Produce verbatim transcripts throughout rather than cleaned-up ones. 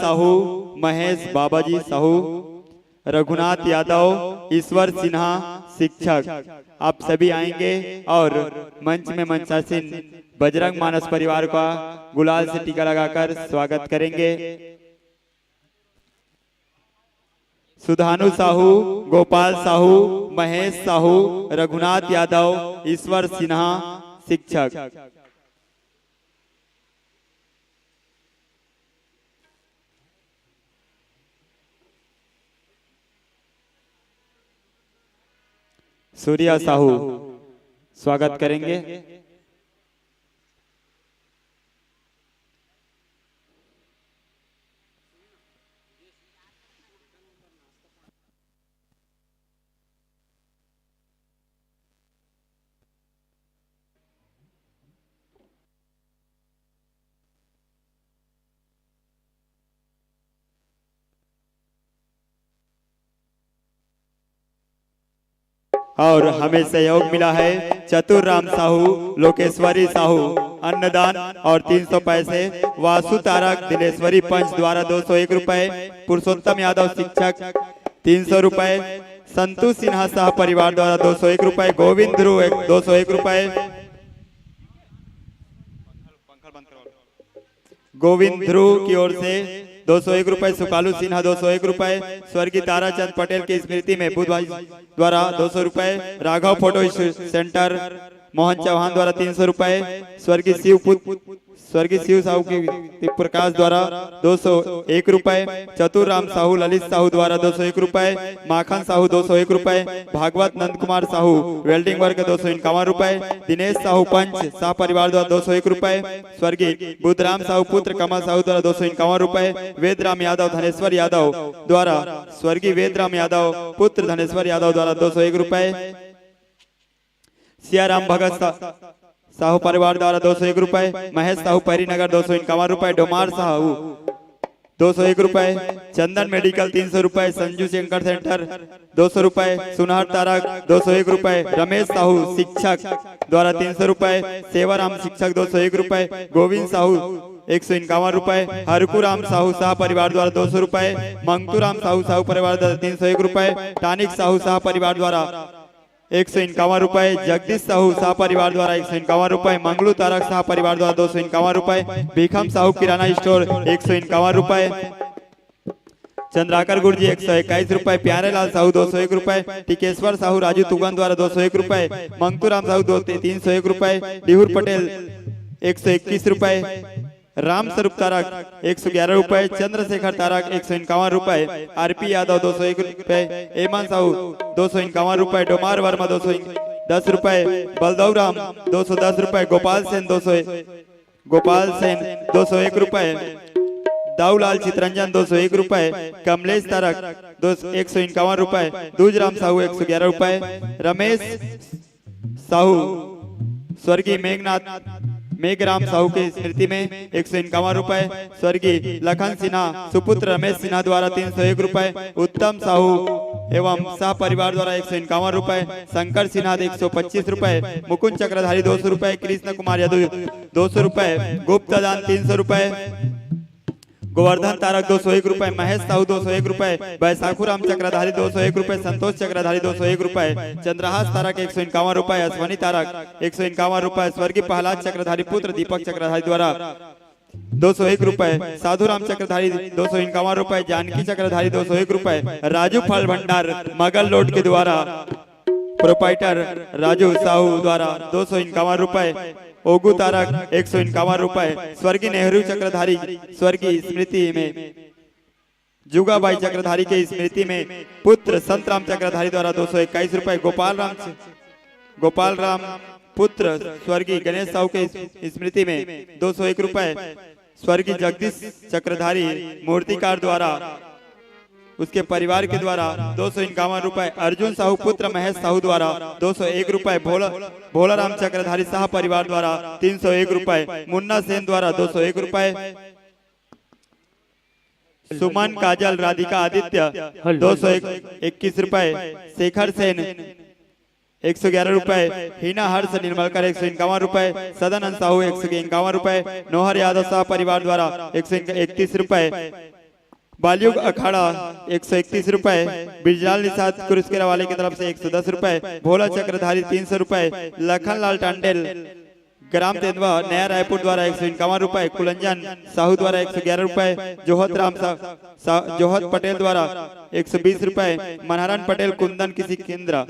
साहू, महेश बाबाजी साहू, रघुनाथ यादव, ईश्वर सिन्हा शिक्षक, आप सभी आएंगे और मंच में मंचासीन बजरंग मानस परिवार का गुलाल से टीका लगाकर स्वागत करेंगे। सुधानु साहू, गोपाल साहू, महेश साहू, रघुनाथ यादव, ईश्वर सिन्हा शिक्षक। सूर्या साहू स्वागत करेंगे। और हमें सहयोग मिला है चतुर राम साहू, लोकेश्वरी साहू, अन्नदान और तीन सौ पैसे, वासु तारक, दिलेश्वरी पंच द्वारा दो सौ एक रुपए, पुरुषोत्तम यादव शिक्षक तीन सौ रुपए, संतु सिन्हा शाह परिवार द्वारा दो सौ एक रुपए, गोविंद ध्रुव एक, दो सौ एक रुपए, गोविंद ध्रुव की ओर से दो सौ एक रुपए, सुकालू सिन्हा दो सौ एक रुपए, स्वर्गीय ताराचंद पटेल की स्मृति में बुधवार द्वारा दो सौ रुपए, राघव फोटो सेंटर मोहन चौहान द्वारा तीन सौ रुपए, स्वर्गीय शिव पुत्र, स्वर्गीय शिव साहू की प्रकाश द्वारा दो सौ एक रुपए, चतुर राम साहू, ललित साहू द्वारा दो सौ एक रुपए, माखन साहू दो सौ एक रुपए, भागवत नंद कुमार साहू, वेल्डिंग वर्क दो सौ इक्यावन रुपए, दिनेश साहू पंच, शाह परिवार द्वारा दो सौ एक रुपए, स्वर्गीय बुधराम साहू पुत्र कमल साहू द्वारा दो सौ इक्यावन रुपए, वेदराम यादव, धनेश्वर यादव द्वारा, स्वर्गीय वेदराम यादव पुत्र धनेश्वर यादव द्वारा दो सौ एक रुपए, सियाराम भगत सा-, साहू परिवार द्वारा दो सौ एक रुपए, महेश साहू पैरी नगर दो सौ इक्यावन रुपए, डोमार साहू दो सौ एक रुपए, चंदन मेडिकल तीन सौ रुपए, संजू शंकर सेंटर दो सौ रुपए, सुनहर तारक दो सौ एक रुपए, रमेश साहू शिक्षक द्वारा तीन सौ रुपए, सेवाराम शिक्षक दो सौ एक रुपए, गोविंद साहू एक सौ इक्यावन रुपए, हरकू राम साहू शाह परिवार द्वारा दो सौ रुपए, मंगतू राम साहू साहू परिवार द्वारा तीन सौ एक रुपए, टानिक साहू शाह परिवार द्वारा एक सौ इक्यावन रुपए, जगदीश साहू शाह परिवार द्वारा एक सौ इक्यावन रुपए, मंगलू तारक शाह परिवार द्वारा दो सौ इक्यावन रुपए, भीखम साहू किराना स्टोर एक सौ इक्यावन रुपए, चंद्राकर गुरुजी एक सौ इक्कीस रुपए, प्यारेलाल साहू दो सौ एक रुपए, टिकेश्वर साहू राजू तुगन द्वारा दो सौ एक रुपए, मंगतूराम साहू दो तीन सौ एक रुपए, डिहुर पटेल एक सौ इक्कीस रुपए, राम स्वरूप तारक एक सौ ग्यारह रुपए, चंद्रशेखर तारक एक सौ इक्यावन रुपए, आरपी यादव दो सौ एक रुपए, एमन साहू दो सौ इक्यावन रुपए, डोमार वर्मा दो सौ दस रुपए, बलदौराम दो सौ दस रुपए, गोपाल सेन दो सौ, गोपाल सेन दो सौ एक रुपए, दाऊलाल चितरंजन दो सौ एक रुपए, कमलेश तारक दो एक सौ इक्यावन रुपए, दूजराम साहू एक सौ ग्यारह रुपए, रमेश साहू, स्वर्गीय मेघनाथ, मेघराम साहू के स्मृति में एक सौ इक्यावन रुपए, स्वर्गीय लखन सिन्हा सुपुत्र रमेश सिन्हा द्वारा तीन सौ एक रुपए, उत्तम साहू एवं शाह परिवार द्वारा एक सौ इक्यावन रुपए, शंकर सिन्हा एक सौ पच्चीस रुपए, मुकुंद चक्रधारी दो सौ रुपए, कृष्ण कुमार यादव दो सौ रुपए, गुप्ता दान तीन सौ रुपए, गोवर्धन तारक दो सौ एक रुपए, महेश साहू दो सौ एक रुपए, बैसाखू राम चक्रधारी दो सौ एक रुपए, संतोष चक्रधारी दो सौ एक रुपए, चंद्रहास तारक एक सौ इक्यावन रुपए, अश्वनी तारक एक सौ इक्यावन रुपए, स्वर्गीय प्रहलाद चक्रधारी पुत्र दीपक चक्रधारी द्वारा दो सौ एक रुपए, साधु राम चक्रधारी दो सौ इक्यावन रुपए, जानकी चक्रधारी दो सौ एक रुपए, राजू फल भंडार मगल लोड के द्वारा प्रोपाइटर राजू साहू द्वारा दो सौ इक्यावन रुपए, ओगू तारक एक सौ इक्यावन रुपए, स्वर्गीय नेहरू चक्रधारी स्वर्गीय स्मृति में जुगाबाई चक्रधारी के स्मृति में पुत्र संतराम चक्रधारी द्वारा दो सौ इक्कीस रुपए, गोपाल राम, गोपाल राम पुत्र स्वर्गीय गणेश साहू के स्मृति में दो सौ एक रुपए, स्वर्गीय जगदीश चक्रधारी मूर्तिकार द्वारा, उसके परिवार के द्वारा दो सौ इक्यावन रुपए, अर्जुन साहू पुत्र महेश साहू द्वारा दो सौ एक रुपए, भोला, भोला राम चक्रधारी शाह परिवार द्वारा तीन सौ एक रुपए, मुन्ना सेन द्वारा दो सौ एक रुपए, सुमन काजल राधिका आदित्य हेलो। दो सौ इक्कीस रुपए, शेखर सेन एक सौ ग्यारह रुपए, हीना हर्ष निर्मलकर एक सौ इक्यावन रुपए, सदानंद साहू एक सौ इक्यावन रुपए, नोहर यादव शाह परिवार द्वारा एक सौ इकतीस रुपए, बालयुग अखाड़ा एक सौ इकतीस रुपए, बिरजलाल निषाद कुरुस्केरा वाले की तरफ से एक सौ दस रुपए, भोला चक्रधारी तीन सौ रुपए, लखनलाल टांडेल ग्राम तेंदवा नया रायपुर द्वारा एक सौ इक्यावन रुपए, कुलंजन साहू द्वारा एक सौ ग्यारह रुपए, जोहत राम सा, सा, जोहत पटेल द्वारा एक सौ बीस रुपए, मनहरन पटेल कुंदन किसी केंद्र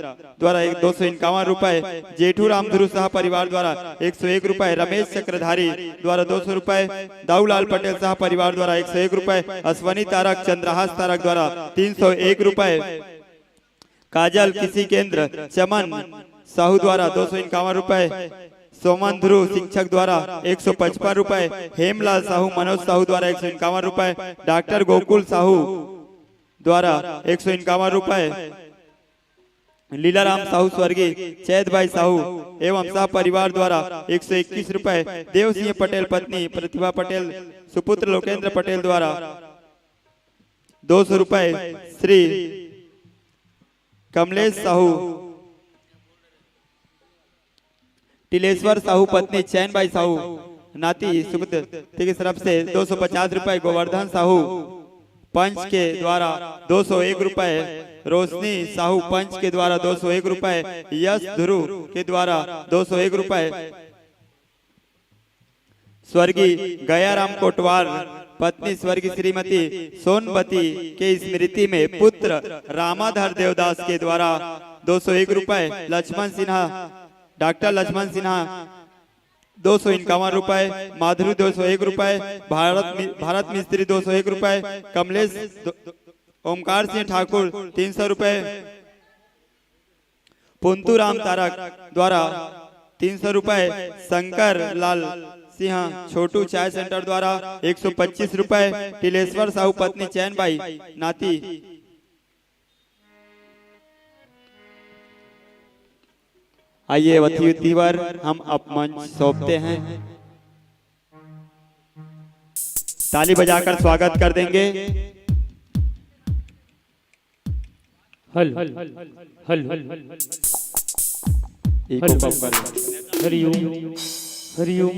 द्वारा एक दो सौ इक्यावन रुपए, जेठू राम ध्रुव शाह परिवार द्वारा एक सौ एक रुपए, रमेश चक्रधारी द्वारा दो सौ रुपए, दाऊलाल पटेल शाह परिवार द्वारा एक सौ एक रुपए, अश्वनी तारक चंद्रहास तारक द्वारा तीन सौ एक रुपए, काजल किसी केंद्र चमन साहू द्वारा दो सौ इक्यावन रुपए, सोमन ध्रुव शिक्षक द्वारा एक सौ पचपन रुपए, हेमलाल साहू मनोज साहू द्वारा एक सौ इक्यावन रुपए, डॉक्टर गोकुल साहू द्वारा एक सौ इक्यावन रुपए, लीलाराम साहू स्वर्गीय चैत भाई साहू एवं शाह परिवार द्वारा एक सौ इक्कीस रुपए, देव सिंह पटेल पत्नी प्रतिभा पटेल सुपुत्र लोकेंद्र पटेल द्वारा दो सौ रुपए, श्री कमलेश साहू, टिलेश्वर साहू पत्नी चैन बाई साहू नाती सुपुत्र की तरफ से दो सौ पचास रुपए, गोवर्धन साहू पंच के द्वारा दो सौ एक रुपए, रोशनी साहू पंच के द्वारा दो सौ एक रुपए, यश ध्रुव के द्वारा दो सौ एक रुपए, स्वर्गीय गयाराम कोटवार पत्नी स्वर्गीय श्रीमती सोनबती के स्मृति में पुत्र रामाधर देवदास के द्वारा दो सौ एक रुपए, लक्ष्मण सिन्हा, डॉक्टर लक्ष्मण सिन्हा दो सौ इक्यावन रुपए, माधुरी दो सौ एक रुपए, भारत मि-, भारत मिस्त्री दो सौ एक रुपए, कमलेश दो, ओमकार सिंह ठाकुर तीन सौ रुपए, पुंतुराम तारक द्वारा तीन सौ रुपए, शंकर लाल सिंह छोटू चाय सेंटर द्वारा एक सौ पच्चीस रुपए, टिलेश्वर साहू पत्नी चैन बाई नाती। आइए, अतिथिवर हम अब मंच सौंपते हैं, ताली बजाकर स्वागत कर देंगे। हल हल हल। इको हल। कम कर। हरिओम। हरिओम।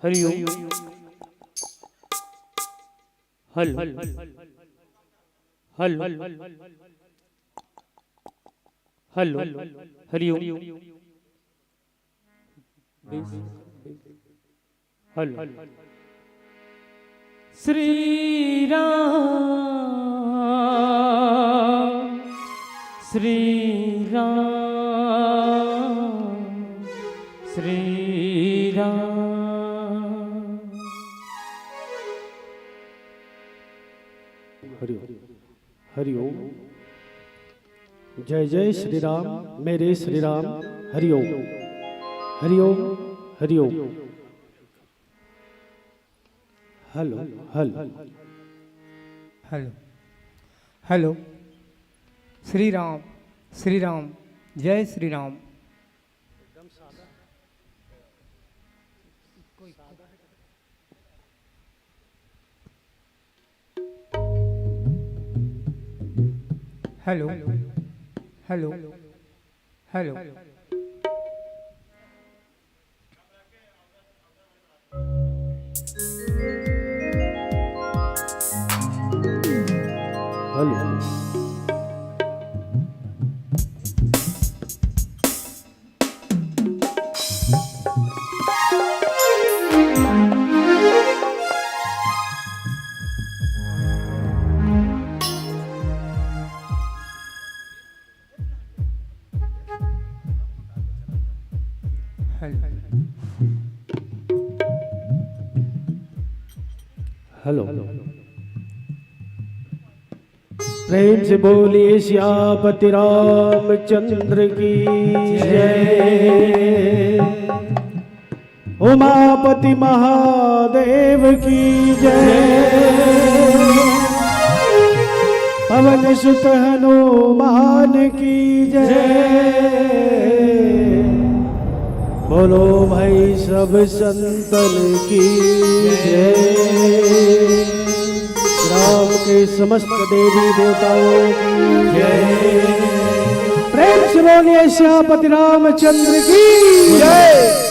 हरिओम। हल हल। हल हल। हरिओम। हल। श्री राम, श्री राम, श्री राम। हरि ओम। हरि ओम। जय जय श्री राम, मेरे Shri Ram. Hari Om. Hari Om. Hari Om. Hello. Hello. Hello. Hello. Shri Ram, Shri Ram, जय Shri Ram. Hello. Hello. Hello. Hello. Hello. Hello. प्रेम से बोलिए सियापति रामचंद्र की जय। उमापति महादेव की जय। पवन सुत हनुमान की जय। बोलो भाई सब संतन की जय। राम के समस्त देवी देवताओं की जय। प्रेम से बोलिए सियापति रामचंद्र की जय।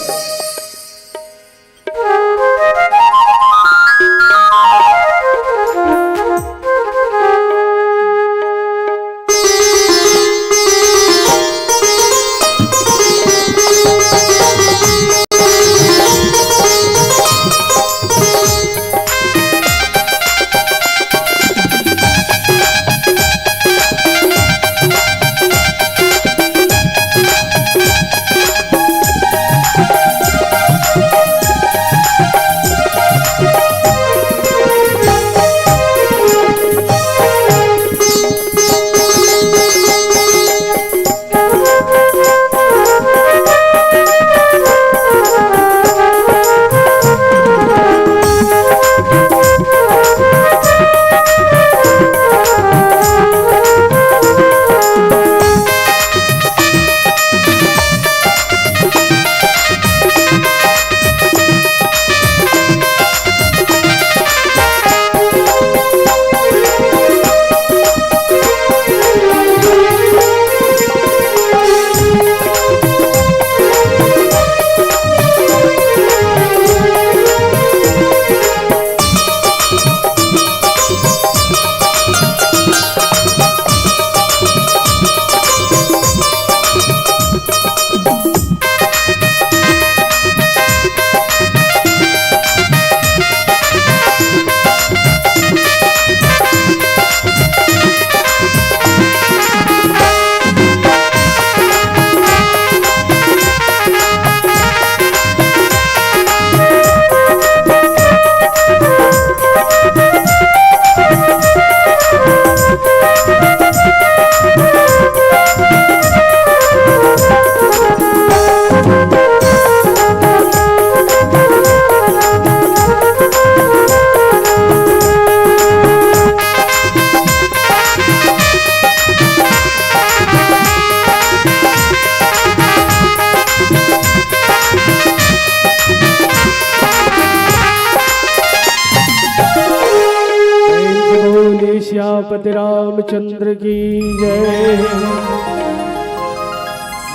सियापति रामचंद्र की जय।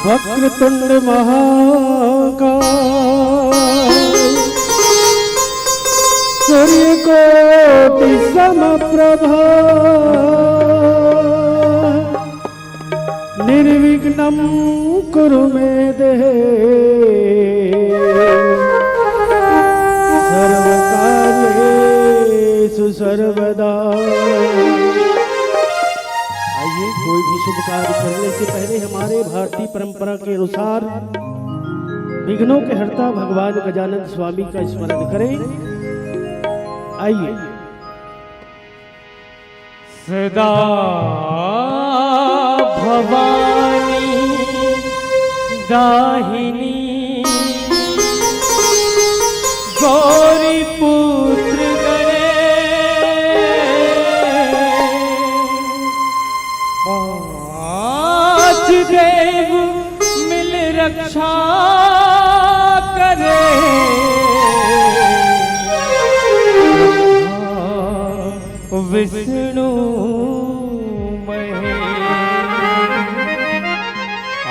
वक्रतुंड महाकाय, सूर्यकोटि समप्रभा, निर्विघ्नं कुरु मे देव, सर्वकार्येषु सर्वदा। आइए, कोई भी शुभ कार्य करने से पहले हमारे भारतीय परंपरा के अनुसार विघ्नों के हर्ता भगवान गजानन स्वामी का स्मरण करें। आइए। सदा भवानी दाहिनी गौरी पुत्र गणेश, पांच देव मिल रक्षा करे। विष्णु महेश।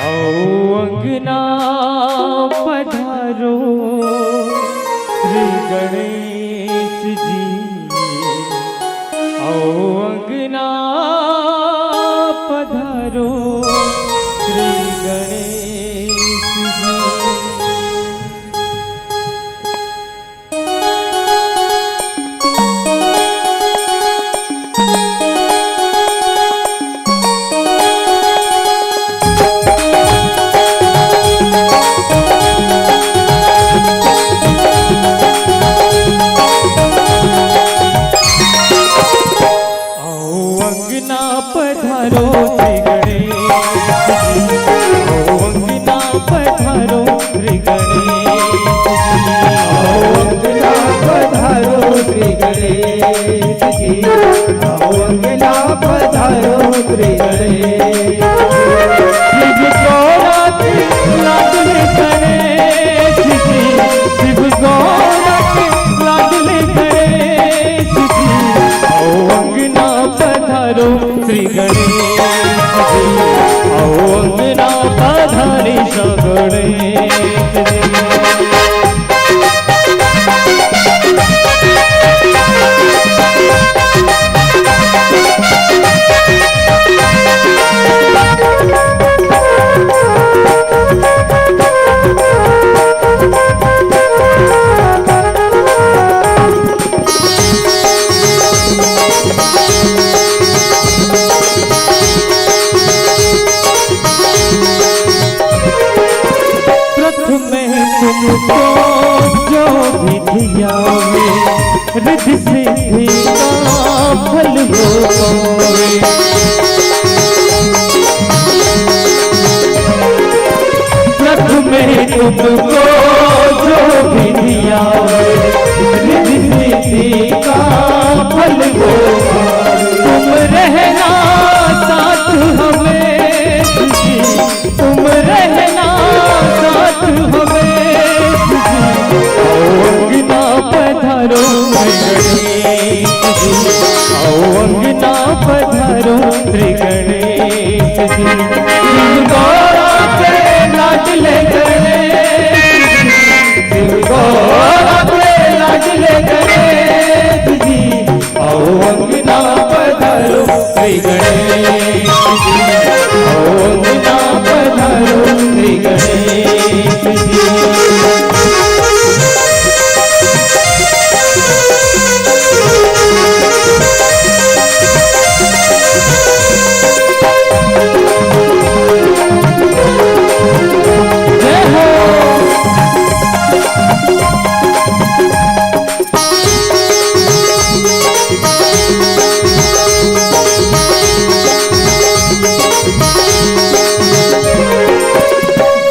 आओ अंगना पधारो श्री गणेश जी, आओ अंगना पधारो श्री गणेश जी। आओ अंगना पधारो श्री गणेश जी, आओ अंगना पधारो श्री गणेश जी, आओ अंगना पधारो श्री गणेश जी, आओ अंगना पधारो श्री गणेश जी। शिव गौरा के लाडले गणेश जी, शिव गौरा के लाडले गणेश जी, आओ अंगना पधारो श्री गणेश जी, आओ अंगना पधारी सा गणेश जी। प्रथम तुमको जो विधि आवे, रिद्धि सिद्धि का फल वो पावे। प्रथम तुमको जो विधि आवे, रिद्धि सिद्धि का फल वो पावे। तुम रहना साथ हमें, तुम रहना साथ हमें। आओ अंगना पधारो श्री गणेश जी, आओ अंगना पधारो श्री गणेश जी। शिव गौरा के लाडले गणेश जी, शिव गौरा के लाडले गणेश जी, आओ अंगना पधारो श्री गणेश जी, आओ अंगना पधारो श्री गणेश जी। जय हो।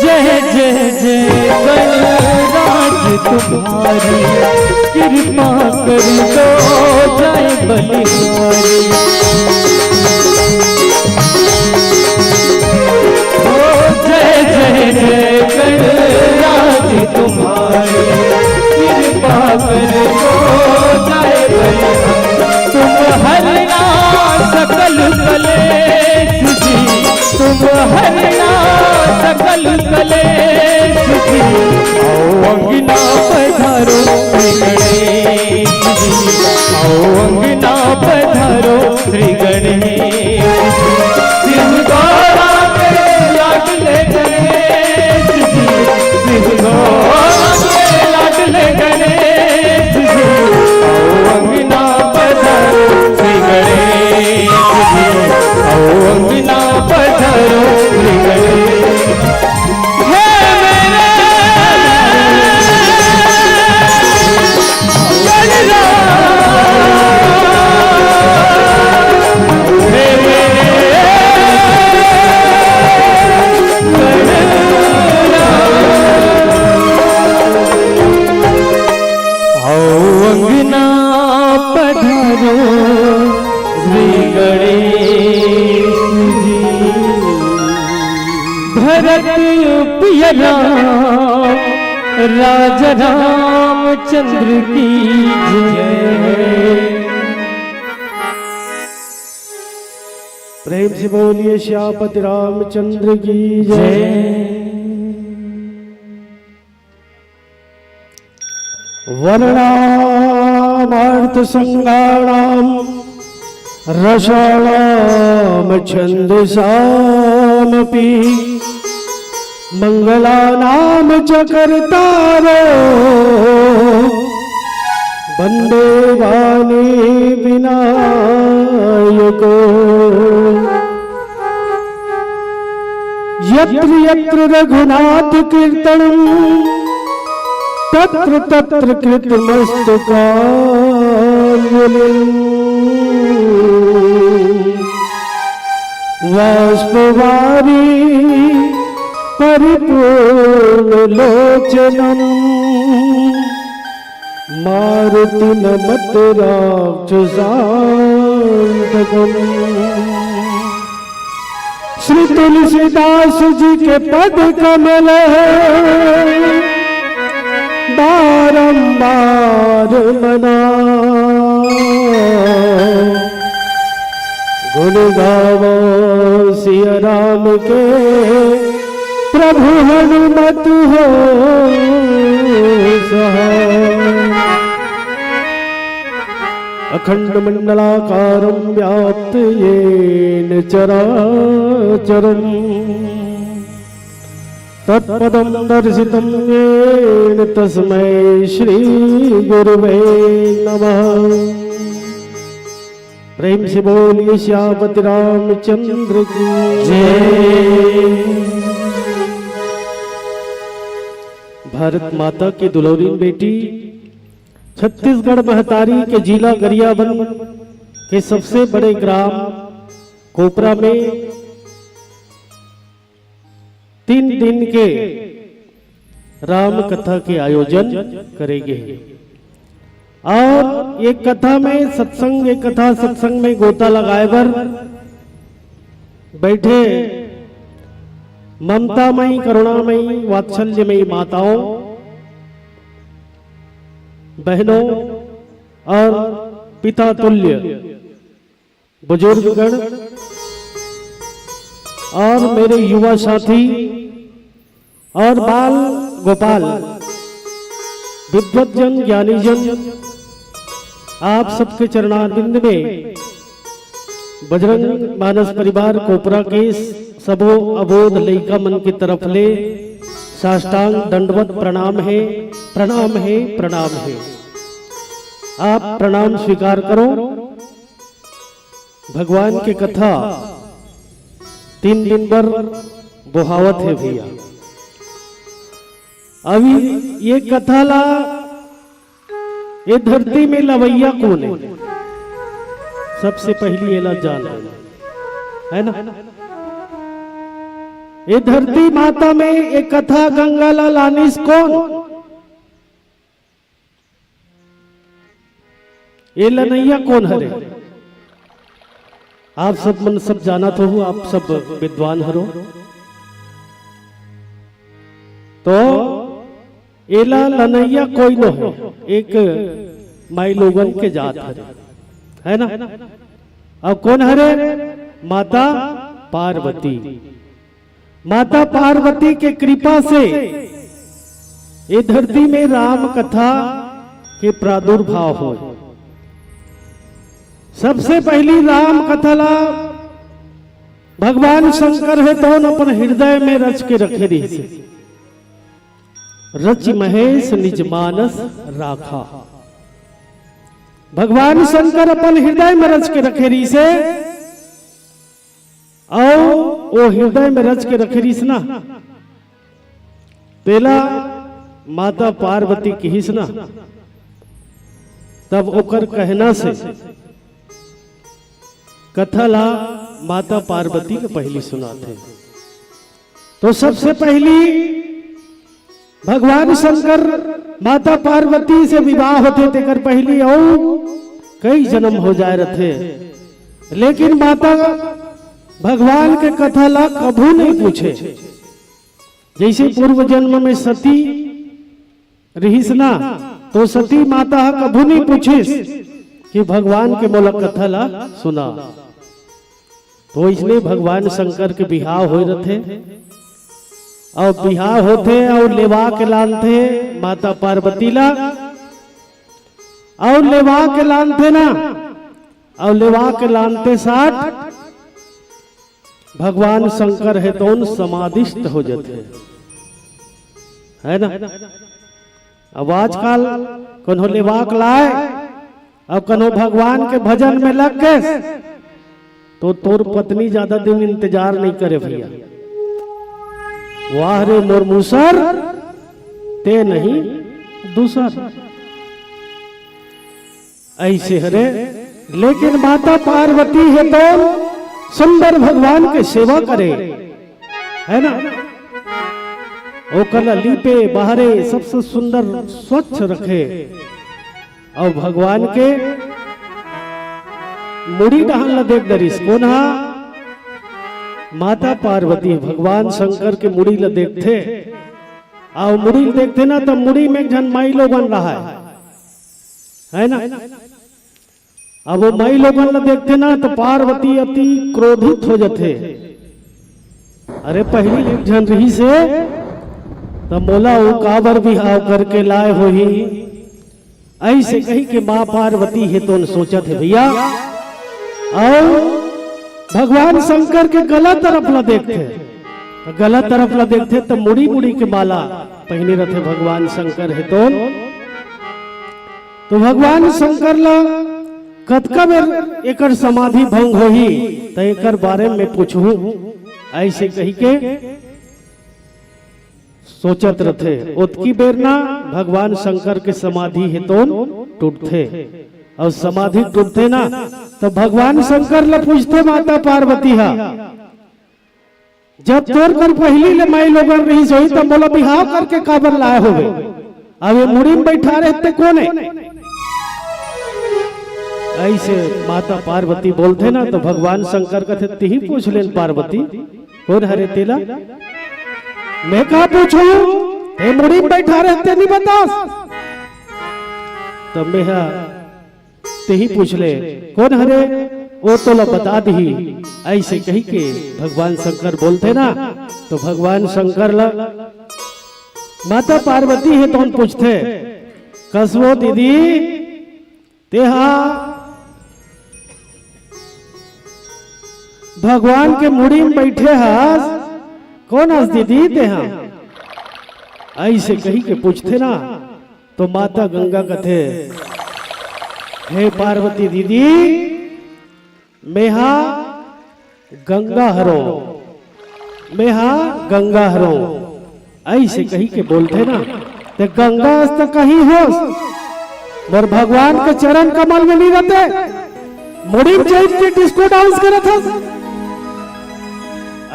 जय जय जय गणराज तुम्हारी, कृपा कर दो जय बलिहारी। ओ जय जय जय गणराज तुम्हारी, कृपा कर दो जय बलिहारी। तुम हरना राम, राजा रामचंद्र की जय। प्रेम से बोलिए श्यामपति रामचंद्र की जय। जय। वर्णानामर्थसंज्ञानां रसाणां छन्दसामपि। मङ्गलानां च कर्तारो वन्दे वाणी विनायको। यत्र यत्र रघुनाथ कीर्तनम् तत्र तत्र कृतमस्तकाञ्जलिम्। वाष्पवारि परिपूर्ण लोचनम् मारुति नमत राक्षसांतकम्। श्री तुलसीदास जी के पद कमल है बारंबार मना। गुण गावो सिया राम के प्रभु हनुमत हो सहाय। अखंड मंडलाकारं व्याप्त येन चराचरम्। तत्पदं दर्शितं येन तस्मै श्री गुरुवे नमः। प्रेम से बोलिए श्यामपति रामचंद्र की जय। भारत माता की दुलौरी बेटी, छत्तीसगढ़ महतारी के जिला गरियाबंद के सबसे बड़े ग्राम कोपरा में तीन दिन के राम कथा के आयोजन करे गे हे। और ये कथा में सत्संग, ये कथा सत्संग में गोता लगाए बर बैठे ममतामयी, करुणामयी, वात्सल्यमयी माताओं, बहनों और पिता तुल्य बुजुर्गगण और मेरे युवा साथी और बाल गोपाल, विद्वत जन, ज्ञानी जन, आप सबके चरणारविंद में बजरंग मानस परिवार कोपरा के सबो अबोध लइका मन के तरफ ले साष्टांग दंडवत प्रणाम हे, प्रणाम हे, प्रणाम हे। आप प्रणाम स्वीकार करो। भगवान के कथा तीन दिन बर बोहावत हे भैया। अभी ये कथा ला, ये धरती में लवैया कोन हे? सबसे पहली एला जान, है ना? ये धरती माता में ये कथा गंगा ला लानिस कोन? ये लनैया कोन हरे? आप सब मन सब जानत हो, आप सब विद्वान हरो। तो एला लनैया कोई नो हे, एक माईलोगन के जात हरे, है ना? अब कोन हरे? माता पार्वती। माता पार्वती के कृपा से ये धरती में राम कथा के प्रादुर्भाव होय। सबसे पहली राम कथा ला भगवान शंकर हे तौन अपन हृदय में रच के रखे रहिस हे। रचि महेश निज मानस राखा। भगवान शंकर अपन हृदय में रच के रखे रहिस हे। अउ ओ हृदय में रच के रखे रहिस ना, तेला माता पार्वती किहिस ना, तब ओकर कहना से कथा ला माता पार्वती के पहली सुनाथे। तो सबसे पहली भगवान शंकर माता पार्वती से विवाह होथे, तेकर पहली अउ कई जन्म हो जाए रथे, लेकिन माता भगवान के कथा ला कभू नहीं पूछे। जैसे पूर्व जन्म में सती रिहिस ना, तो सती माता ह कभू नहीं पूछिस कि भगवान के मोला कथा ला सुना। तो इसने भगवान शंकर के बिहाव होए रथे, अउ बिहाव होथे अउ लेवा के लानथे माता पार्वती ला, अउ लेवा के लानथे ना, अउ लेवा के लानथे साथ भगवान शंकर हे तोन समाधिस्थ हो जाथे, है ना? अब आजकल कोनो लेवाक लाए, अब कोनो भगवान के भजन में लग गए, तो तोर पत्नी ज्यादा दिन इंतजार नहीं करे भैया। वाह रे मोर मूसर, ते नहीं दूसर। ऐसे हरे, लेकिन माता पार्वती हे तो सुंदर भगवान के सेवा करे, है ना? ओकर ला लीपे बहारे सबसे सुंदर स्वच्छ रखे, अउ भगवान के मुड़ी डहन ला देख डरिस। कोन हा? माता पार्वती भगवान शंकर के मुड़ी ला देखथे, अउ मुड़ी ला देखथे ना, त मुड़ी में एक झन माई लोगन रहा है, है ना? अब वो माई लोगन ला देखथे ना, त पार्वती अति क्रोधित हो जाथे। अरे, पहली एक झन रहिस हे, त मोला वो काबर बिहाव करके लाए होही, ऐसे कही के माँ पार्वती हे तोन सोचत हे भैया। अउ भगवान शंकर के गला तरफ ला देखथे, त गला तरफ ला देखथे, त मुड़ी मुड़ी के माला पहिने रथे भगवान शंकर हे तोन। तो भगवान शंकर ला कतका बेर एकर समाधि भंग होही, त एकर बारे में पूछहूं, ऐसे कही के सोचत रथे। ओतकी बेर ना भगवान शंकर के समाधि हे तोन टूटथे, अउ समाधि टूटथे ना, त भगवान शंकर ला पूछथे माता पार्वती हा, जब तोर कर पहली ले माई लोगन रहिस होही, त मोला बिहाव करके काबर लाए होवे? अब ये मुड़ी में बैठा रहते कोन हे? ऐसे माता पार्वती बोलथे ना, तो भगवान शंकर कथे, "तिही पूछ लेन पार्वती, कोन हरे तेला? मैं का पूछूं? ये मुड़ी में बैठा रहते नहीं बतास।" तो मैं हा तेही पूछ ले, "कोन हरे?" वो तोला बता दिही। ऐसे कही के भगवान शंकर बोलथे ना, तो भगवान शंकर ला माता पार्वती हे तोन पूछथे, "कस वो दीदी, तेहा भगवान के मुड़ी में बैठे हस, कोन हस दीदी तेहा?" ऐसे कही के पूछथे ना, तो माता गंगा कथे, "हे पार्वती दीदी, मेहा गंगा हरो, मेहा गंगा हरो।" ऐसे कही के बोलथे ना, ते गंगा अस त कहीं होस, मोर भगवान के चरण कमल में नहीं रहते, मुड़ी में चढ़ के डिस्को डांस करत हस।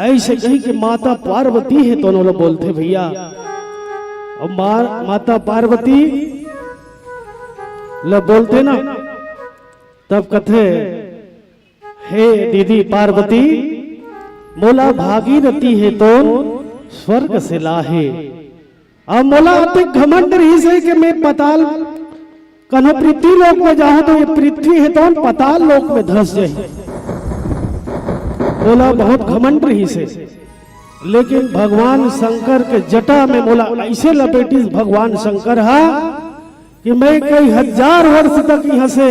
ऐसे कही के माता पार्वती हे तोन ला बोलथे भैया। अब मार, माता पार्वती ला बोलथे ना, तब कथे, "हे दीदी पार्वती, मोला भागीरथी हे तोन स्वर्ग से लाहे। अब मोला अतिक घमंड रहिस हे कि मैं पताल कन्हो पृथ्वी लोक में जाहूं तो ये पृथ्वी हे तोन पताल लोक में धस जाही।" मोला बहुत घमंड रहिस हे, लेकिन भगवान शंकर के जटा में मोला ऐसे लपेटिस भगवान शंकर हा कि मैं कई हजार वर्ष तक यहां से,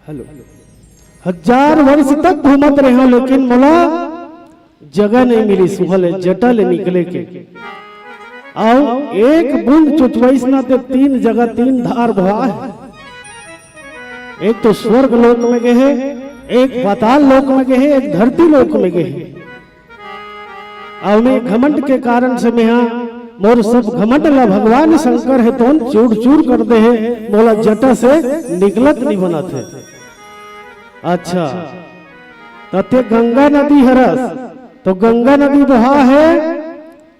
हेलो, हजार वर्ष तक घूमत रहे हूं, लेकिन मोला जगह नहीं मिली सुहल जटा ले निकले के। अउ एक बूंद चुचवाइस ना ते तीन जगह तीन धार बहा हे। एक तो स्वर्ग लोक में गए हे, एक पाताल लोक में गए हे, एक धरती लोक में गए हे। अउ मैं घमंड के कारण से मेहा मोर सब घमंड ला भगवान शंकर हे तोन चूर चूर कर दे हे, मोला जटा से निकलत नहीं बनत हे। अच्छा, त ते गंगा नदी हरस, तो गंगा नदी बहा हे,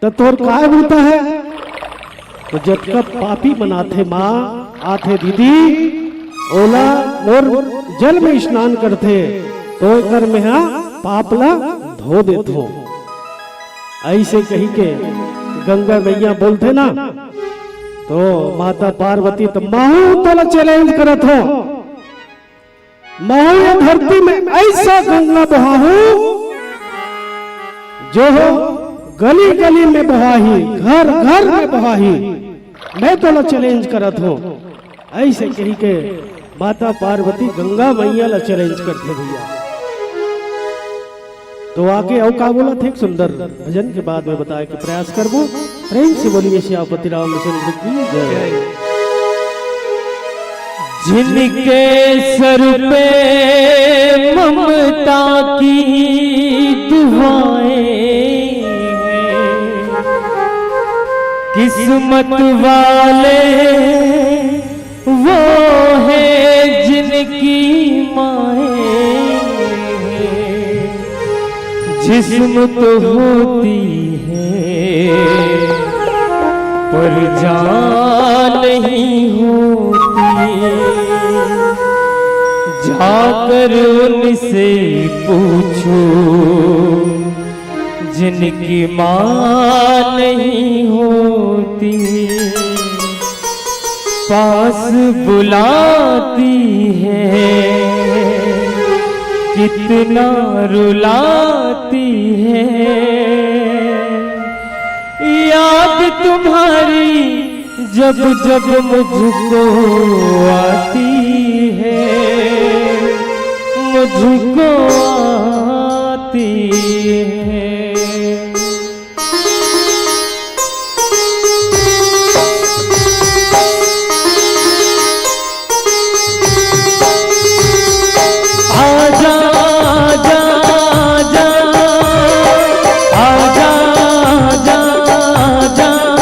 त तोर काय बूता हे? तो जतका पापी मन आथे माँ, आथे दीदी, ओला मोर जल में स्नान करथे, तो एकर मेंहा पाप ला धो देथों। अइसे कहिके गंगा मैया बोलथे ना, तो माता पार्वती त महूं तोला challenge करत हों, महूं ये धरती में अइसा गंगा बहाहूं, जो गली गली में बहाही, घर घर में बहाही, मैं तोला challenge करत हों। अइसे कहिके माता पार्वती गंगा मैया ला challenge करथे भैया। तो आगे अउ का बोलत हे, एक सुंदर भजन के बाद में बताए के प्रयास करबो। प्रेम से बोलिए सियापति रामचंद्र की जय। जिनके सर पे ममता की दुआएं हैं, किस्मत वाले वो हैं जिनकी माएं हैं। जिस्म तो होती है पर जान नहीं होती। जाकर उनसे पूछो जिनकी माँ नहीं होती। पास बुलाती है, कितना रुलाती है याद तुम्हारी, जब जब मुझको आती है, मुझको आती है। आजा, आजा, आजा, आजा, आजा, आजा, आजा, आजा, आजा,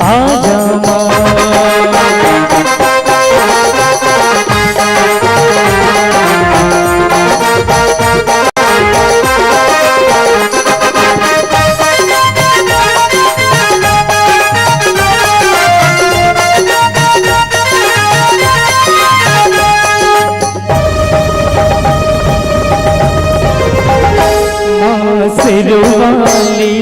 आजा, आजा। माँ शेरों वाली,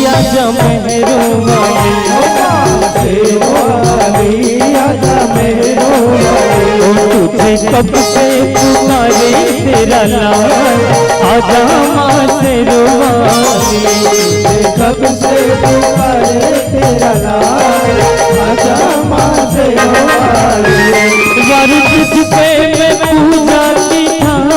आजा मेहरों वाली। माँ शेरों वाली, आजा मेहरों वाली। ओ तुझे कब से पुकारे तेरा लाल, आजा माँ शेरों वाली। तुझे कब से पुकारे तेरा लाल, आजा माँ शेरों वाली। वार तुझ पे मैं पूजा की थान,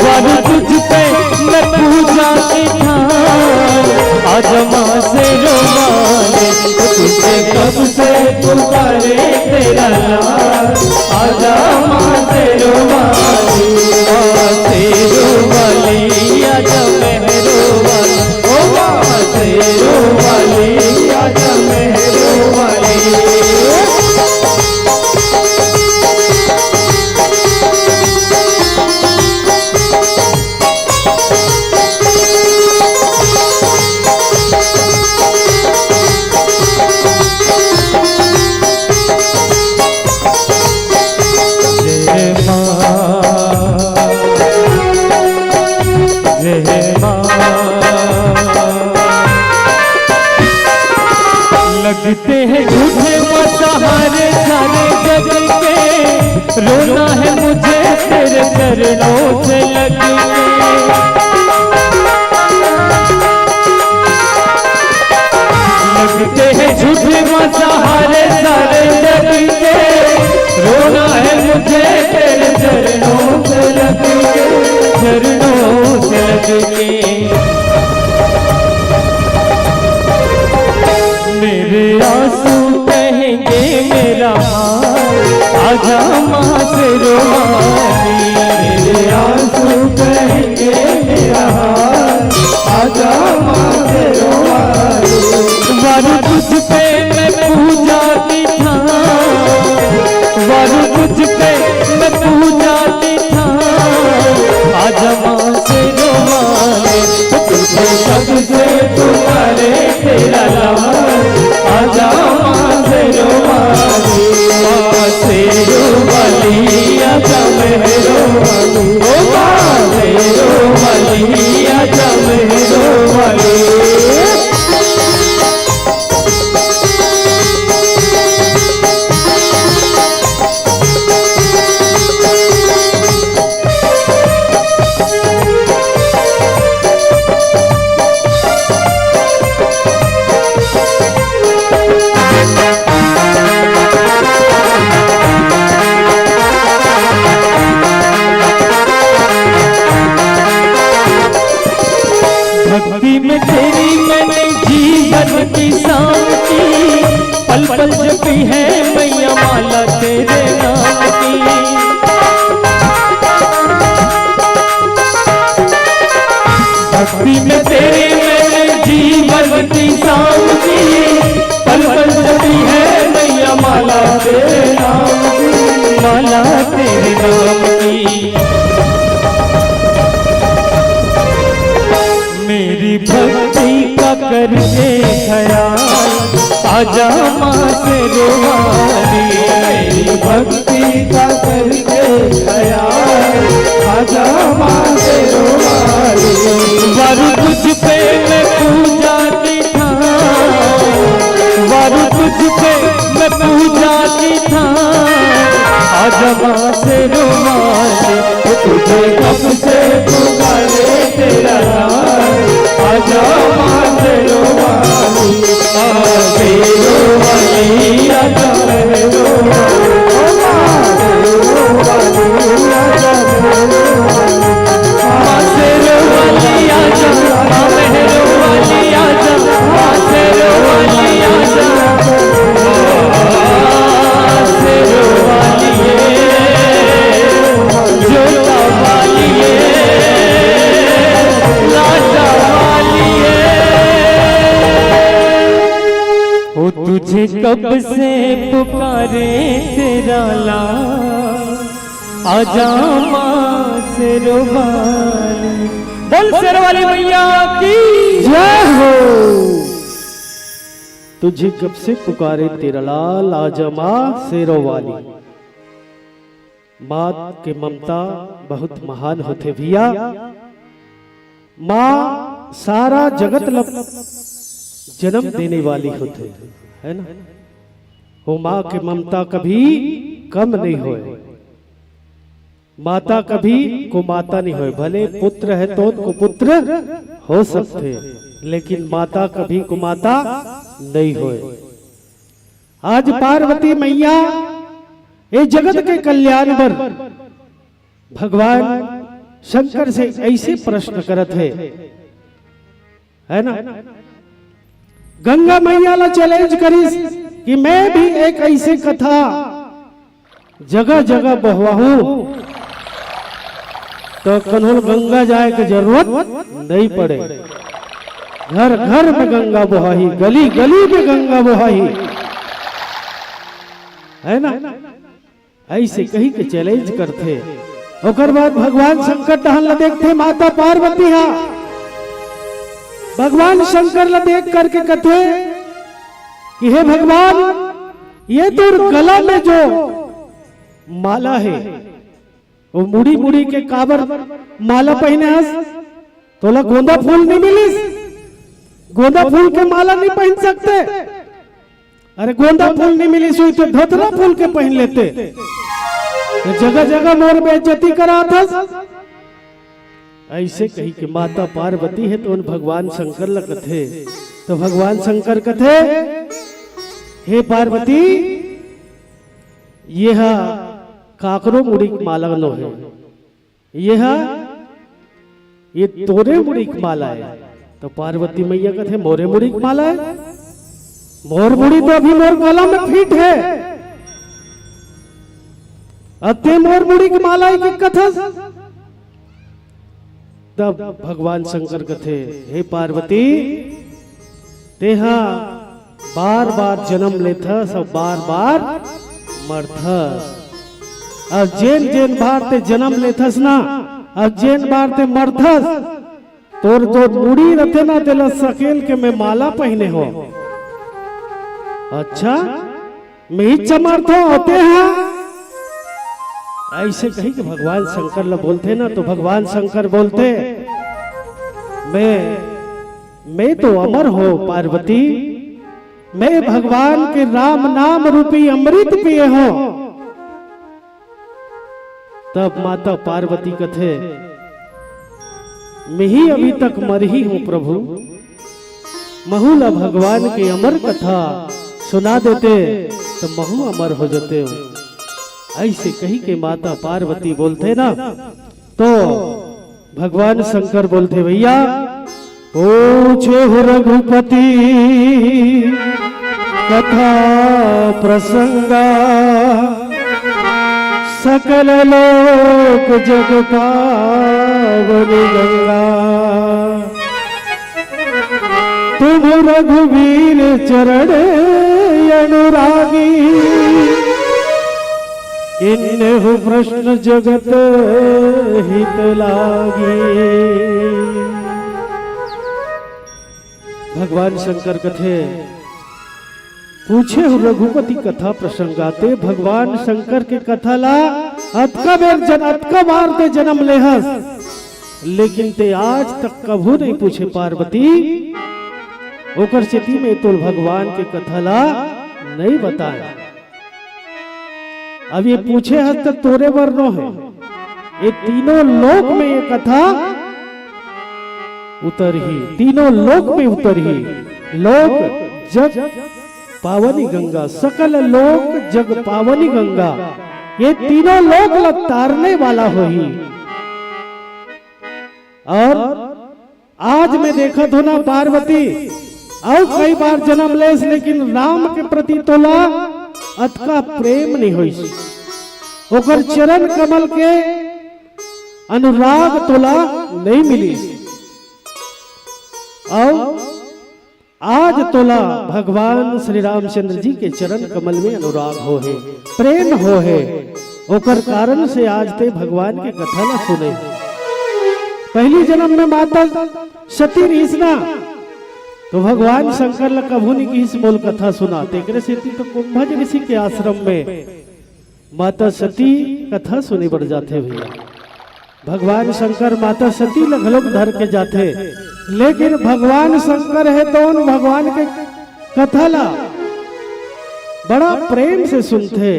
वार तुझ पे मैं पूजा की थान, आजा माँ शेरों वाली। तुझे कब से पुकारे तेरा लाल, आजा माँ शेरों वाली। माँ शेरों वाली, आजा मेहरों वाली। ओ माँ शेरों वाली, आजा मेहरों वाली। जय माँ, जय माँ। लगते हैं झूठे मसहारे सारे जग के, रोना है मुझे तेरे चरणों से लग के। लगते हैं झूठे मसहारे सारे जग के, रोना है मुझे तेरे चरणों से लग के, चरणों से लग के। मेरे आंसू कहेंगे मेरा हाल, आजा माँ शेरों वाली। मेरे आंसू कहेंगे मेरा हाल, आजा माँ शेरों वाली। वार तुझ पे मैं पूजा की थान, वार तुझ पे मैं पूजा की थान, आजा माँ शेरों वाली। तुझे कब से पुकारे तेरा लाल, आजा माँ शेरों वाली। माँ शेरों वाली, जपी है मैया माला तेरे नाम की। भक्ति में तेरे मैंने जीवन की शाम की। पल पल जपी है मैया माला तेरे नाम की, माला तेरे नाम की। मेरी भक्ति का करके ख्याल, आजा माँ शेरों वाली। मेरी भक्ति का करके ख्याल, आजा माँ शेरों वाली। वारू तुझ पे मैं पूजा की थां, वारू तुझ पे मैं पूजा की थां। आजा माँ शेरों वाली, तुझे कब से पुकारे तेरा लाल। आजा माँ शेरों वाली, आ शेरों वाली, आजा शेरों वाली, आजा शेरों वाली, आजा शेरों वाली, आजा माँ शेरों वाली, आजा माँ शेरों वाली, आजा शेरों वाली, जोता वाली, लाटा वाली। ओ तुझे कब से पुकारे तेरा लाल, आजा माँ शेरों वाली। बोल शेरों वाली मैया की जय हो। तुझे कब से पुकारे तेरा लाल, आजा माँ शेरों वाली। माँ के ममता बहुत महान होथे भैया। माँ सारा जगत ल जन्म देने वाली होथे, है ना? वो माँ के ममता कभी कम नहीं होय। माता कभी कुमाता नहीं होय, भले पुत्र है तो कुपुत्र हो सकथे, लेकिन माता कभी कुमाता नहीं होय। आज पार्वती मैया ए जगत के कल्याण बर भगवान शंकर से ऐसे प्रश्न करत हे, है ना? गंगा मैया ला चैलेंज करिस कि मैं भी एक ऐसे कथा जगह जगह बोहवाहूं, तो कन्होल गंगा जाए के जरूरत नहीं पड़े, घर घर में गंगा बोहाही, गली गली में गंगा बोहाही, है ना? ऐसे कही के चैलेंज करथे। ओकर बाद भगवान शंकर डहन ला देखथे, माता पार्वती हा भगवान शंकर ला देख करके कथे कि हे भगवान, ये तोर गला में जो माला है, वो मुड़ी मुड़ी के काबर माला पहने हस? तोला गोंदा फूल नहीं मिलिस, गोंदा फूल के माला नहीं पहन सकते। अरे गोंदा फूल नहीं मिलिस होई तो धतुरा फूल के पहन लेते। तो जगह जगह मोर बेइज्जती करात हस। ऐसे कही के माता पार्वती हे तो उन भगवान शंकर ल कथे, तो भगवान शंकर कथे, हे पार्वती, ये हा काकरो मुड़ी के माला नो हे, ये हा, ये तोरे मुड़ी के माला है। तो पार्वती मैया कथे, मोरे मुड़ी के माला है? मोर मुड़ी तो अभी मोर गला में फिट है, अते मोर मुड़ी के माला है कि कथस? तब भगवान शंकर कथे, हे पार्वती, तेहा बार बार जन्म लेथस अउ बार बार मरथस। अउ जेन जेन बार ते जन्म लेथस ना, अउ जेन बार ते मरथस, तोर जो मुड़ी रथे ना, तेला सकेल के मैं माला पहिने हो। अच्छा, मैं ही चमर्थ होते हैं। ऐसे कही कि भगवान शंकर ला बोलथे ना, तो भगवान शंकर बोलथे, मैं, मैं तो अमर हो पार्वती, मैं भगवान के राम नाम रूपी अमृत पिए हो। तब माता पार्वती कथे, मैं ही अभी तक मरही हूँ प्रभु, महू ला भगवान के अमर कथा सुना देते तो महू अमर हो जाते हो। ऐसे कही के माता पार्वती बोलथे ना, तो भगवान शंकर बोलथे, भैया, पूछे हो रघुपति, कथा प्रसंगा सकल लोक जग पावनी गंगा। तुम रघुवीर चरण अनुरागी, किन्नेहु प्रश्न जगत हित लागी। भगवान शंकर कथे, पूछेहु रघुपति कथा प्रसंगा। ते भगवान शंकर के कथा ला अतका बेर जन, अतका बार ते जन्म लेहस, लेकिन ते आज तक कभू नहीं पूछे पार्वती। ओकर सेती में तोल भगवान के कथा ला नहीं बताए। अब ये पूछे हस त तोरे बर नो हे। ये तीनों लोक में ये कथा उतरही, तीनों लोक में उतरही। लोक जग पावनी गंगा, सकल लोक जग पावनी गंगा, ये तीनों लोक ला तारने वाला होही। और आज मैं देखत हो ना पार्वती, अउ कई बार जन्म लेस, लेकिन राम के प्रति तोला अतका प्रेम नहीं होइस, ओकर चरण कमल के अनुराग तोला नहीं मिलिस। अउ आज तोला भगवान श्री रामचंद्र जी के चरण कमल में अनुराग हो हे, प्रेम हो हे, ओकर कारण से आज ते भगवान के कथा ला सुने। पहली जन्म में माता सती रहिस ना, तो भगवान शंकर ला कभू नहीं किहिस मोल कथा सुना। तेकरे सेती तो कुंभज ऋषि के आश्रम में माता सती कथा सुने बर जाथे भैया। भगवान शंकर माता सती ल घलोक धर के जाथे, लेकिन भगवान शंकर हे तौन भगवान के कथा ला बड़ा प्रेम से सुनथे,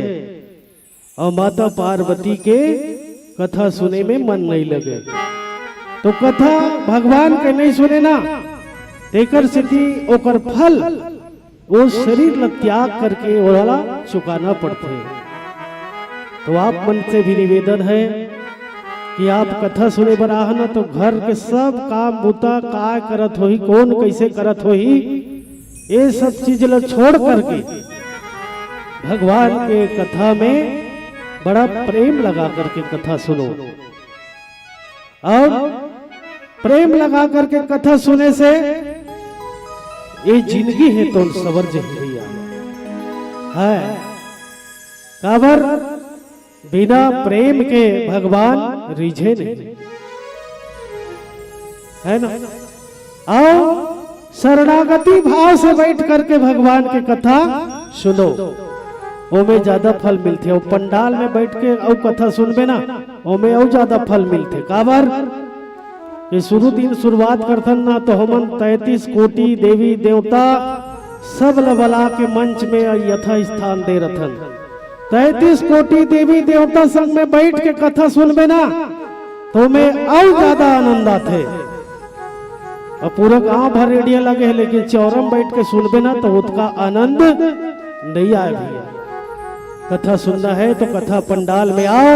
और माता पार्वती के कथा सुने में मन नहीं लगे। तो कथा भगवान के नहीं सुने ना, तेकर सेती ओकर फल वो शरीर ला त्याग करके ओला चुकाना पड़थे। तो आप मन से भी निवेदन है कि आप कथा सुने बर आहा ना, तो घर के सब काम बूता काय करत होही, कौन कैसे करत होही, ये सब चीज ला छोड़ करके भगवान के कथा में बड़ा प्रेम लगा करके कथा सुनो। और प्रेम लगा करके कथा सुने से ये जिंदगी हे तौन सवर जही भैया। है काबर बिना प्रेम के भगवान रिझे नहीं, है ना? आओ शरणागति भाव से बैठ करके भगवान के कथा सुनो, ओमे ज्यादा फल मिलथे। और पंडाल में बैठ के अउ कथा सुनबे ना, ओमे अउ ज्यादा फल मिलथे। काबर ये शुरू दिन शुरुआत करथन ना, तो हमन तैंतीस कोटि देवी देवता सब ल बला के मंच में यथा स्थान दे रथन। तैंतीस कोटि देवी देवता संग में बैठ के कथा सुनबे ना, तो में अउ ज्यादा आनंद आथे। अब पूरा गांव भर रेडियो लगे हे, लेकिन चौरा में बैठ के सुनबे ना, तो ओतका आनंद नहीं आए भैया। कथा सुनना है तो कथा पंडाल में आओ,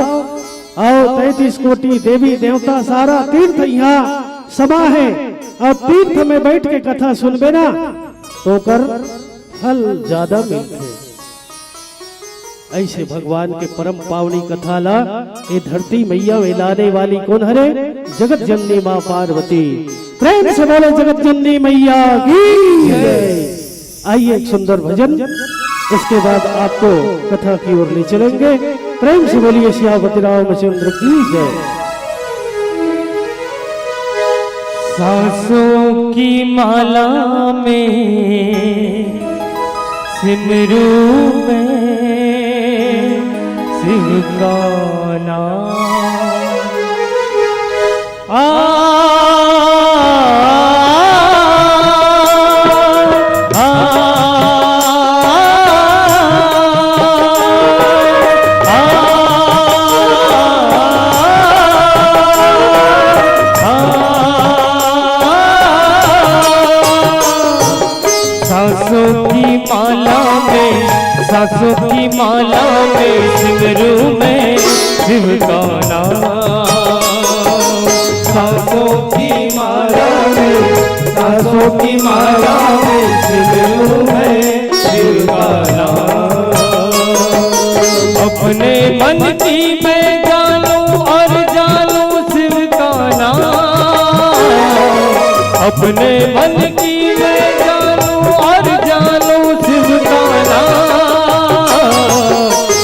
आओ, तैंतीस कोटि देवी देवता सारा तीर्थ यहाँ समा है। अब तीर्थ में बैठ के कथा सुनबे ना, तो ओकर फल ज्यादा मिलथे। ऐसे भगवान के परम पावनी कथा ला ये धरती मैया में लाने वाली कौन हरे? जगत जननी माँ पार्वती। प्रेम से बोलो जगत जननी मैया की जय। आइए एक सुंदर भजन, उसके बाद आपको कथा की ओर ले चलेंगे। प्रेम से बोलिए सियावती रामचंद्र की जय। सांसों की माला में सिमरू में शिव का नाम। आ, आ, आ, आ, आ, सांसों की माला में, सांसों की माला में सिमरू में शिव का नाम। सांसों की माला में, सांसों की माला में सिमरू में शिव अपने मन की मैं जानू और जानू शिव का नाम।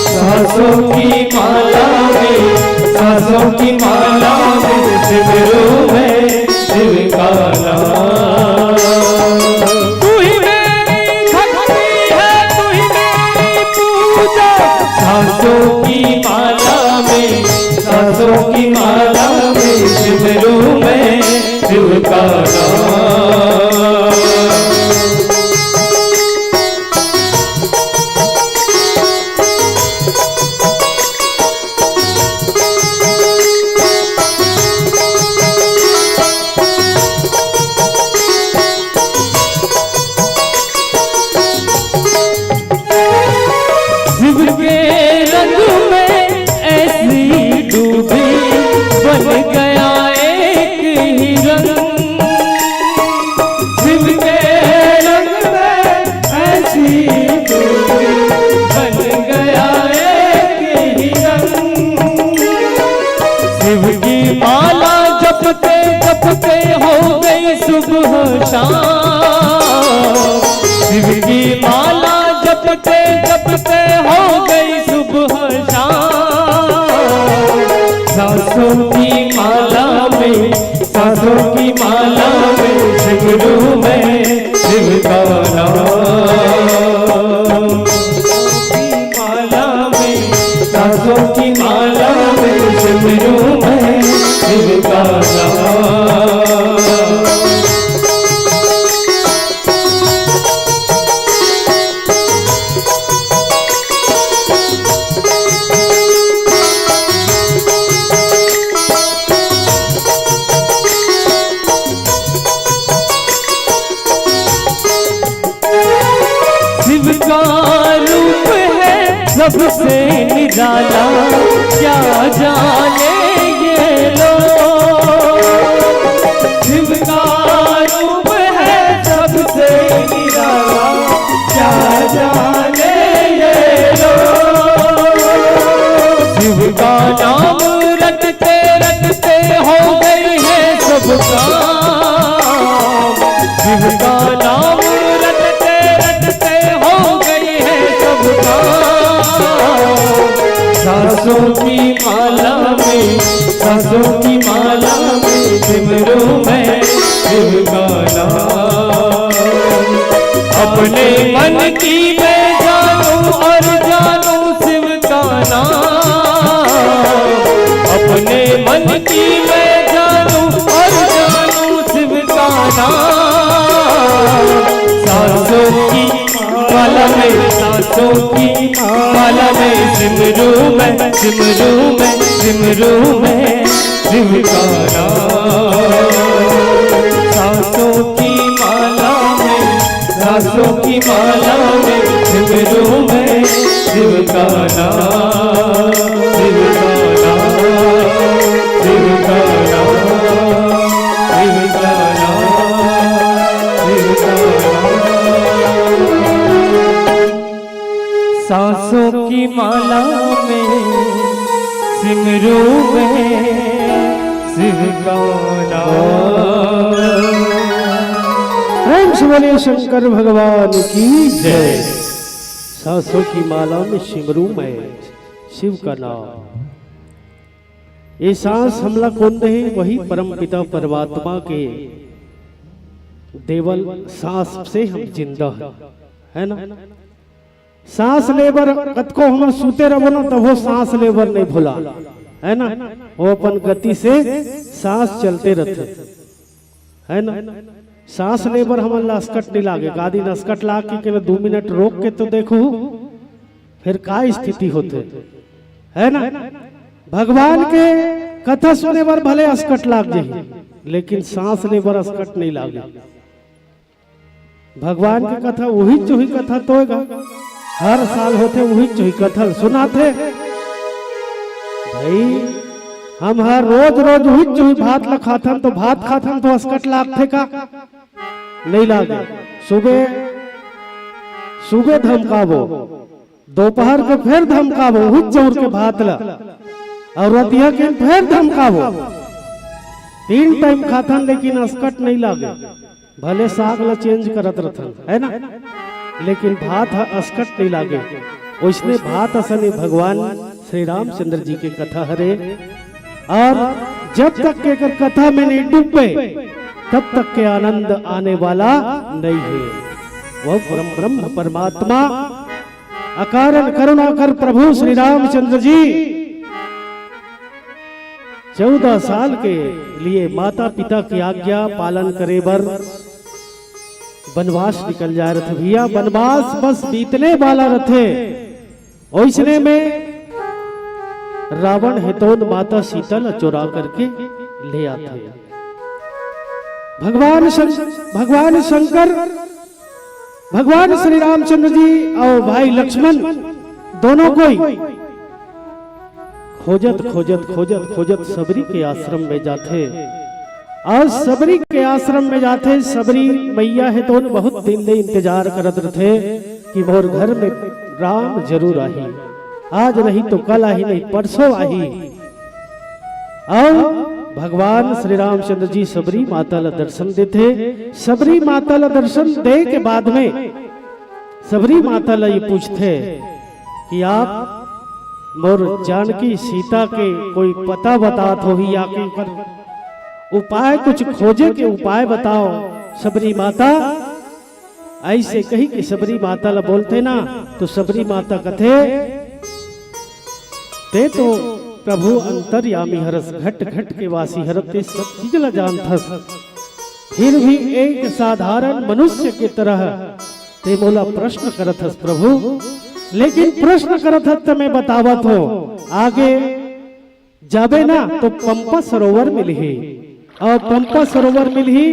सांसों की माला में, सांसों की माला में सिमरूं मैं शिव का नाम। तू ही मेरी भक्ति है, तू ही मेरी पूजा। सांसों की माला में, सांसों की माला में सिमरूं मैं शिव का नाम। शिव के रंग में ऐसी डूबी, बन गया एक ही रंग। शिव के रंग में ऐसी डूबी, बन गया एक ही रंग। शिव की माला जपते जपते हो गई सुबह शाम। शिव की माला जपते जपते हो गई सुबह शाम। सांसों की माला में, सांसों की माला में सिमरूं मैं शिव का नाम। माला में, सांसों की माला में सिमरूं मैं शिव का नाम। शिव का रूप है सबसे निराला, क्या जाने ये लोग। शिव का रूप है सबसे निराला, क्या जाने ये लोग। शिव का नाम रटते रटते हो गई है सब काम। शिव का नाम रटते रटते हो गई है सब काम। सांसों की माला में, सांसों की माला में सिमरूं मैं शिव का नाम। अपने मन की मैं जानू और जानू शिव का नाम। अपने मन की मैं जानू और जानू शिव का नाम। सांसों की माला में, सांसों की माला में सिमरूं मैं, सिमरूं मैं, सिमरूं मैं शिव का नाम। सांसों की माला में, सांसों की माला में सिमरूं मैं शिव का नाम, शिव का नाम, शिव का नाम, शिव का नाम, शिव का नाम। सांसों की माला में सिमरूं मैं शिव का नाम। प्रेम से बोलिए शंकर भगवान की जय। सांसों की माला में सिमरूं मैं शिव का नाम। ये सांस हमला कोन दे हे? वही परम पिता परमात्मा के देवल सांस से हम जिंदा है, है ना? सांस ले बर कतको हमन सूते रहो ना, तभो सांस ले बर नहीं भुला, है ना? वो अपन गति से सांस चलते रहते, है ना? सांस ले बर हमन ला असकट नहीं लागे। का दिन असकट लाग के केवल दू मिनट रोक के तो देखो, फिर का स्थिति होते, है ना? भगवान के कथा सुने बर भले असकट लाग जाही, लेकिन सांस ले बर असकट नहीं लागे। भगवान के कथा उही चोही कथा तो गा, हर साल होथे उही चोही कथा सुनाथे। भाई, हम हर रोज रोज उही चोही भात ला खाथन, तो भात खाथन तो असकट लागथे का? नहीं लागे। सुबह, सुबह धमकाबो, दोपहर के फिर धमकाबो उही चाउर के भात ला, और रतिया के फिर धमकाबो। तीन टाइम खाथन लेकिन असकट नहीं लागे। भले साग ला चेंज करत रथन, है ना, लेकिन भात ह असकट नहीं लागे। ओइसने भात असन ये भगवान श्री रामचंद्र जी के कथा हरे। और जब तक के एकर कथा में नहीं डूबे, तब तक के आनंद आने वाला नहीं है। वो परम ब्रह्म परमात्मा अकारण करुणा कर प्रभु श्री रामचंद्र जी चौदह साल के लिए माता पिता की आज्ञा पालन करे बर बनवास निकल जाए रथे भैया। बनवास बस बीतने वाला रथे। ओइसने में रावण हेतोन माता सीता ला चोरा करके ले आथे। भगवान शं-, भगवान शंकर, भगवान श्री रामचंद्र जी और भाई लक्ष्मण दोनों कोई खोजत खोजत खोजत खोजत सबरी के आश्रम में जाथे। और सबरी के आश्रम में जाथे। सबरी मैया हेतोन बहुत दिन ले इंतजार करत रथे कि मोर घर में राम जरूर आही, आज नहीं तो कल आही, नहीं परसों आही। और भगवान श्री रामचंद्र जी सबरी माता ला दर्शन देथे। सबरी माता ला दर्शन दे के बाद में सबरी माता ला ये पूछथे कि आप मोर जानकी सीता के कोई पता बतात होही या कि ओकर उपाय, कुछ खोजे के उपाय बताओ सबरी माता। ऐसे कही कि सबरी माता ला बोलथे ना, तो सबरी माता कथे, "ते तो प्रभु अंतर्यामी हरस, घट घट के वासी हरस, ते सब चीज ला जानथस, फिर भी एक साधारण मनुष्य के तरह ते मोला प्रश्न करत हस प्रभु, लेकिन प्रश्न करत हस त मैं बतावत हों, आगे जाबे ना तो पंपा सरोवर मिलही, और पंपा सरोवर मिलही,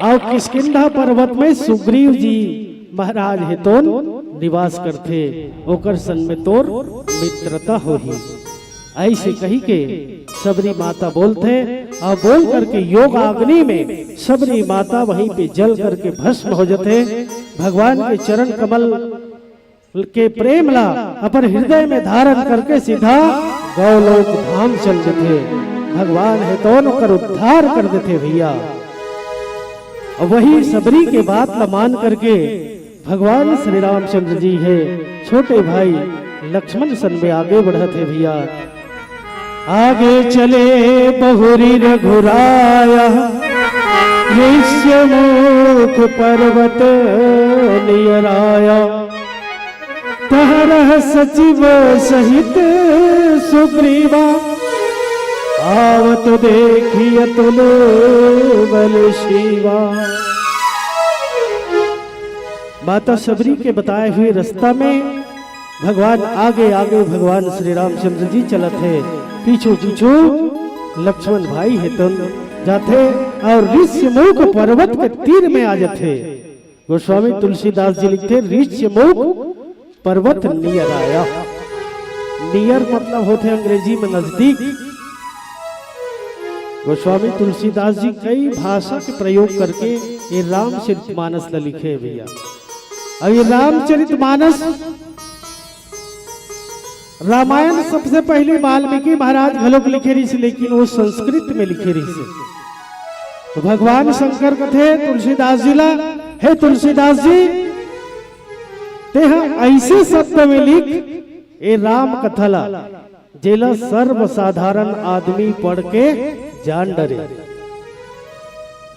और किष्किंधा पर्वत में सुग्रीव जी महाराज हेतोन निवास करथे, ओकर संग में तोर मित्रता होही।" ऐसे कही के सबरी माता बोलथे, और बोल करके योगाग्नि में सबरी माता वहीं पे जल करके भस्म हो जथे। भगवान के चरण कमल के प्रेम ला अपन हृदय में धारण करके सीधा गौलोक धाम चल देथे। भगवान हेतोन ओकर उद्धार कर देथे भैया। और वही सबरी के बात ला मान करके भगवान श्री रामचंद्र जी हे छोटे भाई लक्ष्मण संग में आगे बढ़त हे भैया। आगे चले बहुरी रघुराया, ऋष्यमूक पर्वत नियराया। तह रह सचिव सहित सुग्रीवा, आवत देखी अतुल बल सीवा। माता सबरी के बताए हुए रास्ता में भगवान आगे आगे भगवान श्री रामचंद्र जी चलत हे, पीछू पीछू लक्ष्मण भाई हेतोन जाथे और ऋष्यमूक पर्वत के तीर में आ जाथे। गोस्वामी तुलसीदास जी लिखथे, "ऋष्यमूक पर्वत नियर आया।" नियर मतलब होथे अंग्रेजी में नजदीक। गोस्वामी तुलसीदास जी कई भाषा के प्रयोग करके ये रामचरित मानस ला लिखे हे भैया। अब ये रामचरित मानस, रामायण सबसे पहली वाल्मीकि महाराज घलोक लिखे रहिस, लेकिन वो संस्कृत में लिखे रहिस। तो भगवान शंकर कथे तुलसीदास जी ला, "हे तुलसीदास जी, तेहा ऐसे शब्द में लिख ए राम कथा ला, जेला सर्वसाधारण आदमी पढ़ के जान डरे।"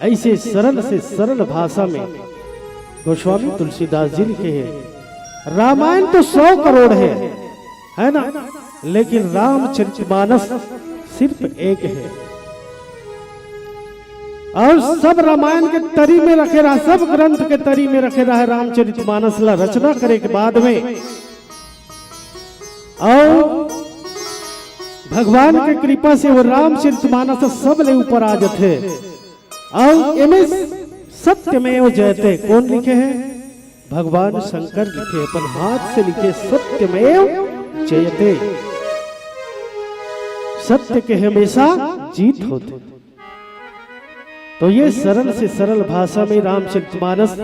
ऐसे सरल से सरल भाषा में गोस्वामी तुलसीदास जी लिखे हे, रामायण तो सौ करोड़ हे, है ना, लेकिन रामचरितमानस सिर्फ एक हे। और सब रामायण के तरी में रखे रहा, सब ग्रंथ के तरी में रखे रहा हे रामचरितमानस ला रचना करे के बाद में। और भगवान के कृपा से वो रामचरितमानस सब ले ऊपर आ जथे। और एमे सत्यमेव जयते कोन लिखे हे? भगवान शंकर लिखे, अपन हाथ से लिखे, "सत्यमेव जयते।" सत्य के हमेशा जीत होथे। तो ये सरल से सरल भाषा में रामचरितमानस,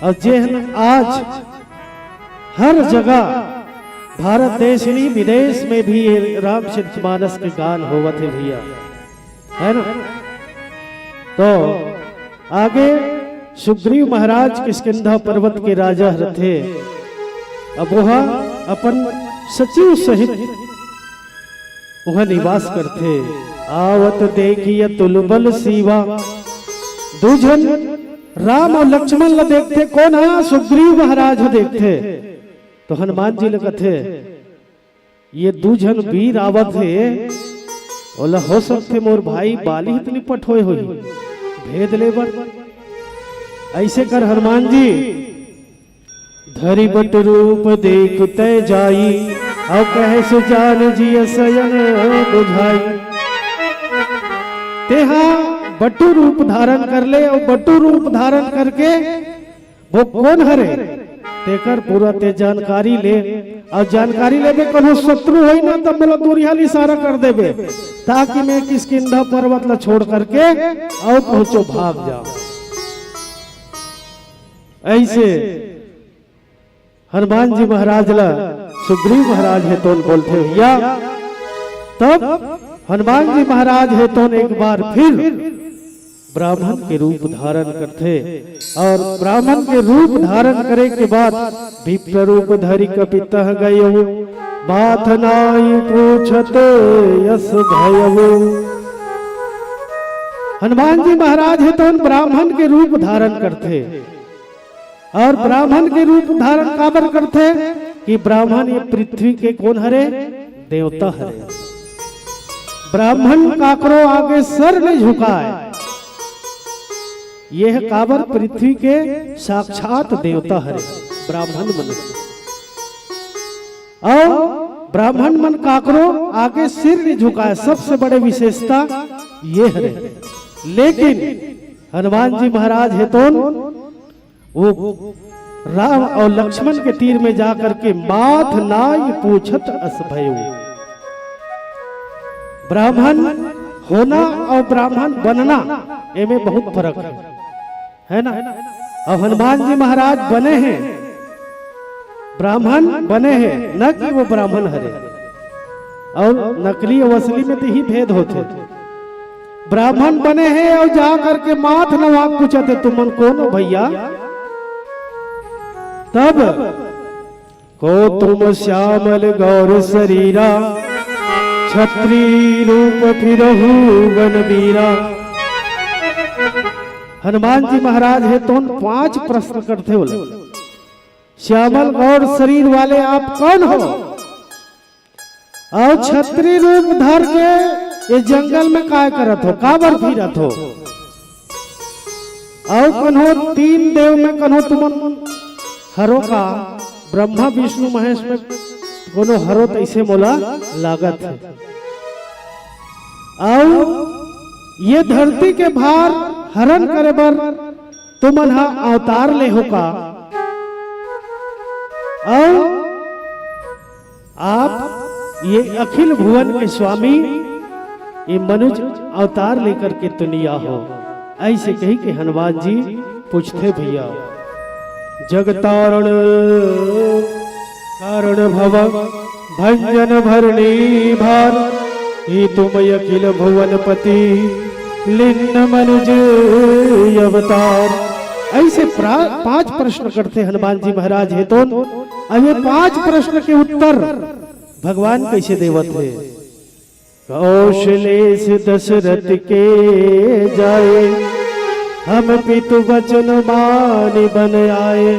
और जेहन आज हर जगह भारत देश नहीं, विदेश में भी ये रामचरितमानस के गान होवत हे भैया। है ना? तो आगे सुग्रीव महाराज किष्किंधा पर्वत के राजा रथे। अब वह अपन सचिव सहित वह निवास करथे। आवत देखिय तुलबल सीवा। दू झन राम अउ लक्ष्मण ल देखथे। कोन ह? सुग्रीव महाराज ह देखथे। तो हनुमान जी ल कथे, ये दू झन वीर आवत हे, ओला हो सकथे मोर भाई बाली ह तो नइ पठोय होही भेद ले बर। अइसे कर हनुमान जी धरि बट रूप देखि तैं जाई, अउ कहे सो जान जिय सयन बुझाई। तेहा बटु रूप धारण कर ले, अउ बटु रूप धारण करके वो कोन हरे, तेकर पूरा ते जानकारी ले। अउ जानकारी लेबे, कोनो शत्रु होई ना, तब मोला दूरिहा ले इशारा कर देबे, ताकि मैं किष्किंधा पर्वत ला छोड़ करके अउ पहुंचो, भाग जाओ। अइसे हनुमान जी महाराज ला सुग्रीव महाराज हे तोन बोलथे भैया। तब हनुमान जी महाराज हे तोन एक बार फिर ब्राह्मण के रूप धारण करथे, अउ ब्राह्मण के रूप धारण करे के बाद विप्र रूप धरि कपि तह गयो, बात नाई पूछत अस भयउ। हनुमान जी महाराज हे तोन ब्राह्मण के रूप धारण करथे, अउ ब्राह्मण के रूप धारण काबर करथे कि ब्राह्मण ये पृथ्वी के कोन हरे? देवता हरे। ब्राह्मण काकरो आगे सर नइ झुकाय। ये काबर? पृथ्वी के साक्षात देवता हरे ब्राह्मण मन। अउ ब्राह्मण मन काकरो आगे सिर नइ झुकाय, सबसे बड़े विशेषता ये हरे। लेकिन हनुमान जी महाराज हे तोन वो राम अउ लक्ष्मण के तीर में जा करके बात नाई पूछत अस भयउ। ब्राह्मण होना अउ ब्राह्मण बनना, एमे बहुत फरक हे, है ना? अउ हनुमान जी महाराज बने हे, ब्राह्मण बने हे, न कि वो ब्राह्मण हरे। अउ नकली अउ असली में तो इही भेद होथे। ब्राह्मण बने हे अउ जा करके माथ नवा के पूछत हे, तुमन कोन हो भैया? तब को तुम श्यामल गौर शरीरा, छत्री रूप फिरहु वन बीरा। हनुमान जी महाराज हे तोन पांच प्रश्न करथे ओला, श्यामल गौर शरीर वाले आप कौन हो? अउ छत्री रूप धर के ये जंगल में काय करत हो, काबर फिरत हो? अउ कन्हो तीन देव में कन्हो तुमन हरो का? ब्रह्मा विष्णु महेश में कोनो हरो तइसे मोला लागत हे। अउ ये धरती के भार हरण करे बर तुमन ह अवतार ले हो का? अउ आप ये अखिल भुवन के स्वामी, ये मनुज अवतार लेकर के तो नइ आए हो। अइसे कहि के हनुमान जी पूछथे भैया, जग तारण कारण भव भंजन भरणी भार, हे तुम अखिल भुवन पति लीन मनुज अवतार। अइसे प्रा-, पांच प्रश्न करथे हनुमान जी महाराज हे तोन। अब ये पांच प्रश्न के उत्तर भगवान कइसे देवत हे? कौशलेश दशरथ के जाए, हम पितु वचन मानि बन आए।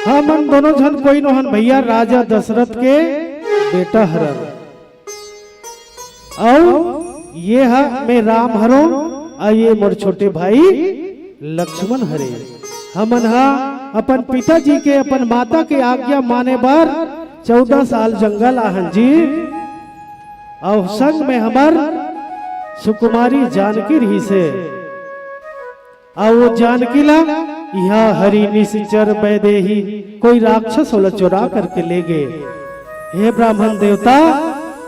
हमन दोनों झन कोई नोहन भैया, राजा दशरथ के बेटा हरन। अउ ये ह मैं राम हरों, अउ ये मोर छोटे भाई लक्ष्मण हरे। हमन ह अपन पिताजी के, अपन माता के आज्ञा माने बर चौदह साल जंगल आहन जी। अउ संग में हमर सुकुमारी जानकी रहिसे। अउ वो जानकी ला इहाँ हरि निसिचर बैदेही, कोई राक्षस ओला चोरा करके ले गे। हे ब्राह्मण देवता,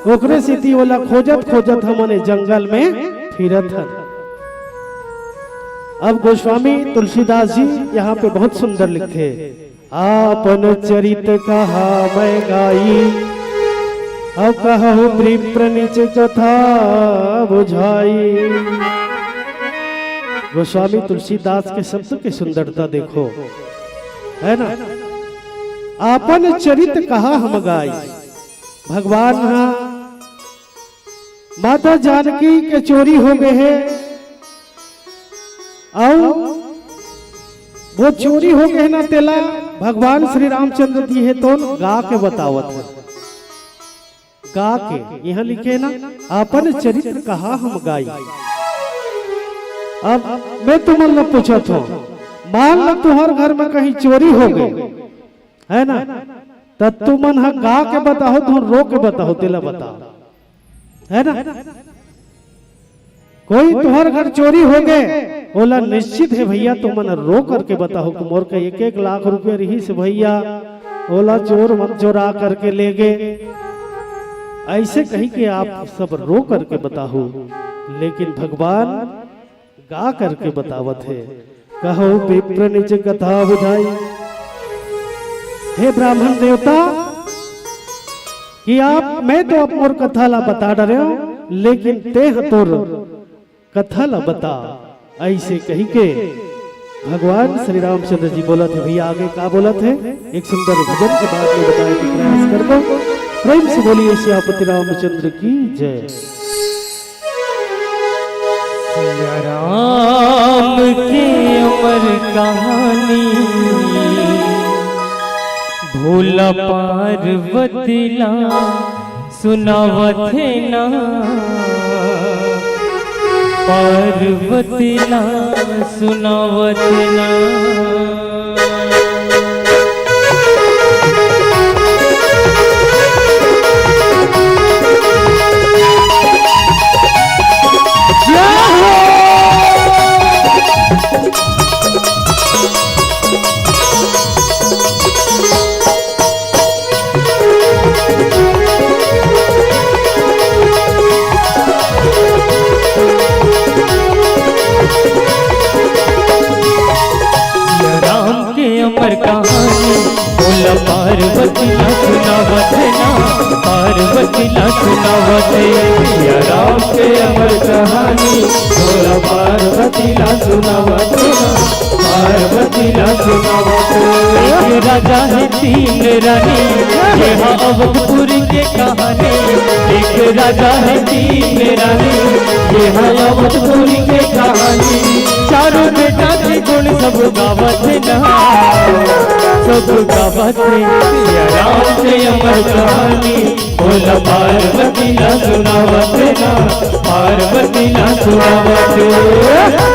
ओकरे सेती ओला खोजत खोजत हमन ए जंगल में फिरत हन। अब गोस्वामी तुलसीदास जी यहाँ पे बहुत सुंदर लिखथे, आपन चरित कहा मैं गाई, अब कहहु विप्र निज कथा बुझाई। गोस्वामी तुलसीदास के शब्द की सुंदरता देखो, है ना? आपन चरित कहा हम गाई। भगवान हा माता जानकी के चोरी हो गए है, अउ वो चोरी हो गए ना, तेला भगवान श्री रामचंद्र जी हे तो गा के बतावत है, गा के। यहाँ लिखे ना, आपन चरित्र कहा हम गाई। अब मैं तुमन ला पूछत हूँ, मान लो तुहर घर में कहीं चोरी हो गए, है ना, त तुमन ह गा के बताहो, तुम रो के बताहो, तेला बताओ, है ना? कोई तुहर घर चोरी हो गए, ओला निश्चित है भैया, तुमन रो करके बताहो कि मोर का एक एक लाख रुपया रहिस भैया, ओला चोर मन चोरा करके ले गए। ऐसे कही के आप सब रो करके बताहो, लेकिन भगवान गा करके बतावत है। कहो विप्र निज कथा बुझाई। हे ब्राह्मण देवता, कि आप, मैं तो अब मोर कथा ला बता डरे हूँ, लेकिन तेह तोर कथा ला बता। ऐसे कही के भगवान श्री रामचंद्र जी बोलत है। भैया, आगे का बोलत है, एक सुंदर भजन के बाद में बताए के प्रयास करबो। प्रेम से बोलिए सियापति रामचंद्र की जय। सिया राम के अमर कहानी, भोला पार्वती ला सुनावत हे ना, पार्वती ला सुनावत हे ना। सिया राम के अमर कहानी, भोला पार्वती ला सुनावत हे ना, पार्वती ला सुनावत हे। सिया राम के अमर कहानी, भोला पार्वती ला सुनावत हे ना, पार्वती ला सुनावत हे। एक राजा हे तीन रानी, ये हा अवधपुर के कहानी। एक राजा हे तीन रानी, ये हा अवधपुर के कहानी। चारों बेटा के गुण सब गावत हे ना, सब गावत हे। सिया राम के अमर कहानी, भोला पार्वती ला सुनावत हे ना, पार्वती ला सुनावत हे।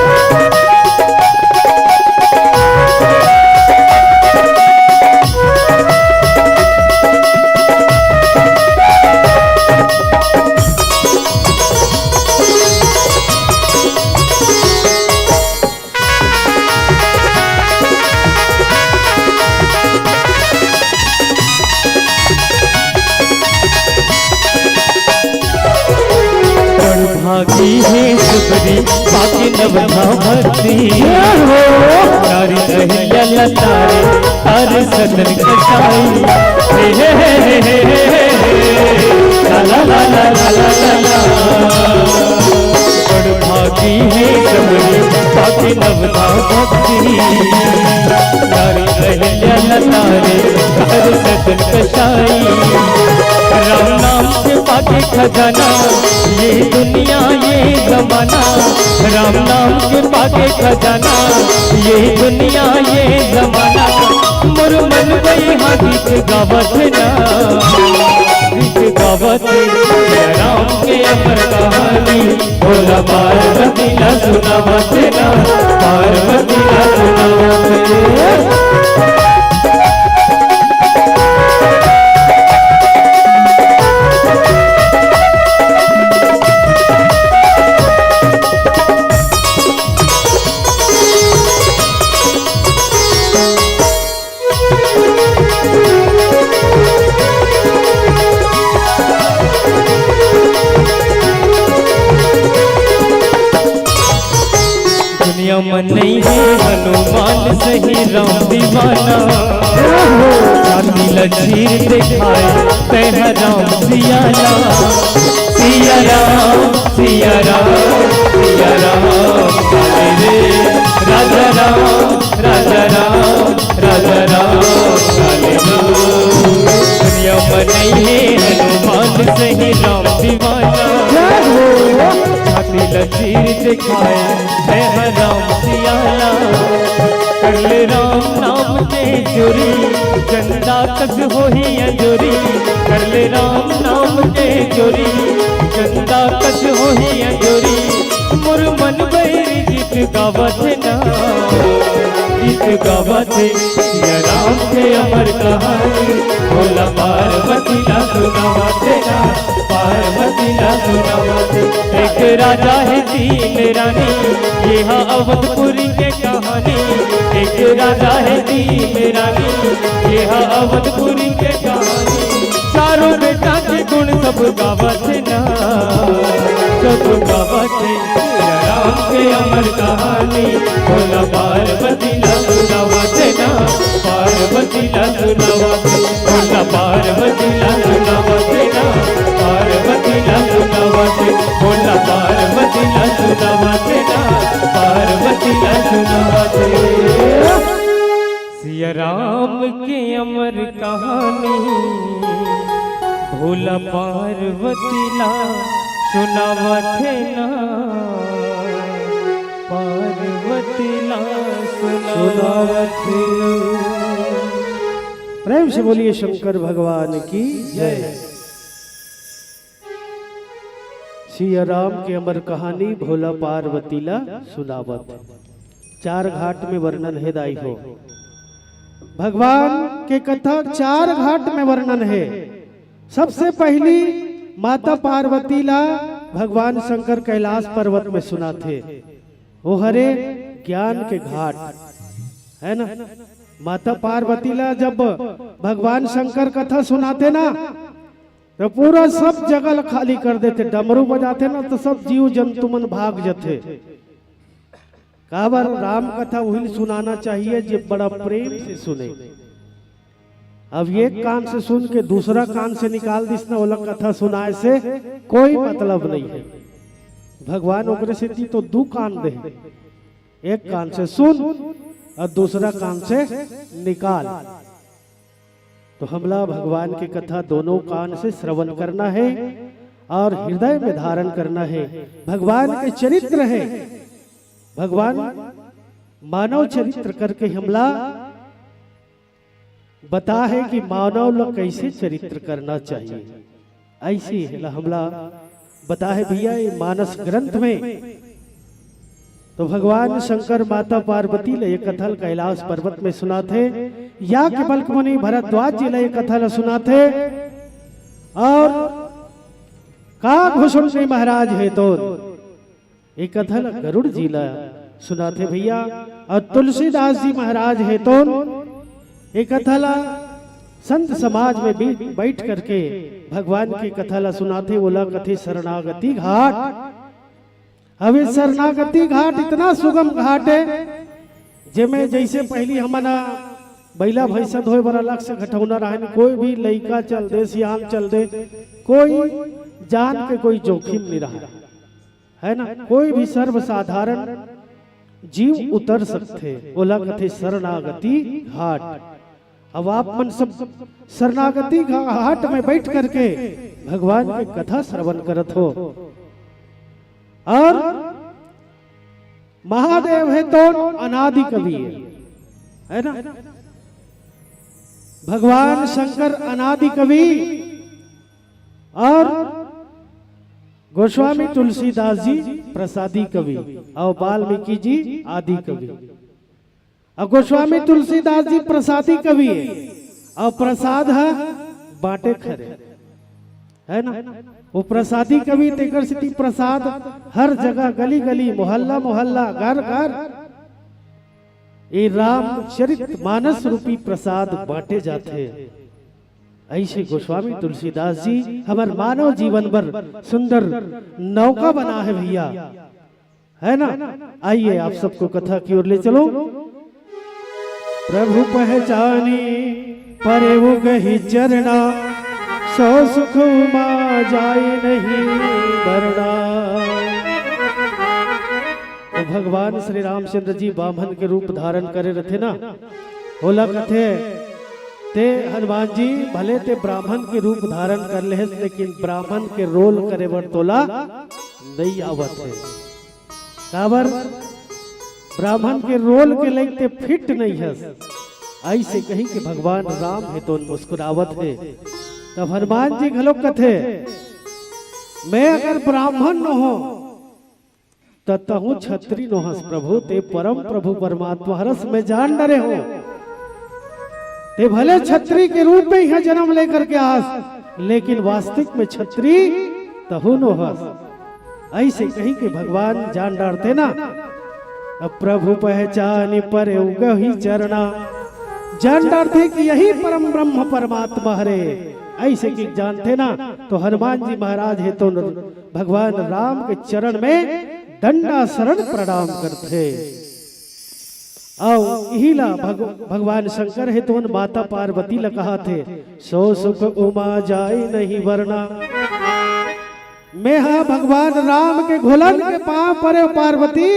बड़ भागी हे सुबरी, पाके नवधा भक्ति। नारी अहिल्या ला तारे, तारे सतन कसाई। हे, हे, हे। ला, ला, ला। बड़ भागी हे सबरी, पाके नवधा भक्ति। नारी अहिल्या ला तारे, तारे सतन कसाई। राम नाम के पाके खजाना, ये दुनिया ये जमाना। राम नाम के पाके खजाना, ये दुनिया ये जमाना। मोर मन वही हा गीत गावत ना, गीत गावत। सिया राम के अमर कहानी, भोला पार्वती ला सुनावत ना, पार्वती ला सुनावत। दुनिया में नहीं है हनुमान सही राम दीवाना। जात लकीर दिखाए तैं ह राम सिया ला। सिया राम, सिया राम, सिया राम, काले रे। राजा राम, राजा राम, राजा राम, काले रे। दुनिया म नइ हे हनुमान सही राम दीवाना। जय हो। छाती लकीर दिखाए तैं ह राम सिया ला। कर ले राम नाम के चोरी, चंदा कस होही अंजोरी। कर ले राम नाम के चोरी, चंदा कस होही अंजोरी। मोर मन बैरी गीत गावत हे ना, गीत गावत हे। सिया राम के अमर कहानी, भोला पार्वती ला सुनावत हे ना, पार्वती ला सुनावत हे। एक राजा हे तीन रानी, ये हा अवधपुरी के कहानी। एक राजा हे तीन रानी, ये हा अवधपुरी के कहानी। चारों बेटा के गुण सब गावत हे ना, सब गावत हे। सिया राम के अमर कहानी, भोला पार्वती ला सुनावत हे ना, पार्वती ला सुनावत हे। भोला पार्वती ला सुनावत हे ना, पार्वती ला सुनावत हे। भोला पार्वती ला सुनावत हे ना, पार्वती ला सुनावत हे। सिया राम के अमर कहानी, भोला पार्वती ला सुनावत हे ना, पार्वती ला सुनावत हे ना। प्रेम से बोलिए शंकर भगवान की जय। सिया राम के अमर कहानी, भोला पार्वती ला सुनावत। चार घाट में वर्णन हे दाई हो। भगवान के कथा चार घाट में वर्णन हे। सबसे पहली माता पार्वती ला भगवान शंकर कैलाश पर्वत में सुनाथे। वो हरे ज्ञान के घाट, है ना? माता पार्वती ला जब भगवान शंकर कथा सुनाथे ना, तो पूरा सब जगह ला खाली कर देथे। डमरू बजाथे ना, तो सब जीव जंतु मन भाग जथे। काबर? राम कथा उही ल सुनाना चाहिए जे बड़ा प्रेम से सुने। अब एक कान से सुन के दूसरा कान से निकाल दिस ना, ओला कथा सुनाए से कोई मतलब नहीं है। भगवान ओकरे सेती तो दू कान दे, एक कान से सुन और दूसरा कान से निकाल। तो हमला भगवान के कथा दोनों कान से श्रवण करना है और हृदय में धारण करना है। भगवान के चरित्र है, भगवान मानव चरित्र करके हमला बता है कि मानव ला कैसे चरित्र करना चाहिए। ऐसी है ला हमला बता है भैया, ये मानस ग्रंथ में तो भगवान शंकर माता पार्वती ला ये कथा ल कैलाश पर्वत में सुनाथे, याज्ञवल्क्य मुनि भरद्वाज जी ला ये कथा ल सुनाथे, और काकभूषण जी महाराज हे तो ये कथा ल गरुड़ जी ला सुनाथे भैया, और तुलसीदास जी महाराज हे तो ये कथा ला संत समाज में भी बैठ करके भगवान की कथा ला सुनाथे, ओला कथे शरणागति घाट। अब ये शरणागति घाट इतना सुगम घाट है, जेमे जैसे पहली हमन बैला भैंसा धोए बर अलग से घटौना रहन, कोई भी लइका चल दे, सियान चल दे, कोई जान के कोई जोखिम नहीं रहा, है ना? कोई भी सर्वसाधारण जीव उतर सकथे, ओला कथे शरणागति घाट। अब आप मन सब शरणागति घाट में बैठ करके भगवान की कथा श्रवण करत हो, और महादेव हे तो अनादि कवि है, है ना? भगवान शंकर अनादि कवि और गोस्वामी तुलसीदास जी प्रसादी कवि और वाल्मीकि जी आदि कवि। और गोस्वामी तुलसीदास जी प्रसादी कवि है और प्रसाद है बांटे खरे, है ना? वो प्रसादी कवि, तेकर सेती प्रसाद हर जगह, गली गली, मोहल्ला मोहल्ला, घर घर, ये रामचरित मानस रूपी प्रसाद बांटे जाथे। ऐसे गोस्वामी तुलसीदास जी हमर मानव जीवन बर सुंदर नौका बना है भैया, है ना? आइए, आप सबको कथा की ओर ले चलो। प्रभु पहचानी परे उगहि चरना, सो सुख उमा जाय नहीं बरना। तो भगवान श्री रामचंद्र जी बामन के रूप धारण करे रथे ना, ओला कथे, ते हनुमान जी भले ते ब्राह्मण के रूप धारण कर लेहस, लेकिन ब्राह्मण के रोल करे बर तोला नइ आवत हे। काबर? ब्राह्मण के रोल के लइक ते फिट नइ हस। अइसे कहि के भगवान राम हे तोन मुस्कुरावत हे। तब हनुमान जी घलोक कथे, मैं अगर ब्राह्मण न हो, त तहूँ छत्री नोहस प्रभु, ते परम प्रभु परमात्मा हरस, मैं जान डरे हो। ते भले छत्री के रूप में इहाँ जन्म लेकर के आस, लेकिन वास्तविक में छत्री तहूँ नोहस। अइसे कहि के भगवान जान डारथे ना। अब प्रभु पहचानी परे उगहि चरना, जान डारथे कि यही परम ब्रह्म परमात्मा हरे। अइसे कि जानथे ना, तो हनुमान जी महाराज हे तो भगवान राम के चरण में दंडासरण प्रणाम करथे। अउ इही ला भग-, भगवान शंकर हे तो माता पार्वती ला कहाथे, सो सुख उमा जाय नहीं बरना। मैं हा भगवान राम के घुलन के पाँव परे पार्वती,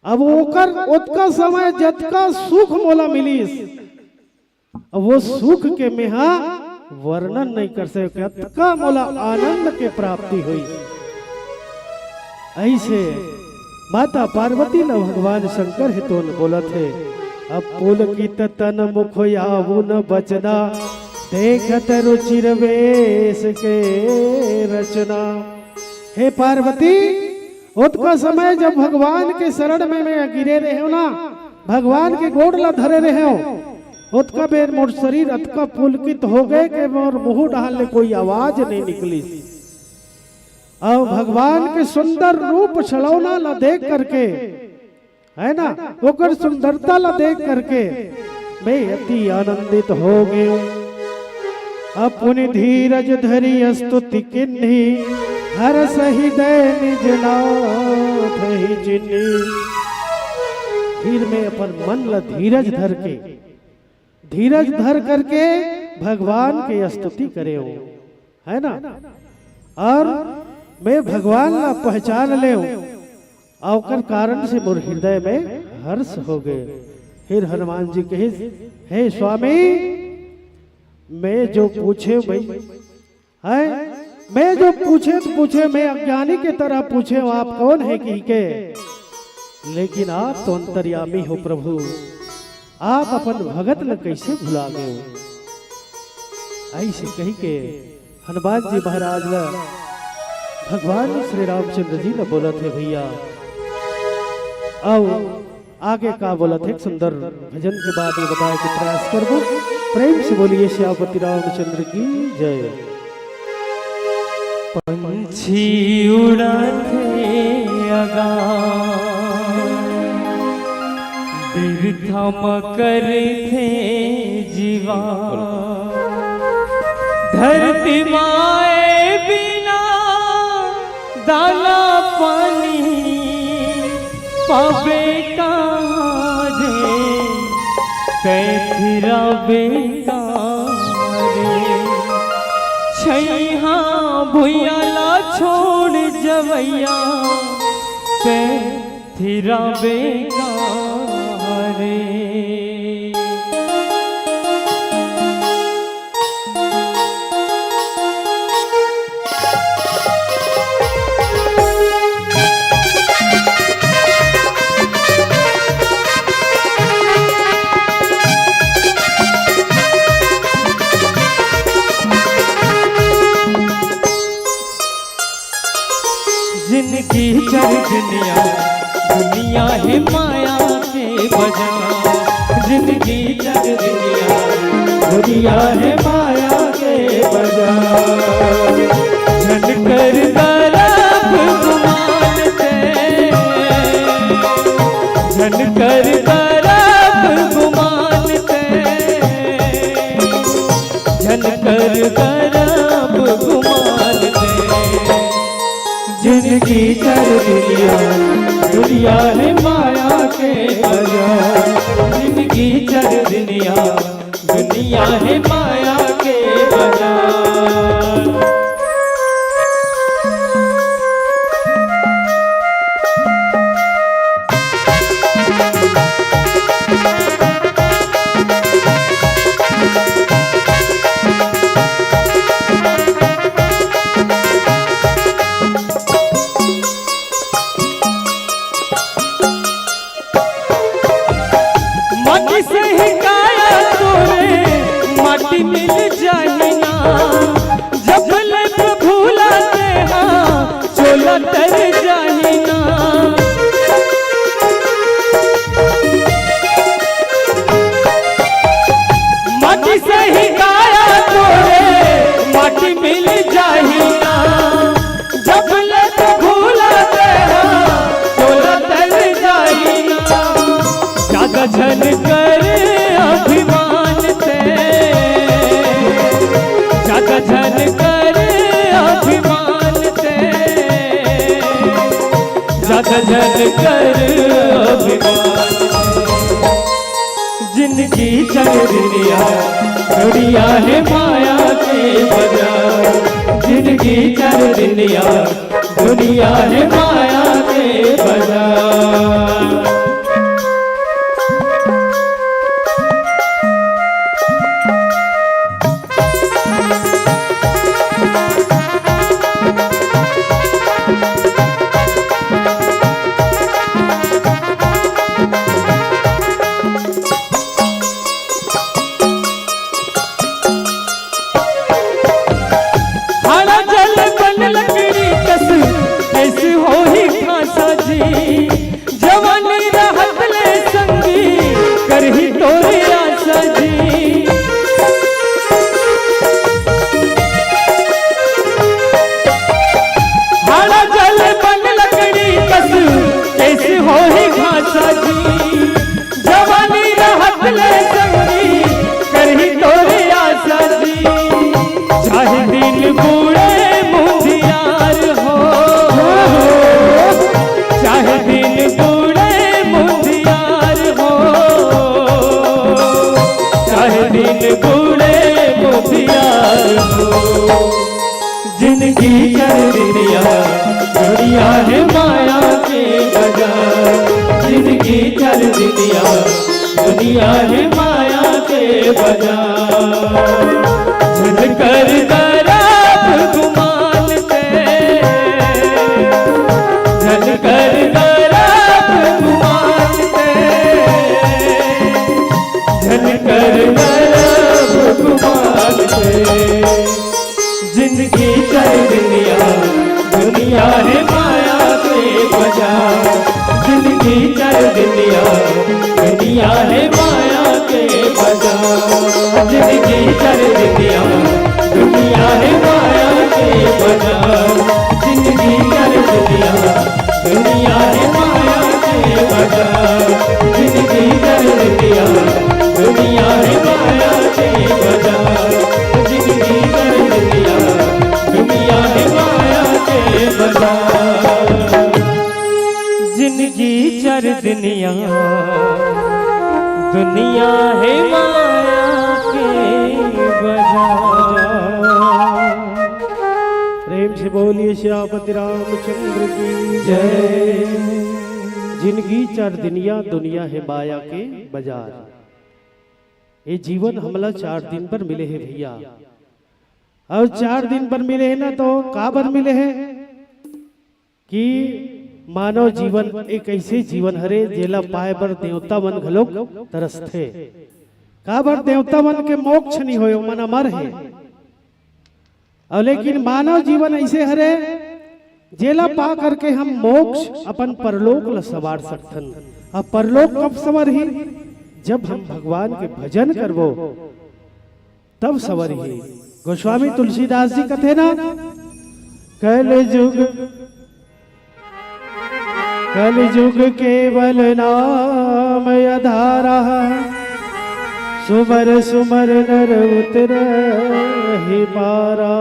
अब ओकर ओतका समय जतका सुख मोला मिलिस, अब वो सुख के मेहा वर्णन नहीं कर सके, अतका मोला आनंद के प्राप्ति हुई। अइसे माता पार्वती ल भगवान शंकर हे तोन बोलत हे, अब पुलकित तन मुख आऊ न बचना, देखत रुचिर वेश के रचना। हे पार्वती, ओतका समय जब भगवान के शरण में मैं गिरे रहेंव ना, भगवान के गोड़ ला धरे रहेंव, ओतका बेर मोर शरीर अतका पुलकित हो गए कि मोर मुंह डहार ले कोई आवाज नहीं निकलिस। अउ भगवान के सुंदर रूप छलौना ला देख करके, है ना, ओकर सुंदरता ला देख करके मैं अति आनंदित हो गयो। अपनी धीरज धरी स्तुति किन्ही, हरष हृदय निज नाथ ही चिन्ही। फिर मैं अपन मन ला धीरज धर के, धीरज धर करके भगवान के स्तुति करेंव, है ना? अउ मैं भगवान ला पहचान लेंव, अउ ओकर कारण से मोर हृदय में हर्ष हो गए। फिर हनुमान जी कहिस, हे स्वामी, मैं जो पूछेंव मैं, हैं? मैं जो पूछेंव तो पूछेंव, मैं अज्ञानी के तरह पूछेंव, आप कौन हे कहि के, लेकिन आप तो अंतर्यामी हो प्रभु, आप अपन भगत ल कइसे भुला गए हो? अइसे कहि के हनुमान जी महाराज ल भगवान श्री रामचंद्र जी ल बोलत हे भैया। अउ आगे का बोलत हे, एक सुंदर भजन के बाद में बताए के प्रयास करबो। प्रेम से बोलिए श्यामपति रामचंद्र की जय। पंछी उड़त हे अगा, बिरथा म करथे जीवा। धरती माए बिना दाना पानी पाबे कहाँ रे, तैं थिराबे कहाँ रे। छैहा भुइयां ला छोड़ जवैया, तैं थिराबे कहाँ रे। जिनगी चर दुनिया, दुनिया हे माया के बजार। जिनगी चर दुनिया, दुनिया हे माया के बजार। झन कर करब गुमान ते, झन कर करब गुमान ते, झन कर करब गुमान ते। जिनगी चर दुनिया, दुनिया हे माया के बजार। दुनिया, दुनिया हे माया के बाजार। माटी से ही काया तोरे, माटी मिल जाही ना। जब ले प्रभु ला तेहा, चोला तर जाही ना। माटी से ही काया तोरे, माटी मिल जाही ना। जब ले प्रभु ला तेहा, चोला तर जाही ना। ज्यादा झन कर अभिमान ते, ज्यादा झन कर अभिमान ते, ज्यादा झन कर अभिमान। जिनगी चल दुनिया, दुनिया हे माया के बाजार। जिनगी चल दुनिया, दुनिया हे माया के बाजार। हाड़ा जल बन लकड़ी कस, कइसे होही खासा जी। जवानी रहत ले संगी, करही तोरे आसा जी। हाड़ा जल बन लकड़ी कस, कइसे होही खासा जी। जवानी रहत ले संगी, करही तोरे आसा जी। चाहे दिन बूढ़े मुंधियार हो, चाहे दिन बूढ़े मुंधियार हो, चाहे दिन बूढ़े मुंधियार हो। जिनगी चल दुनिया, दुनिया हे माया के बाजार। जिनगी चल दुनिया, दुनिया हे माया के बाजार। झन कर गरब गुमान ते, झन कर गरब गुमान ते, झन कर गरब गुमान ते। जिनगी चल दुनिया, दुनिया हे माया के बाजार। जिनगी चल दुनिया, दुनिया हे माया के बाजार। जिनगी चल दुनिया, दुनिया हे माया के बाजार। जिनगी चल दुनिया, दुनिया हे माया के बाजार। जिनगी चल दुनिया, दुनिया हे माया के बाजार। जिनगी चल दुनिया, दुनिया हे माया के बाजार। जिनगी चल दुनिया, दुनिया हे माया के बाजार। प्रेम से बोलिए सियापति रामचंद्र की जय। जिनगी चल दुनिया, दुनिया हे माया के बाजार। ये जीवन हमला चार दिन बर मिले हे भैया, अउ चार दिन बर मिले हे ना, तो काबर मिले हे कि मानव जीवन एक अइसे जीवन हरे, जेला पाए बर देवता मन घलोक तरसथे। काबर देवता मन के मोक्ष नइ होय, ओमन अमर हे। अउ लेकिन मानव जीवन अइसे हरे, जेला पा करके हम मोक्ष, अपन परलोक ल संवार सकथन। अब परलोक कब संवरही? जब हम भगवान के भजन करबो, तब संवरही। गोस्वामी तुलसीदास जी कथे ना, कल जुग, कल जुग केवल नाम आधारा, सुमर सुमर नर उतरहि पारा।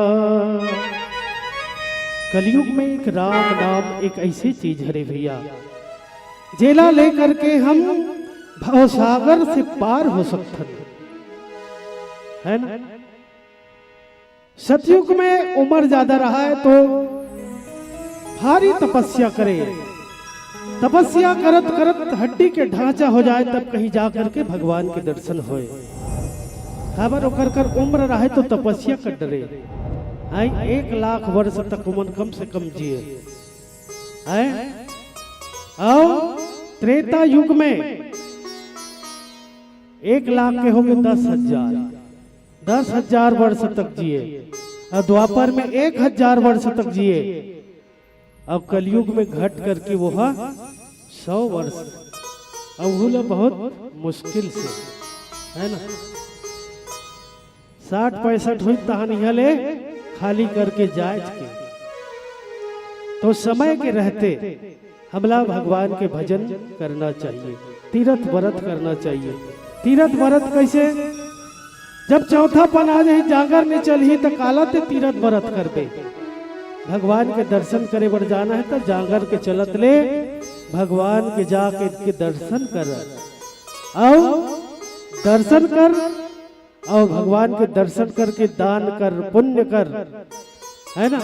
कलयुग में एक राम नाम एक अइसे चीज हरे भैया, जेला लेकर के हम भवसागर से पार हो सकथन, है ना? सतयुग में उम्र ज्यादा रहा है तो भारी तपस्या करे। तपस्या करत करत हड्डी के ढांचा हो जाए, तब कहीं जा करके भगवान के दर्शन होए। काबर ओकर कर उम्र रहे तो तपस्या कर डरे। आई एक लाख वर्ष तक उमन कम से कम जिए। हैं? और त्रेता युग में एक लाख के हो गए दस हजार, दस हजार वर्ष तक जिए। और द्वापर में एक हजार वर्ष तक जिए। अब कलयुग में घट करके वो हा सौ वर्ष, अब वो ला बहुत मुश्किल से, है ना? साठ पैंसठ हुई तहन इहाँ ले खाली करके जाए के। तो समय के रहते हमला भगवान के भजन करना चाहिए, तीरथ व्रत करना चाहिए। तीरथ व्रत कैसे? जब चौथापन आ जाही, जांगर नइ चलही, त काला ते तीरथ व्रत करबे? भगवान के दर्शन करे बर जाना है, त जांगर के चलत ले भगवान के जाके के दर्शन कर, अउ दर्शन कर, अउ भगवान के दर्शन करके दान कर, पुण्य कर, है ना?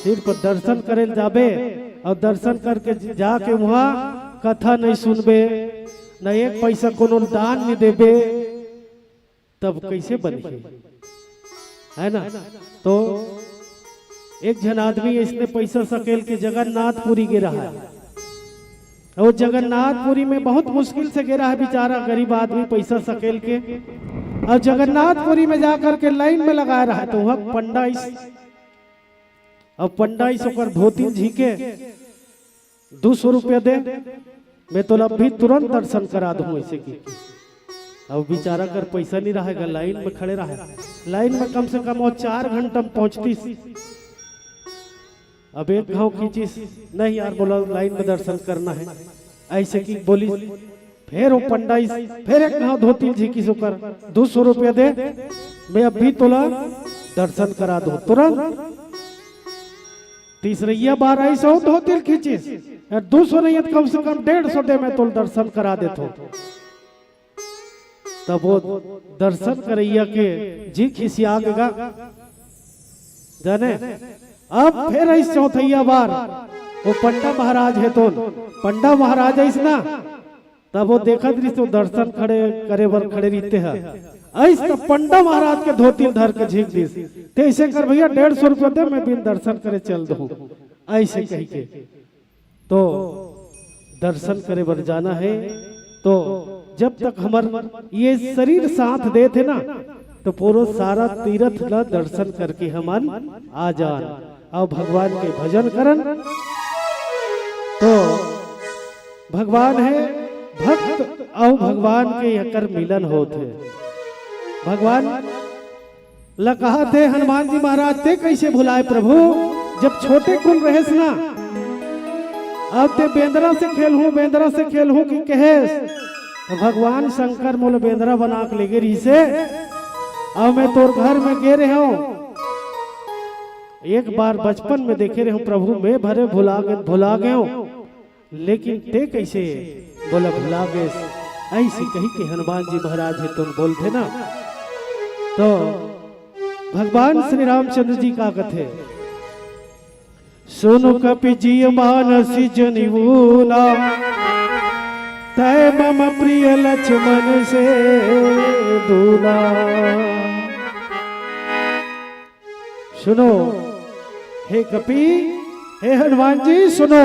सिर्फ दर्शन करे ल जाबे अउ दर्शन करके जाके वहाँ कथा नइ सुनबे, न एक पैसा कोनो ल दान नइ देबे, तब कैसे बनही, है ना? तो एक झन आदमी इसने पैसा सकेल के जगन्नाथपुरी गे रहा है। अउ जगन्नाथपुरी में बहुत मुश्किल से गे रहा है बेचारा गरीब आदमी, पैसा सकेल के। अउ जगन्नाथपुरी में जाकर के लाइन में लगाए रहा है, तो वहाँ पंडा इस, अब पंडा इस ओकर धोती झीके, "दू सौ रुपया दे, मैं तोला अभी तुरंत दर्शन करा दूँ," ऐसे कि। अब बेचारा कर पैसा नइ रहे गा, लाइन में खड़े रहे। लाइन में कम से कम वो चार घंटा में पहुँचतिस। अब एक घाव खींचिस, "नहीं यार," बोला, "लाइन में दर्शन करना है," ऐसे कि बोलिस। फिर वो पंडा इस, फिर एक घाव धोती झीकिस ओकर, "दू सौ रुपया दे, मैं अभी तोला दर्शन करा दूँ तुरंत।" तीसरइया बार आइस, वो धोती खींचिस, "यार, दू सौ नहीं है तो कम से कम डेढ़ सौ दे, मैं तोला दर्शन करा देथों।" तब वो दर्शन करइया के जी खिसिया गे गा, जाने। अब फिर आइस चौथइया बार, वो पंडा महाराज हे तोन, पंडा महाराज आइस ना, तब वो देखत रहिस तो दर्शन खड़े करे बर खड़े रहिते ह। आइस त पंडा महाराज के धोती धर के झीक दिस, "ते ऐसे कर भैया, डेढ़ सौ रुपया दे, मैं बिन दर्शन करे चल दूँ," ऐसे कहि के। तो दर्शन करे बर जाना है, तो जब तक हमर ये शरीर साथ देथे ना, तो पूरा सारा तीरथ ला दर्शन करके हमन आ जान, अउ भगवान के भजन करन। तो भगवान है भक्त अउ भगवान के एकर मिलन होत है। भगवान ला कहत हे हनुमान जी महाराज, "ते कैसे भुलाए प्रभु, जब छोटे कुन रहेस ना, अब ते बेंदरा से खेलहूं, बेंदरा से खेलहूं कि कहेस, तो भगवान शंकर मोला बेंदरा बना के लेगे रहिसे, अउ मैं तोर घर में गे रहेंव, एक बार बचपन में देखे रहेंव प्रभु, मैं भरे भुला गे, भुला गेंव।" लेकिन ते कैसे मोला भुला गेस, ऐसे कहि के हनुमान जी महाराज हे तोन बोलथे ना, तो भगवान श्री रामचंद्र जी का कथे, "सुनु कपि जिय मानसि जनि ऊना, तय मम प्रिय लक्ष्मण से दूना।" सुनो, हे कपि, हे हनुमान जी, सुनो,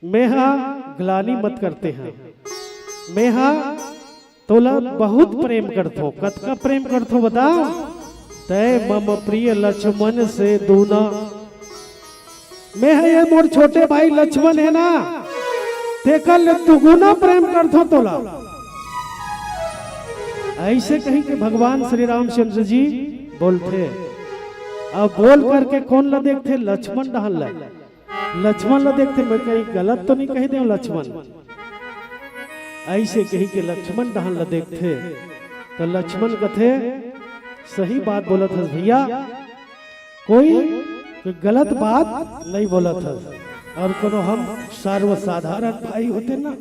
मेहा ग्लानी मत करते हैं, मेहा तोला बहुत प्रेम करथों। कतका प्रेम करथों बता? "तय मम प्रिय लक्ष्मण से दूना।" मेहा ये मोर छोटे भाई लक्ष्मण हे ना, तेकर ले दुगुना प्रेम करथों तोला। ऐसे कहि के भगवान श्री रामचंद्र जी बोलथे। अब बोल करके कोन ला देखथे? लक्ष्मण डहन ला। लक्ष्मण ला देखथे, "मैं कहीं गलत तो नहीं कहि देंव लक्ष्मण?" ऐसे कहि के लक्ष्मण डहन ला देखथे, तो लक्ष्मण कथे, "सही बात बोलत हस भैया, कोई गलत बात नहीं बोलत हस।" अउ कोनो हम सर्वसाधारण भाई होतेन ना,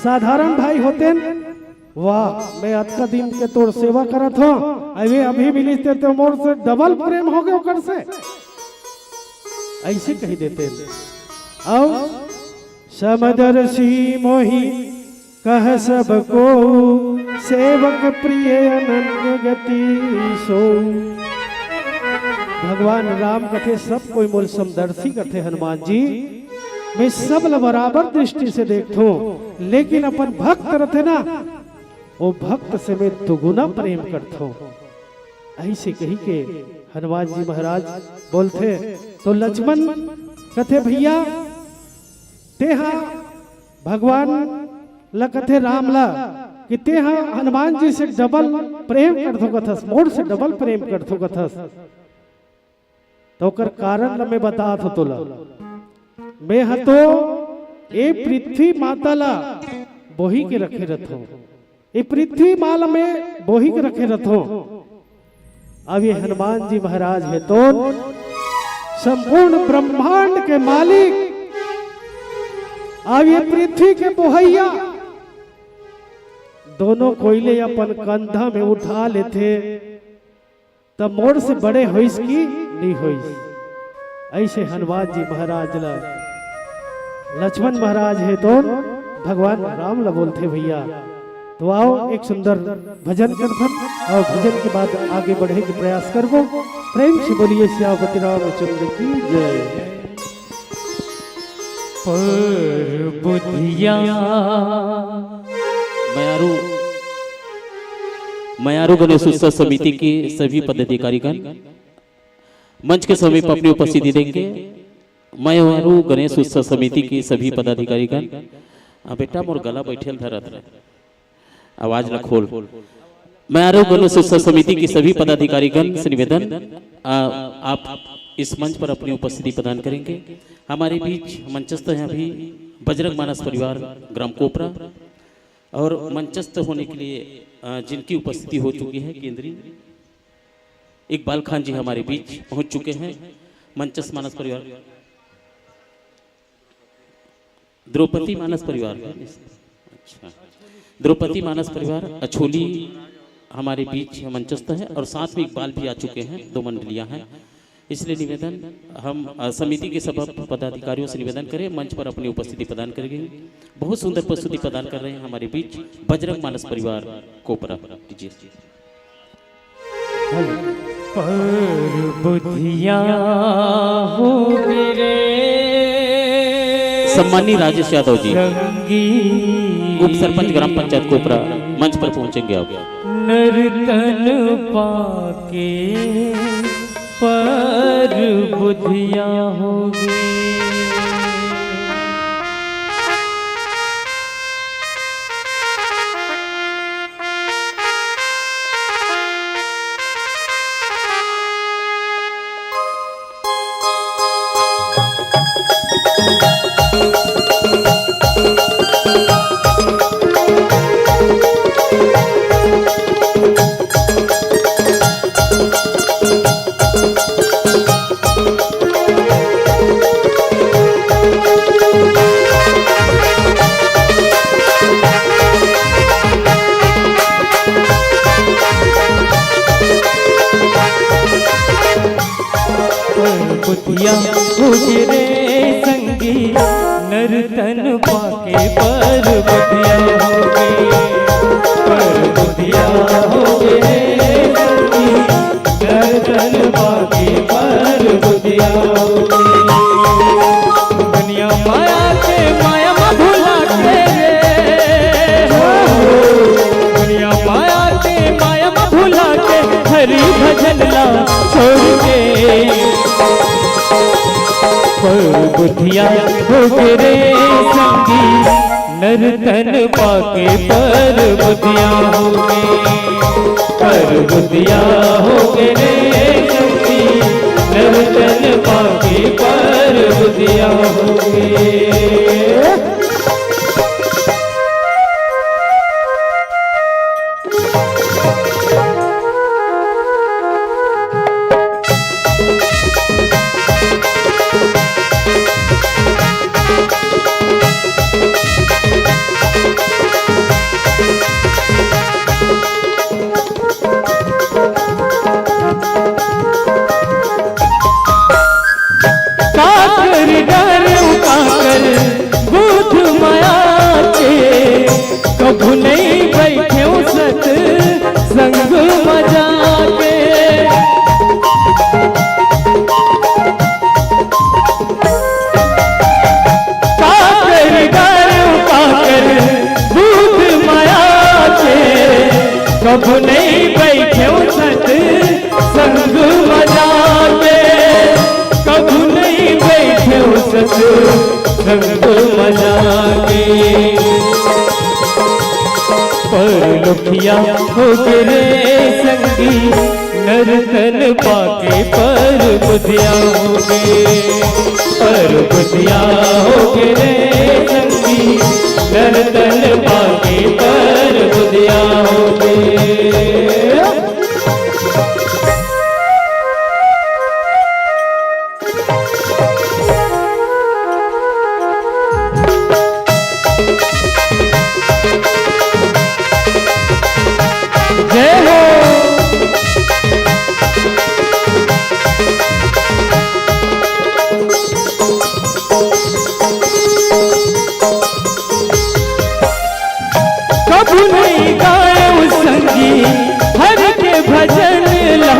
साधारण भाई होतेन, वाह, मैं अतका दिन के तोर सेवा करत हों, अबे अभी मिलिस ते तो मोर से डबल प्रेम होगे ओकर से, अइसे कहि देतेन। अउ समदर्शी मोहि कह सब को, सेवक प्रिय अनन्य गति सो। भगवान राम कथे, सब कोई मोर समदर्शी कथे हनुमान जी, मैं सब ल बराबर दृष्टि से देखथों, लेकिन अपन भक्त रथे ना, वो भक्त से मैं दुगुना प्रेम करथों। अइसे कहि के हनुमान जी महाराज बोलथे, तो लक्ष्मण कथे, भैया, तेहा भगवान ल कथे राम ल कि तेहा हनुमान जी से डबल प्रेम करथों कथस, मोर से डबल प्रेम करथों कथस, त ओकर कारण ल मैं बतात हों तोला। मैं ह तो ए पृथ्वी माता ल बोहि के रखे रथों, ए पृथ्वी माँ ल मैं बोहि के रखे रथों। अब ये हनुमान जी महाराज हे तो संपूर्ण ब्रह्मांड के मालिक, अब ये पृथ्वी के बोहइया, दोनों कोई ल अपन कंधा में उठा लेथे, त मोर से बड़े होइस कि नइ होइस? अइसे हनुमान जी महाराज ल लक्ष्मण महाराज हे तो भगवान राम ल बोलथे, भैया, तो आओ एक सुंदर भजन करथन अउ भजन के बाद आगे बढ़े के प्रयास करबो। प्रेम से बोलिए सियापति रामचंद्र की जय। पर बुधिया। मयारू, मयारू गणेश उत्सव समिति के सभी पदाधिकारीगण मंच के समीप अपनी उपस्थिति देंगे। मयारू गणेश उत्सव समिति के सभी पदाधिकारीगण, आ बेटा, मोर गला बैठे ल धरत रहे, आवाज ला खोल। मयारू गणेश उत्सव समिति के सभी पदाधिकारीगण से निवेदन, आ, आप इस मंच पर अपनी उपस्थिति प्रदान करेंगे। हमारे बीच मंचस्थ हैं अभी बजरंग मानस परिवार ग्राम कोपरा, और मंचस्थ होने के लिए, अ, जिनकी उपस्थिति हो चुकी है, केंद्रीय इकबाल खान जी हमारे बीच पहुंच चुके हैं। मंचस्थ मानस परिवार, द्रौपदी मानस परिवार, अच्छा, द्रौपदी मानस परिवार अछोली हमारे बीच मंचस्थ है और साथ में इकबाल भी आ चुके हैं, दो मंडलियां हैं। इसलिए निवेदन, हम, अ, समिति के सभी पदाधिकारियों से निवेदन करें, मंच पर अपनी उपस्थिति प्रदान करेंगे। बहुत सुंदर प्रस्तुति प्रदान कर रहे हैं हमारे बीच बजरंग मानस परिवार कोपरा। लीजिए। पर बुधिया हो गिरे सम्मानी राजेश यादव जी, संगी। उप सरपंच ग्राम पंचायत कोपरा, मंच पर पहुंचेंगे आप। नर्तन पाके पर बुधिया हो गिरे। पर बुधिया हो गिरे संगी, नर्तन पाके पर बुधिया हो गिरे। पर बुधिया हो गिरे संगी, नर्तन पाके पर बुधिया हो गिरे। दुनिया माया के माया में भुला के रे, हो, दुनिया माया के माया में भुला के, हरि भजन ला छोड़ के। पर बुधिया हो गिरे संगी, नर्तन पाके पर बुधिया हो गिरे। पर बुधिया हो गिरे संगी, नर्तन पाके पर बुधिया हो गिरे। कभू नइ बइठेंव सत संग मजा के, कभू नइ बइठेंव सत संग मजा के। परलोकिया होगे रे संगी, नर तन पाके परबुधिया होगे। परबुधिया होगे रे संगी, नर तन पाके परबुधिया होगे। जय हो। कभू नइ गाएंव संगी हरि के भजन ला,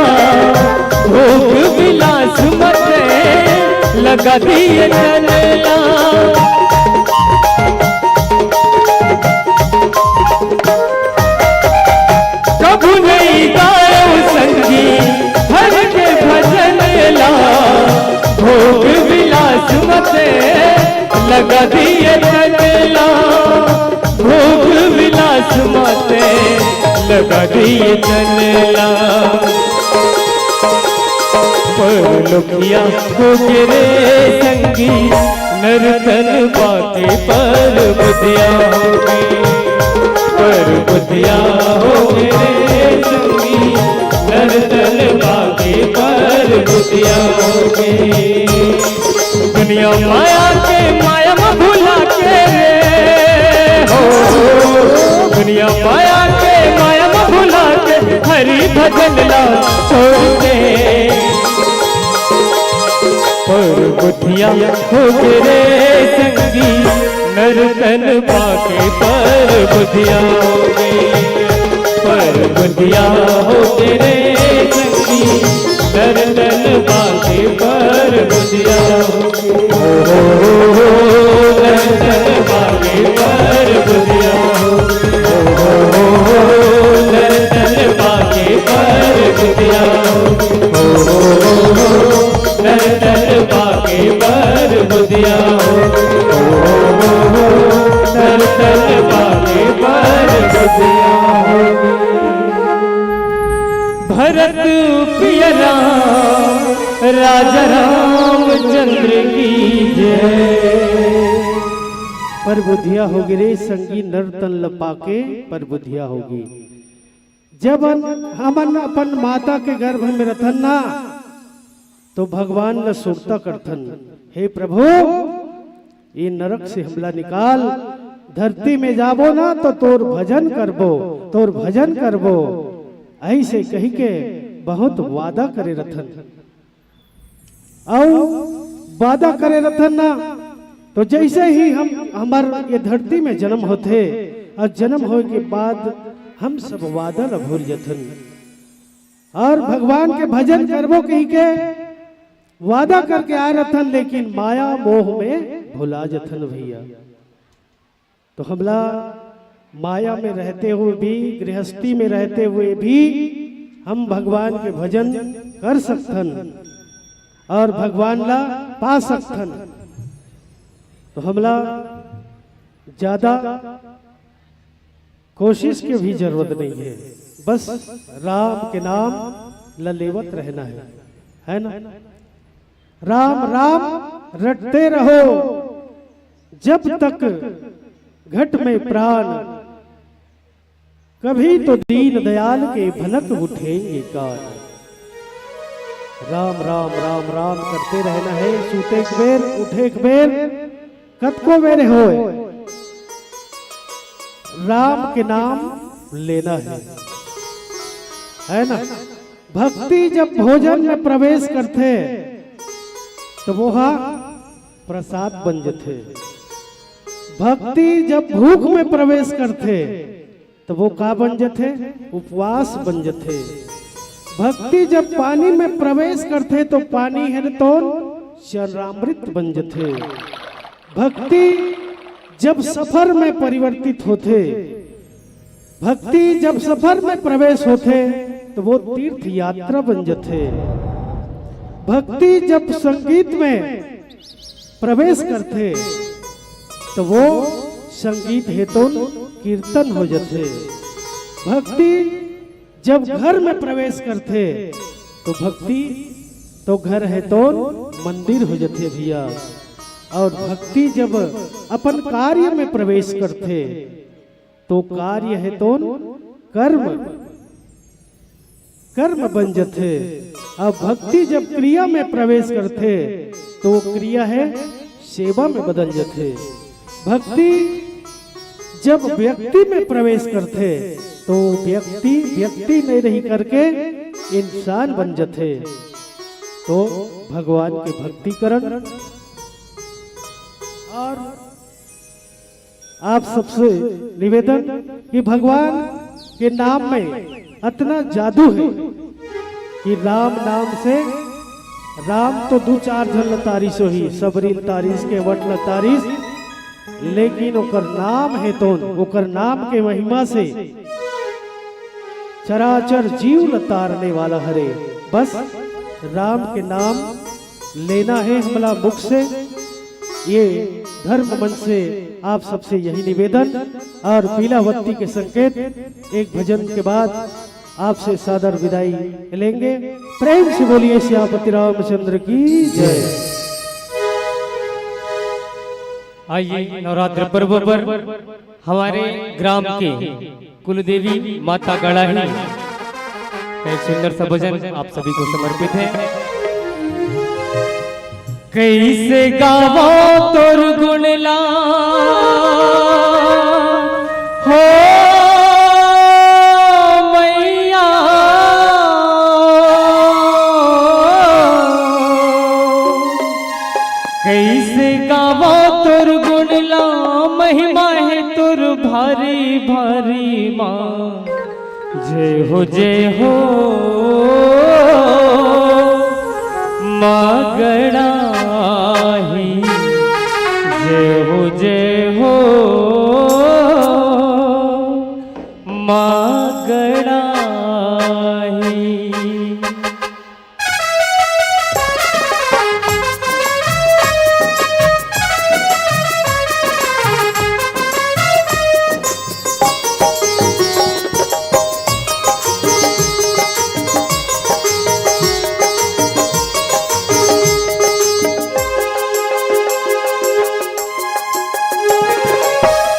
भोग विलास मते लगा दिए तन ला। कभू नइ गाएंव संगी हरि के भजन ला, भोग विलास मते लगा दिए तन ला। भोग विलास मते लगा दिए तन ला। परलोकिया होगे रे संगी, नर तन पाके परबुधिया होगे। परबुधिया होगे रे संगी, नर तन पाके परबुधिया होगे। दुनिया माया के माया म भुला के रे हो, दुनिया माया के माया म भुला के, हरि भजन ला छोड़ के। परबुधिया होगे रे संगी, नर तन पाके परबुधिया होगे। परबुधिया होगे रे संगी, नर तन पाके परबुधिया होगे। ओ हो हो हो, नर तन पाके परबुधिया होगे। ओ हो हो हो, नर तन पाके परबुधिया होगे। ओ हो हो हो, नर तन पाके परबुधिया होगे। ओ हो हो हो, नर तन पाके परबुधिया होगे। भरत पिया राम, राजा रामचंद्र की जय। परबुधिया होगे रे संगी, नर तन ल पाके परबुधिया होगे। जब हमन अपन माता के गर्भ में रथन ना, तो भगवान ल सुरता करथन, हे प्रभु, ये नरक से हमला निकाल, धरती में जाबो ना तो तोर भजन करबो, तोर भजन करबो, ऐसे कहि के बहुत वादा करे रथन। अउ वादा करे रथन ना, तो जैसे ही हम, हमर ये धरती में जन्म होथे, अउ जन्म होए के बाद हम सब वादा ल भूल जथन। अउ भगवान के भजन करबो कहि के वादा करके आए रथन, लेकिन माया मोह में भुला जथन भैया। तो हमला माया में रहते हुए भी, गृहस्थी में रहते हुए भी हम भगवान के भजन कर सकथन अउ भगवान ला पा सकथन। तो हमला ज्यादा कोशिश के भी जरूरत नहीं है, बस राम के नाम ल लेवत रहना है, है ना? राम राम रटते रहो जब तक घट में प्राण, कभी तो दीन दयाल के भलक उठेंगे कान। राम राम राम राम करते रहना है, सूते एक बेर, उठे एक बेर, कतको बेर होए, राम के नाम लेना है, है ना? भक्ति जब भोजन में प्रवेश करथे, तो वो हा प्रसाद बन जथे। भक्ति जब भूख में प्रवेश करथे, तो वो का बन जथे? उपवास बन जथे। भक्ति जब पानी में प्रवेश करथे, तो पानी है तो चरणामृत बन जथे। भक्ति जब सफर में परिवर्तित होथे, भक्ति जब सफर में प्रवेश होथे, तो वो तीर्थ यात्रा बन जथे। भक्ति जब संगीत में प्रवेश करथे, तो वो संगीत हेतुन कीर्तन हो जथे। भक्ति जब घर में प्रवेश करथे, तो भक्ति तो घर हेतुन मंदिर हो जथे भैया। और भक्ति जब अपन कार्य में प्रवेश करथे, तो कार्य हेतुन कर्म, कर्म बन जथे। अब भक्ति जब क्रिया में प्रवेश करथे, तो वो क्रिया हे सेवा में बदल जथे। भक्ति जब व्यक्ति में प्रवेश करथे, तो व्यक्ति व्यक्ति नहीं रही करके इंसान बन जथे। तो भगवान के भक्ति करन। और आप सबसे निवेदन कि भगवान के नाम में अतना जादू हे कि राम नाम से, राम तो दू चार झन ल तारिस होही, सबरी ल तारिस, केवट ल तारिस, लेकिन ओकर नाम हेतुन, ओकर नाम के महिमा से चराचर जीव ल तारने वाला हरे। बस राम के नाम लेना हे हमला मुख से। ये धर्म मंच से आप सबसे यही निवेदन और पीला बत्ती के संकेत, एक भजन के बाद आपसे सादर विदाई लेंगे। प्रेम से बोलिए सियापति रामचंद्र की जय। आइए, नवरात्र पर्व पर हमारे ग्राम के कुलदेवी माता गड़ाही का एक सुंदर सा भजन आप सभी को समर्पित है। कैसे गावो तोर गुणला हो मैया, कैसे गावो तोर गुणला, महिमा हे तोर भारी भारी माँ। जय हो जय हो माँ गड़ाही, जय हो जय हो माँ गड़ाही।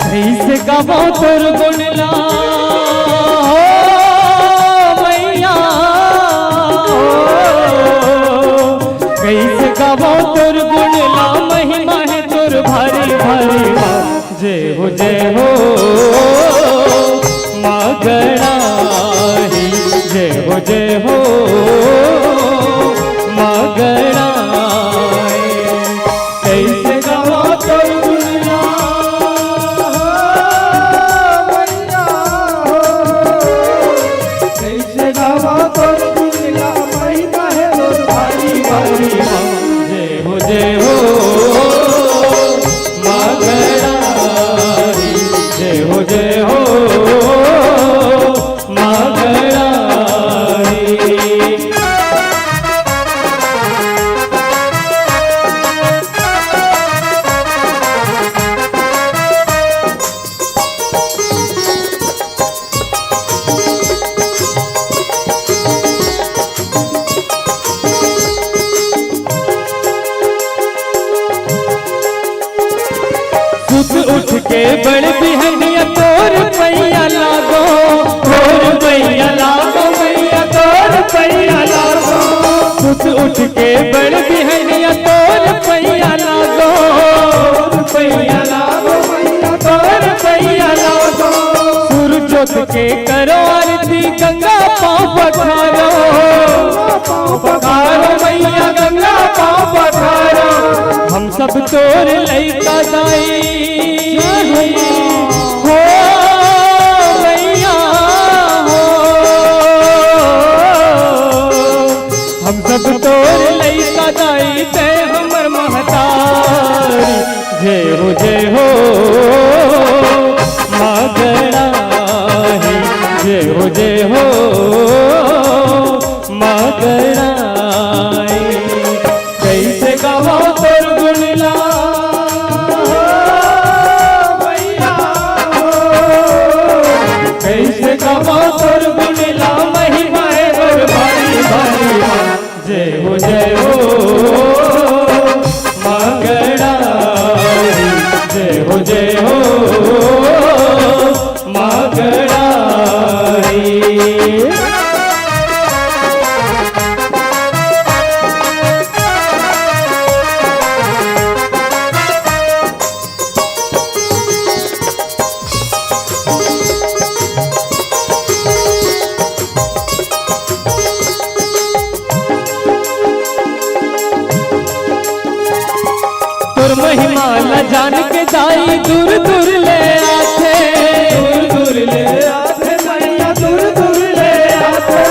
कैसे गावो तोर गुणला हो मैया, कैसे गावो तोर गुणला, महिमा हे तोर भारी भारी माँ। जय हो जय हो माँ गड़ाही, जय हो जय हो माँ गड़ाही। कैसे गावा तोर गुणला, मैया हो। कैसे गावा तोर गुणला, महिमा हे तोर भारी भारी माँ। जय हो जय हो माँ गड़ाही, जय हो जय हो माँ गड़ाही। सुत उठ के बड़ बिहनिया तोर पैया लागो, तोर पैया लागो मैया, तोर पैया लागो। सुत उठ के बड़ बिहनिया तोर पैया लागो, तोर पैया लागो मैया, तोर पैया लागो। सुरजोत के करो आरती, गंगा पाँव पखारो, पाँव पखारो मैया, गंगा पाँव पखारो। हम सब तोर लइका दाई हो मैया हो, हम सब तोर लइका दाई, तैं हमर महतारी। जय हो जय हो माँ गड़ाही, जान के दाई दूर दूर ले आथे, दूर दूर ले आथे मैया, दूर दूर ले आथे।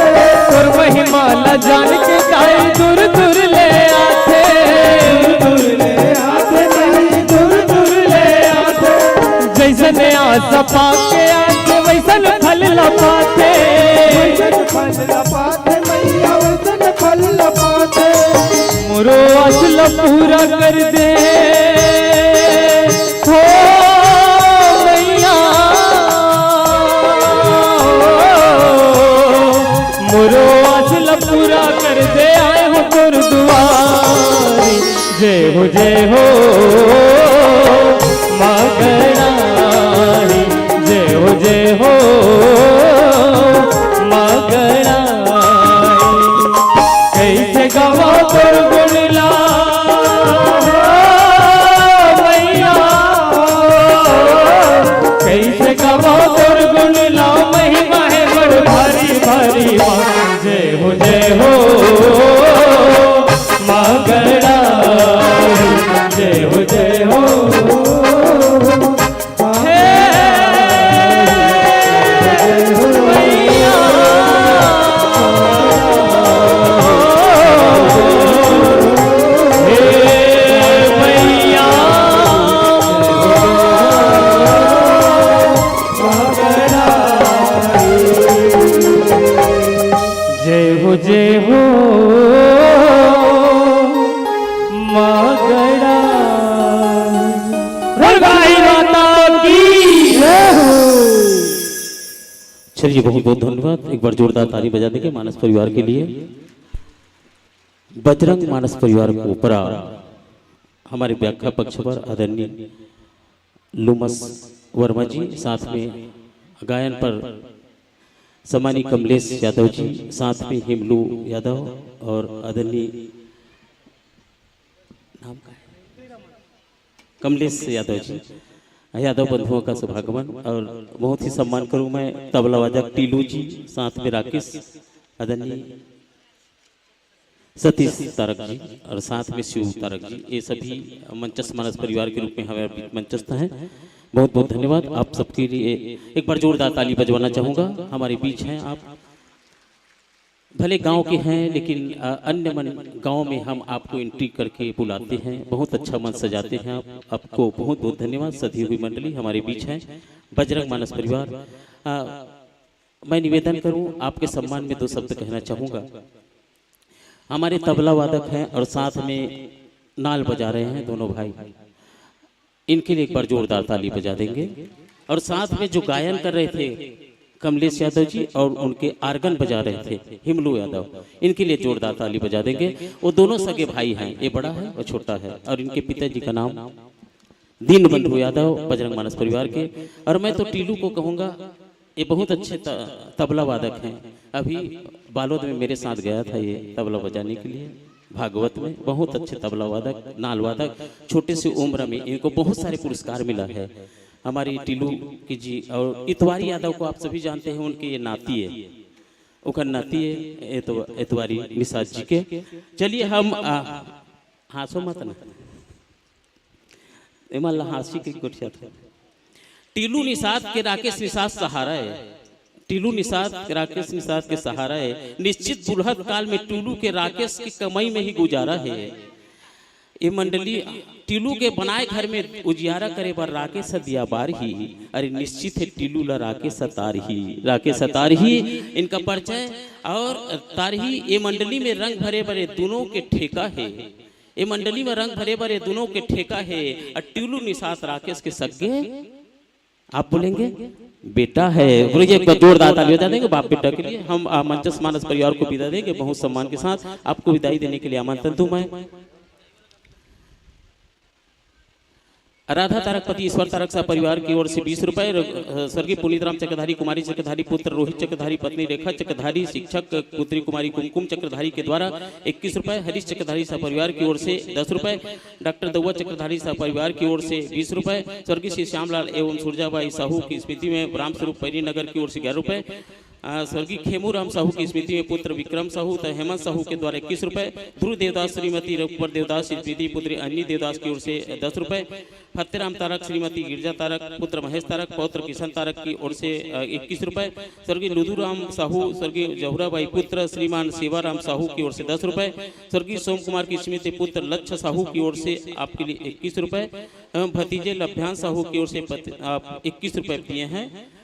तोर महिमा ला जान के दाई दूर दूर ले आथे, दूर दूर ले आथे दाई, दूर दूर ले आथे। जैसन आस पाके आथे, वैसन फल ला पाथे, वैसन फल ला पाथे मैया, वैसन फल ला पाथे। मोरो आस ला पूरा कर दे हो मैया, मोरो आस ला पूरा कर दे, आए हो तोर दुआरी। जय हो जय हो माँ गणारी, जय हो जय हो माँ गणारी। कैसे गवा तोर गुण ला मैया, कैसे गवा तोर गुण ला, महिमा है बड़ भारी भारी माँ। जय हो जय हो माँ गणा, जय हो जय हो। हे मैया, हे मैया। जय हो जय हो माँ गणा। बोल भाई माता की जय हो। चलिए, बहुत बहुत धन्यवाद। एक बार जोरदार ताली बजा देंगे मानस परिवार के लिए। बजरंग मानस परिवार को ऊपरा हमारे व्याख्या पक्ष पर आदरणीय लुमस वर्मा जी, साथ में गायन पर सम्मानी कमलेश यादव जी, साथ में हिमलू यादव और आदरणीय नाम का है? कमलेश यादव जी, यादव बंधुओं का शुभागमन। और बहुत ही सम्मान करूं मैं तबला वादक टीलू जी, साथ में राकेश, आदरणीय सतीश तारक जी और साथ में शिव तारक जी, ये सभी मंचस्थ मानस परिवार के रूप में हमारे बीच मंचस्थ हैं। बहुत बहुत धन्यवाद आप सबके लिए। एक बार जोरदार ताली बजवाना चाहूँगा। हमारे बीच हैं आप, भले गांव के हैं लेकिन अ, अन्य मन गांव में हम आपको एंट्री करके बुलाते हैं, बहुत अच्छा मंच सजाते हैं आप। आपको बहुत बहुत धन्यवाद। सधी हुई मंडली हमारे बीच हैं, बजरंग मानस परिवार। अ, मैं निवेदन करूं, आपके सम्मान में दो शब्द कहना चाहूँगा। हमारे तबला वादक हैं और साथ में नाल बजा रहे हैं दोनों भाई, इनके लिए एक बार जोरदार ताली बजा देंगे। और साथ में जो गायन कर रहे थे कमलेश यादव जी और उनके आर्गन बजा रहे थे हिमलू यादव, इनके लिए जोरदार ताली बजा देंगे। वो दोनों सगे भाई हैं, ये बड़ा है और छोटा है, और इनके पिताजी का नाम दीनबंधु यादव, बजरंग मानस परिवार के। और मैं तो टीलू को कहूँगा, ये बहुत अच्छे त-, तबला वादक हैं। अभी बालोद में मेरे साथ गया था ये तबला बजाने के लिए, भागवत में। बहुत अच्छे तबला वादक, नाल वादक। छोटे से उम्र में इनको बहुत सारे पुरस्कार मिला है। हमारी टीलू की जी और इतवारी यादव को आप सभी जानते हैं, उनके ये नाती है, उनका नाती है एत-, इतवारी निषाद जी के। चलिए हम, आ, हाँसो मत ना। एमन ला हाँसी के गोठियाथे। टीलू निषाद के राकेश निषाद सहारा है। टीलू निषाद के राकेश निषाद के सहारा है। निश्चित बुढ़त काल में टीलू के राकेश की कमाई में ही गुजारा है। ये मंडली टीलू के बनाए घर में उजियारा करे बर राकेश ह दिया बार ही। अरे निश्चित है टीलू ला राकेश ह तार ही, राकेश ह तार ही इनका परिचय। और तार ही ये मंडली में रंग भरे भरे दोनों के ठेका है। ए मंडली में रंग भरे बर ये दोनों के ठेका है। और टीलू निषाद राकेश के सगे, आप बोलेंगे, बेटा है। बोलिए एक बार जोरदार ताली बजा देंगे बाप बेटा के लिए। हम, आ, मंचस्थ मानस परिवार को विदा देंगे बहुत सम्मान के साथ। आपको विदाई देने के लिए आमंत्रण दूं मैं। राधा तारकपति ईश्वर तारक साह परिवार की ओर से बीस रुपए, र-, अ, स्वर्गीय पुनीत राम चक्रधारी, कुमारी चक्रधारी, पुत्र रोहित चक्रधारी, पत्नी रेखा चक्रधारी, शिक्षक पुत्री कुमारी कुमकुम चक्रधारी के द्वारा इक्कीस रुपए, हरीश चक्रधारी साह परिवार की ओर से दस रुपए, डॉक्टर दौआ चक्रधारी साह परिवार की ओर से बीस रुपए, स्वर्गीय श्री श्यामलाल एवं सुरजाबाई साहू की स्मृति में राम स्वरूप पैरी नगर की ओर से ग्यारह रुपए, अ, स्वर्गीय खेमू राम साहू की स्मृति में पुत्र विक्रम साहू तथा हेमंत साहू के द्वारा इक्कीस रुपए, ध्रुव देवदास, श्रीमती रघुवर देवदास, स्मृति पुत्री अन्नी देवदास की ओर से दस रुपए, फतेराम तारक, श्रीमती गिरजा तारक, पुत्र महेश तारक, पौत्र किशन तारक की ओर से, अ, इक्कीस रुपए, स्वर्गीय लुधुराम साहू, स्वर्गीय जहुराबाई पुत्र श्रीमान सेवाराम साहू की ओर से दस रुपए, स्वर्गीय सोम कुमार की स्मृति पुत्र लक्ष्य साहू की ओर से आपके लिए इक्कीस रुपए, एवं भतीजे लभ्यान साहू की ओर से पत-, आप इक्कीस रुपए दिए हैं।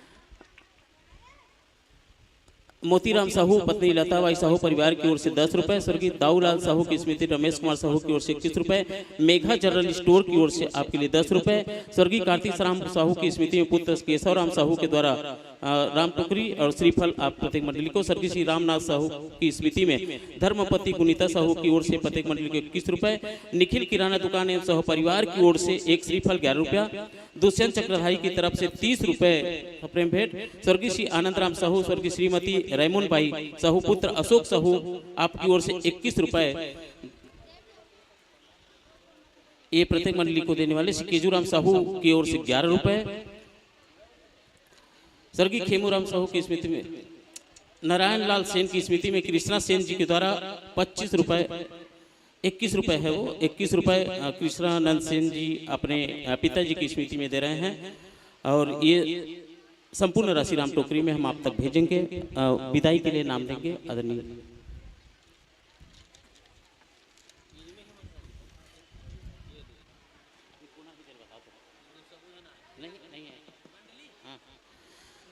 मोतीराम साहू, पत्नी लताबाई साहू परिवार की ओर से दस रुपए, स्वर्गीय दाऊलाल साहू की स्मृति रमेश कुमार साहू की ओर से इक्कीस रुपए, मेघा जनरल स्टोर की ओर से आपके लिए दस रुपए, स्वर्गीय कार्तिक राम साहू की स्मृति में पुत्र केशव राम साहू के द्वारा, अ, राम टोकरी और श्रीफल आप प्रत्येक मंडली को, स्वर्गीय श्री रामनाथ साहू की स्मृति में धर्मपति गुनीता साहू की ओर से प्रत्येक मंडली को इक्कीस रुपए, निखिल किराना दुकान एवं सह परिवार की ओर से एक श्रीफल ग्यारह रुपया, दुष्यंत चक्रधारी की तरफ से तीस रुपए प्रेम भेंट, स्वर्गीय श्री आनंद राम साहू, स्वर्गीय श्रीमती रैमुन बाई साहू, पुत्र अशोक साहू, आपकी ओर से इक्कीस रुपए। ये प्रत्येक मंडली को देने वाले श्री केजूराम साहू की ओर से ग्यारह रुपए, स्वर्गीय खेमूराम साहू की स्मृति में, नारायण लाल सेन की स्मृति में कृष्णा सेन जी के द्वारा पच्चीस रुपए, इक्कीस रुपए है वो, इक्कीस रुपए, अ, कृष्णानंद सेन जी अपने, अ, पिताजी की स्मृति में दे रहे हैं। और ये संपूर्ण राशि राम टोकरी में हम आप तक भेजेंगे। अ, विदाई के लिए नाम देंगे आदरणीय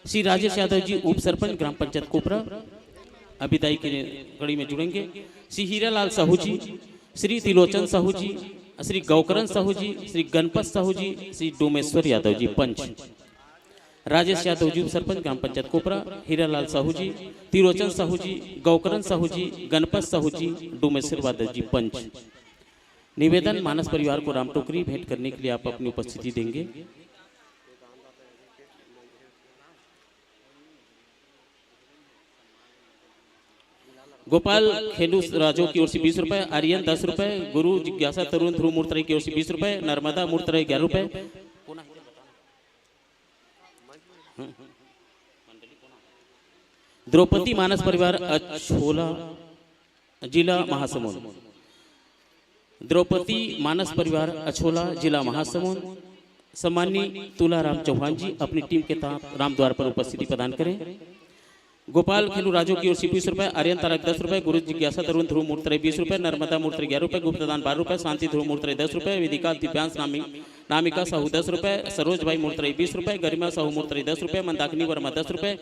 श्री राजेश यादव जी, उप सरपंच, ग्राम पंचायत कोपरा, अ, विदाई की कड़ी में जुड़ेंगे। श्री हीरालाल साहू जी, श्री त्रिलोचन साहू जी, श्री गौकरण साहू जी, श्री गणपत साहू जी, श्री डोमेश्वर यादव जी, पंच। राजेश यादव जी, उप सरपंच, ग्राम पंचायत कोपरा, हीरालाल साहू जी, त्रिलोचन साहू जी, गौकरण साहू जी, गणपत साहू जी, डोमेश्वर यादव जी, पंच। निवेदन, मानस परिवार को राम टोकरी भेंट करने के लिए आप अपनी उपस्थिति देंगे। गोपाल खेलू राजो की ओर से बीस रुपए, आर्यन दस रुपए, गुरु जिज्ञासा तरुण ध्रुव मूर्तराई की ओर से बीस रुपए, नर्मदा मूर्तराई ग्यारह रुपए, द्रौपदी मानस परिवार अछोला, जिला महासमुंद। द्रौपदी मानस परिवार अछोला, जिला महासमुंद। सम्माननीय तुलाराम चौहान जी अपनी टीम के साथ रामद्वार पर उपस्थिति प्रदान करें। गोपाल खेलू राजो की ओर से बीस रुपए, आर्यन तारक दस रुपए, गुरु जिज्ञासा तरुण ध्रुव मूर्तराई बीस रुपए, नर्मदा मूर्तराई ग्यारह रुपए, गुप्तदान बारह रुपए, शांति ध्रुव मूर्तराई दस रुपए, वेदिका दिव्यांश नामी-, नामिका साहू दस रुपए, सरोज भाई मूर्तराई बीस रुपए, गरिमा साहू मूर्तराई दस रुपए, मंदाकिनी वर्मा दस रुपए,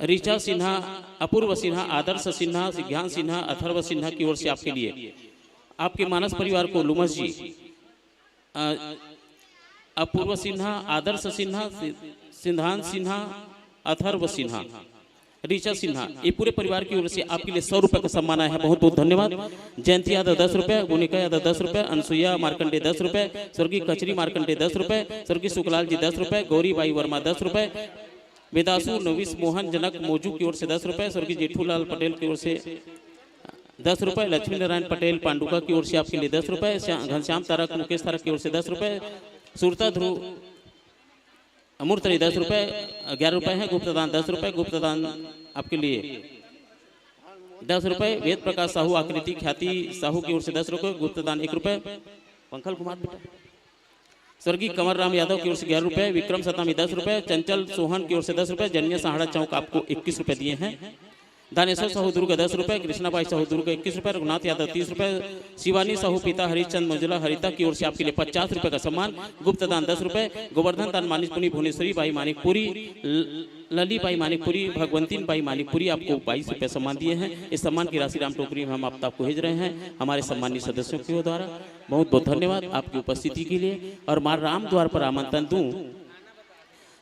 ऋचा सिन्हा, अपूर्व सिन्हा, आदर्श सिन्हा, सिद्धांत सिन्हा, अथर्व सिन्हा की ओर से आपके लिए, आपके मानस परिवार को लुमस जी, अ, अपूर्व सिन्हा, आदर्श सिन्हा, सि-, सिद्धांत सिन्हा, अथर्व सिन्हा, ऋचा सिन्हा, ये पूरे परिवार की ओर से आपके लिए सौ रुपए का सम्मान आया है। बहुत बहुत धन्यवाद। जयंती यादव दस रुपए, मोनिका यादव दस रुपए, अनसुईया मार्कंडे दस रुपए, स्वर्गीय कचरी मार्कंडे दस रुपए, स्वर्गीय सुखलाल जी दस रुपए, गौरी बाई वर्मा दस रुपए, वेदासु नवीश मोहन जनक मोजू की ओर से दस रुपए, स्वर्गीय जेठूलाल पटेल की ओर से दस रुपए, लक्ष्मी नारायण पटेल पांडुका की ओर से आपके लिए दस रुपए, श्या-, घनश्याम तारक मुकेश तारक की ओर से दस रुपए, सुरता ध्रुव अमूर्त रही दस रुपए, ग्यारह रुपए हैं, गुप्तदान दस रुपए, गुप्तदान आपके लिए दस रुपए, वेद प्रकाश साहू आकृति ख्याति साहू की ओर से दस रुपए, गुप्तदान एक रुपए, पंखल कुमार बेटा। स्वर्गीय कंवर राम यादव की ओर से ग्यारह रुपए, विक्रम सतामी दस रुपए, चंचल सोहन की ओर से दस रुपए, जनिया सहाड़ा चौक आपको इक्कीस रुपए दिए हैं। दानेश्वर साहू दुर्ग दस रुपए, कृष्णा भाई साहू दुर्ग इक्कीस रुपए, रघुनाथ यादव तीस रुपए, शिवानी साहू पिता हरिश्चंद मंजुला हरिता की ओर से आपके लिए पचास रुपए का सम्मान, गुप्त दान दस रुपए, गोवर्धन दान मानिकपुरी, भुवनेश्वरी बाई मानिकपुरी, ल-, लली बाई मानिकपुरी, भगवंतीन बाई मानिकपुरी आपको बाईस रुपए सम्मान दिए हैं। इस सम्मान की राशि राम टोकरी में हम आप तक भेज रहे हैं हमारे सम्मानित सदस्यों के द्वारा। बहुत बहुत धन्यवाद आपकी उपस्थिति के लिए। और माँ राम द्वार पर आमंत्रण दूं,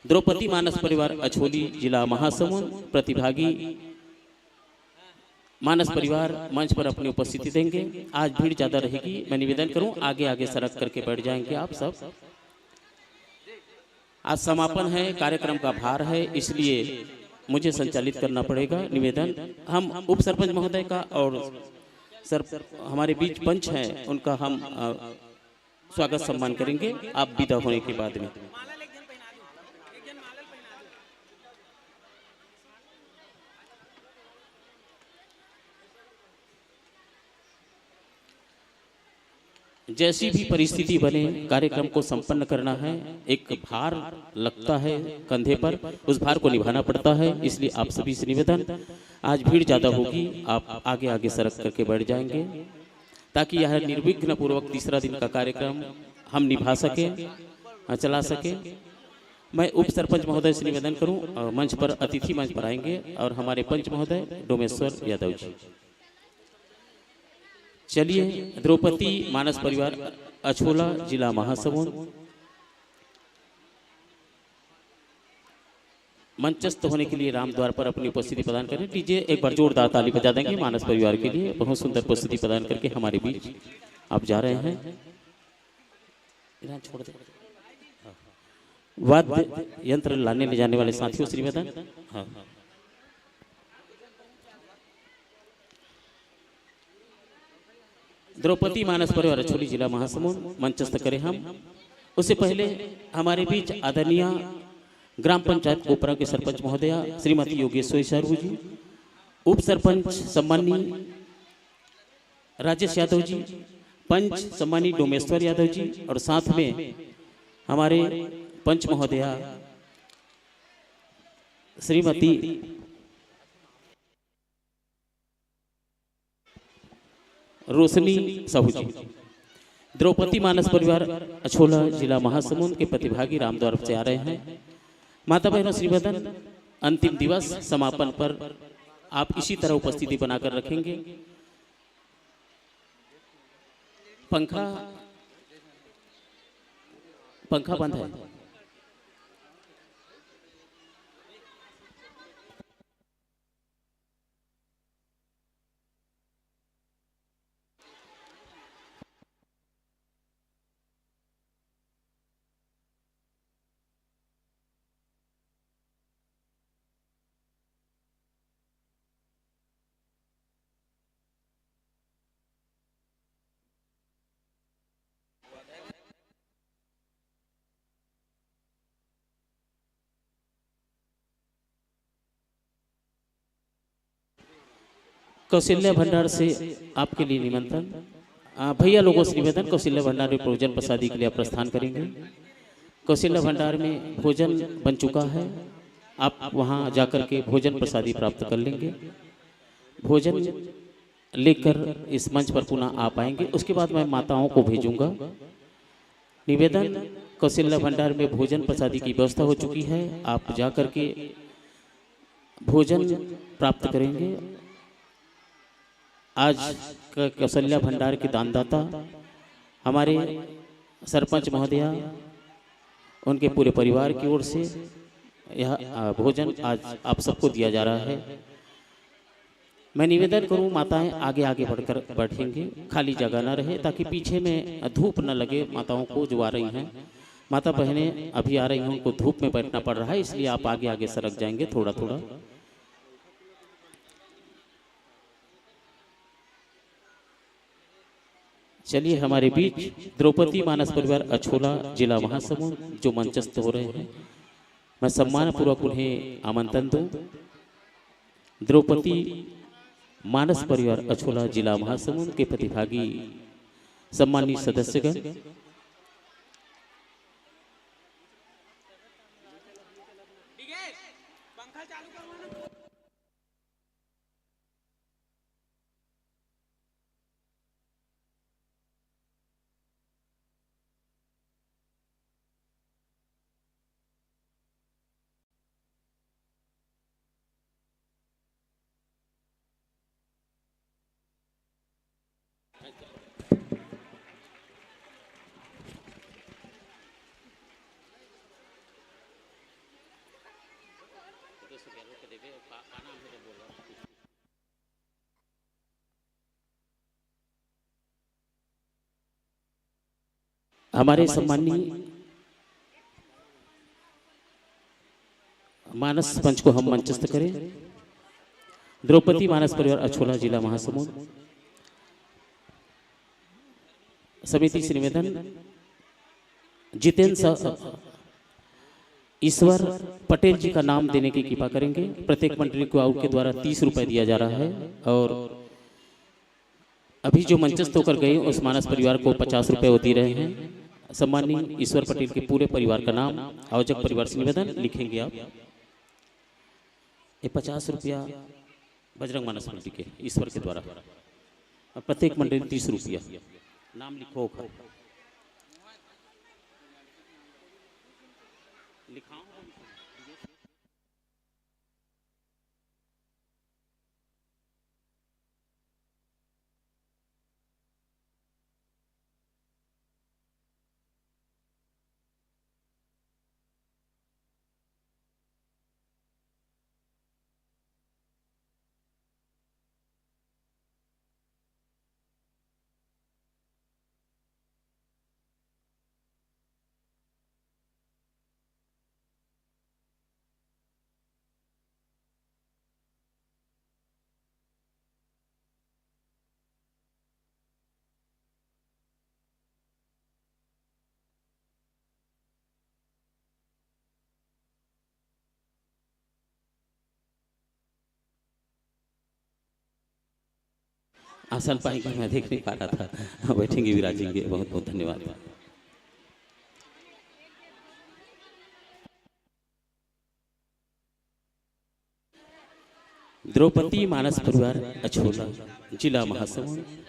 द्रौपदी मानस परिवार अछोली, जिला महासमुंद, प्रतिभागी मानस परिवार मंच पर अपनी उपस्थिति देंगे। आज भीड़ ज्यादा रहेगी, मैं निवेदन करूं आगे आगे सरक करके बैठ जाएंगे आप सब। आज समापन है, कार्यक्रम का भार है, इसलिए मुझे संचालित करना पड़ेगा। निवेदन, हम उप सरपंच महोदय का और सर, हमारे बीच पंच हैं, उनका हम, अ, स्वागत सम्मान करेंगे आप विदा होने के बाद में। जैसी भी परिस्थिति बने, कार्यक्रम को संपन्न करना है। एक भार लगता है कंधे पर, उस भार को निभाना पड़ता है। इसलिए आप सभी से निवेदन, आज भीड़ ज़्यादा होगी, आप आगे आगे सरक करके बैठ जाएंगे, ताकि यह निर्विघ्न पूर्वक तीसरा दिन का कार्यक्रम हम निभा सकें, अ, चला सकें। मैं उप सरपंच महोदय से निवेदन करूं, अ, मंच पर, अतिथि मंच पर आएंगे और हमारे पंच महोदय डोमेश्वर यादव जी। चलिए, द्रौपदी मानस परिवार अछोला, जिला महासमुंद, मंचस्थ होने के लिए राम द्वार पर अपनी उपस्थिति प्रदान करें। डीजे एक बार जोरदार ताली बजा देंगे मानस परिवार के लिए, बहुत सुंदर उपस्थिति प्रदान करके हमारे बीच आप जा रहे हैं। इधर छोड़ दे। वाद्य यंत्र लाने ले जाने वाले साथियों से निवेदन। हाँ। द्रौपदी मानस परिवार अछोली, जिला महासमुंद, मंचस्थ करें हम। उससे पहले हमारे बीच आदरणीय ग्राम पंचायत कोपरा के सरपंच महोदया श्रीमती योगेश्वरी साहू जी, उप सरपंच सम्माननीय राजेश यादव जी, पंच सम्माननीय डोमेश्वर यादव जी और साथ में हमारे पंच महोदया श्रीमती रोशनी साहू जी। द्रौपदी मानस परिवार अछोला, जिला महासमुंद के प्रतिभागी रामद्वार से आ रहे हैं। माता बहनों, श्रीवदन अंतिम दिवस समापन पर आप इसी तरह उपस्थिति बनाकर रखेंगे। पंखा, पंखा बंद है। कौशल्या भंडार से आपके लिए निमंत्रण। आ, भैया लोगों से निवेदन, कौशल्या भंडार में भोजन प्रसादी के लिए आप प्रस्थान करेंगे। कौशल्या भंडार में भोजन बन चुका है, आप वहाँ जाकर के भोजन प्रसादी प्राप्त कर लेंगे। भोजन लेकर इस मंच पर पुनः आ पाएंगे। उसके बाद मैं माताओं को भेजूंगा। निवेदन, कौशल्या भंडार में भोजन प्रसादी की व्यवस्था हो चुकी है, आप जाकर के भोजन प्राप्त करेंगे। आज क-, कौशल्या भंडार के दानदाता हमारे सरपंच महोदया, उनके पूरे परिवार की ओर से यह, अ, भोजन आज आप सबको दिया जा रहा है। मैं निवेदन करूं, माताएं आगे आगे बढ़कर बैठेंगी, खाली जगह न रहे, ताकि पीछे में धूप न लगे माताओं को जो आ रही हैं। माता बहनें अभी आ रही हैं, उनको धूप में बैठना पड़ रहा है, इसलिए आप आगे आगे सरक जाएंगे थोड़ा थोड़ा। चलिए, हमारे बीच द्रौपदी मानस परिवार अछोला, जिला महासमुंद, जो मंचस्थ हो रहे हैं, मैं सम्मानपूर्वक उन्हें आमंत्रण दूं। द्रौपदी मानस परिवार अछोला, जिला महासमुंद के प्रतिभागी सम्मानित सदस्यगण, हमारे सम्माननीय मानस पंच को हम मंचस्थ करें। द्रौपदी मानस परिवार अछोला, जिला महासमुंद समिति से निवेदन, जितेंद्र सा-, ईश्वर पटेल जी का नाम देने की कृपा करेंगे। प्रत्येक मंडली को आपके द्वारा तीस रुपए दिया जा रहा है और अभी जो मंचस्थ होकर गए, उस मानस परिवार को पचास रुपए वो दे रहे हैं। सम्माननीय ईश्वर पटेल के पूरे परिवार का नाम, आयोजक परिवार से निवेदन, लिखेंगे आप। ये पचास रुपया बजरंग मानस मंडली के, ईश्वर के द्वारा, और प्रत्येक मंडली तीस रुपया। नाम लिखो ओकर। लिखाओ। आसन पाएंगे, मैं देख नहीं पा रहा था। बैठेंगे, विराजेंगे। बहुत बहुत धन्यवाद। द्रौपदी मानस परिवार, अछोला, जिला महासमुंद।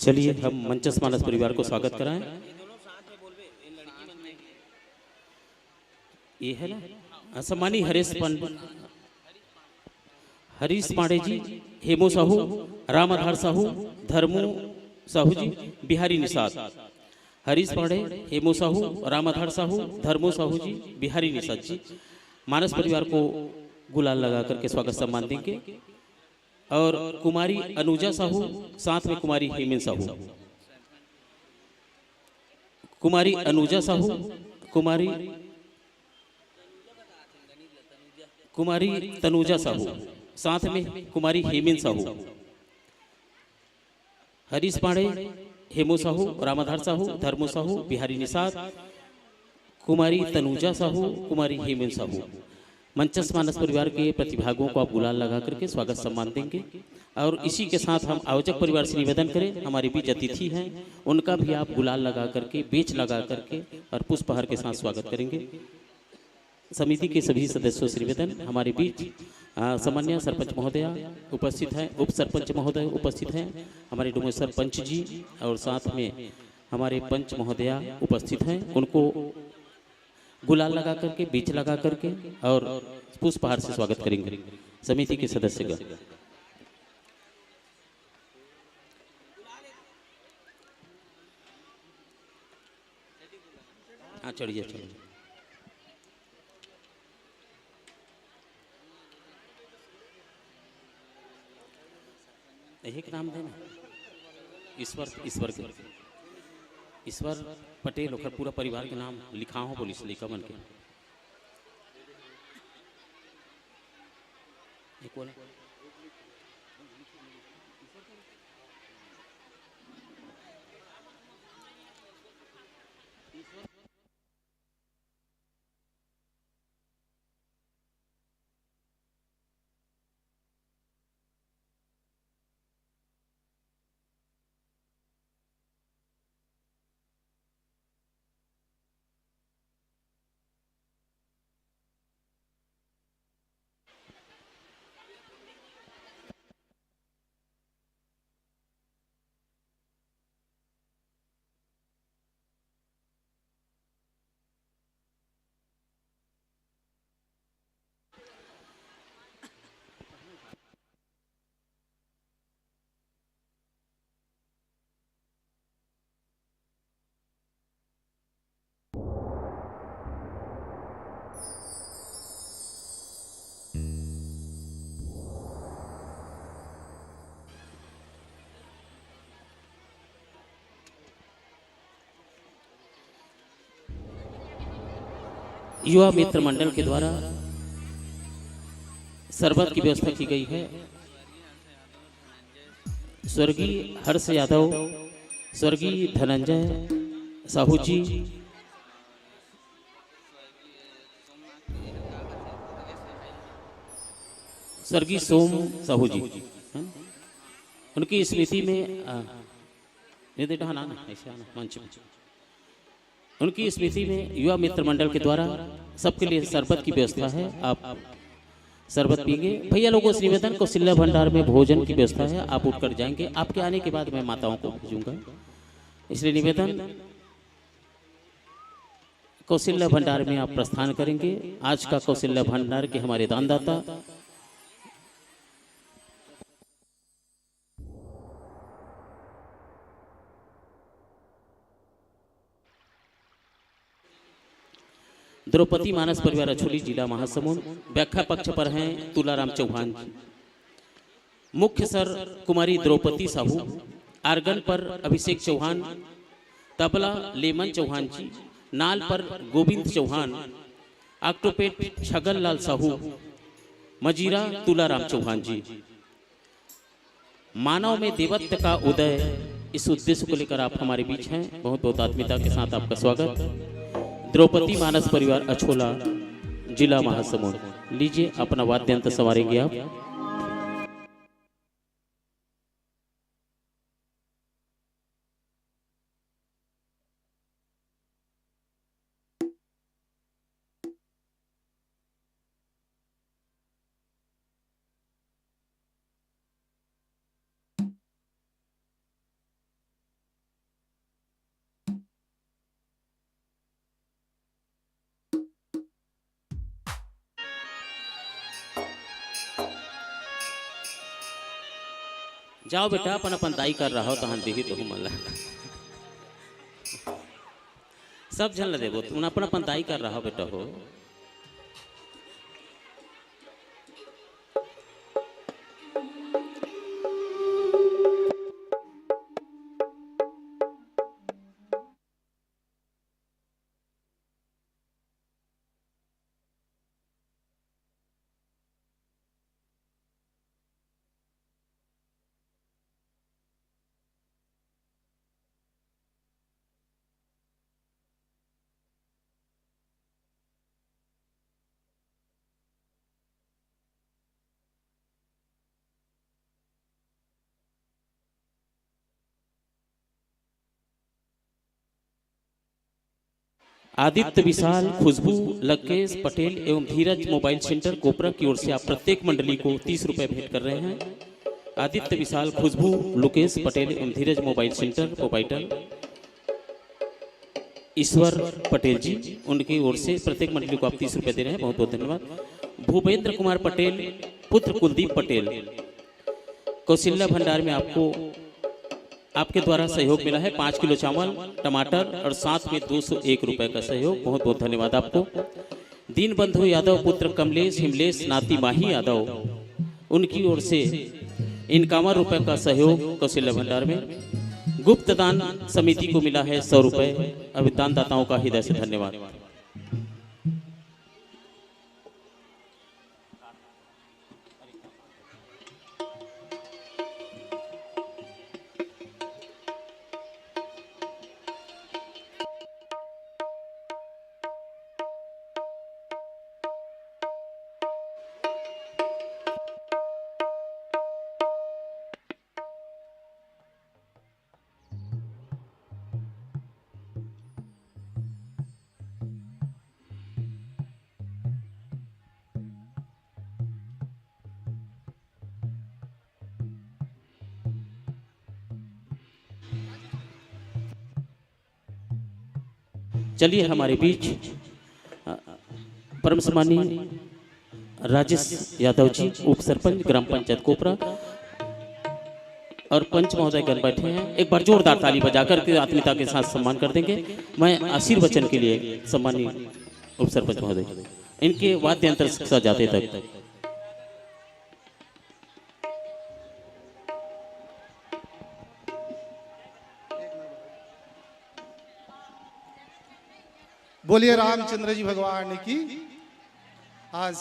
चलिए, हम मंचस मानस परिवार को स्वागत कराएं। ये है ना, सम्मानी हरीश पांडे, हरीश पांडे जी, हेमू साहू, रामाधार साहू, धर्मू साहू जी, बिहारी निषाद। हरीश पांडे, हेमू साहू, रामाधार साहू, धर्मू साहू जी, बिहारी निषाद जी, मानस परिवार को गुलाल लगा करके स्वागत सम्मान देंगे। और कुमारी अनुजा साहू, साथ में कुमारी हेमन साहू। कुमारी अनुजा साहू, कुमारी, कुमारी तनुजा साहू, साथ में कुमारी हेमन साहू। हरीश पांडे, हेमू साहू, रामाधार साहू, धर्मू साहू, बिहारी निषाद, कुमारी तनुजा साहू, कुमारी हेमन साहू। मंचस मानस परिवार के प्रतिभागियों को आप गुलाल लगा करके स्वागत सम्मान देंगे। और इसी के साथ हम आयोजक परिवार से निवेदन करें, हमारे बीच अतिथि हैं, उनका भी आप गुलाल लगा करके, बेच लगा करके और पुष्पहार के साथ स्वागत करेंगे। समिति के सभी सदस्यों से निवेदन, हमारे बीच, आ, सामान्य सरपंच महोदया उपस्थित हैं, उप सरपंच महोदय उपस्थित हैं, हमारे डोमेश्वर पंच जी और साथ में हमारे पंच महोदया उपस्थित हैं, उनको गुलाल लगा करके, बीच लगा करके और पुष्पहार से स्वागत करेंगे समिति के सदस्यगण। हाँ, चढ़िए, चढ़िए। यही के नाम देना। ईश्वर, ईश्वर के, ईश्वर पटेल, ओकर पूरा परिवार के नाम लिखा हो, बोलिस लइका मन के। एक बोला। युवा मित्र मंडल के द्वारा शरबत की व्यवस्था की गई है। स्वर्गीय हर्ष यादव, स्वर्गीय धनंजय साहू जी, स्वर्गीय सोम साहू जी, है ना? उनकी स्मृति में, आ, नहीं, बेटा, आना ना, ऐसे आना मंच में। उनकी स्मृति में युवा मित्र मंडल के द्वारा सबके लिए शरबत की व्यवस्था है। आप शरबत पिएंगे। भैया लोगों से निवेदन, कौशल्या भंडार में भोजन की व्यवस्था है, आप उठकर जाएंगे। आपके आने के बाद मैं माताओं को भेजूंगा, इसलिए निवेदन, कौशल्या भंडार में आप प्रस्थान करेंगे। आज का कौशल्या भंडार के हमारे दानदाता द्रौपदी मानस परिवार अछोली, जिला महासमुंद। व्याख्या पक्ष पर हैं तुलाराम चौहान जी। मुख्य स्वर कुमारी द्रौपदी साहू, आर्गन पर अभिषेक चौहान, तबला लेमन चौहान जी, नाल पर गोविंद चौहान, ऑक्टोपेट छगन लाल साहू, मजीरा तुलाराम चौहान जी। मानव में देवत्व का उदय, इस उद्देश्य को लेकर आप हमारे बीच हैं। बहुत बहुत आत्मीयता के साथ आपका स्वागत। द्रौपदी मानस परिवार अछोला, जिला महासमुंद। लीजिए, अपना वाद्य यंत्र संवारेंगे आप। जाओ बेटा, अपन अपन दाई कर रहा हो, तहन देही तुहू मन ला। सब झन ला देबो, तुमन अपन अपन दाई कर रहा हो बेटा हो। आदित्य विशाल, खुशबू, लकेश पटेल एवं धीरज मोबाइल सेंटर कोपरा की ओर से आप प्रत्येक मंडली को तीस रुपए भेंट कर रहे हैं। आदित्य विशाल, खुशबू, लकेश पटेल एवं धीरज मोबाइल सेंटर प्रोपराइटर ईश्वर पटेल जी, उनकी ओर से प्रत्येक मंडली को आप तीस रुपए दे रहे हैं। बहुत बहुत धन्यवाद। भूपेंद्र कुमार पटेल, पुत्र कुलदीप पटेल, कौशल्या भंडार में आपको, आपके द्वारा सहयोग मिला है। पाँच किलो चावल, टमाटर और साथ में दो सौ एक रुपए का सहयोग। बहुत बहुत धन्यवाद आपको। दीनबंधु यादव पुत्र कमलेश, हिमलेश, नाती माही यादव, उनकी ओर से इक्यावन रुपए का सहयोग कौशल्या भंडार में। गुप्त दान समिति को मिला है सौ रुपए। अभी दानदाताओं का हृदय से धन्यवाद। चलिए, हमारे बीच, अ, परम सम्माननीय राजेश यादव जी, उप सरपंच ग्राम पंचायत कोपरा, और पंच महोदय गण बैठे हैं। एक बार जोरदार ताली बजाकर के आत्मीयता के साथ सम्मान कर देंगे। मैं आशीर्वचन के लिए सम्माननीय उप सरपंच महोदय, इनके वाद्य यंत्र से सजाते तक। बोलिए रामचंद्र जी भगवान की। आज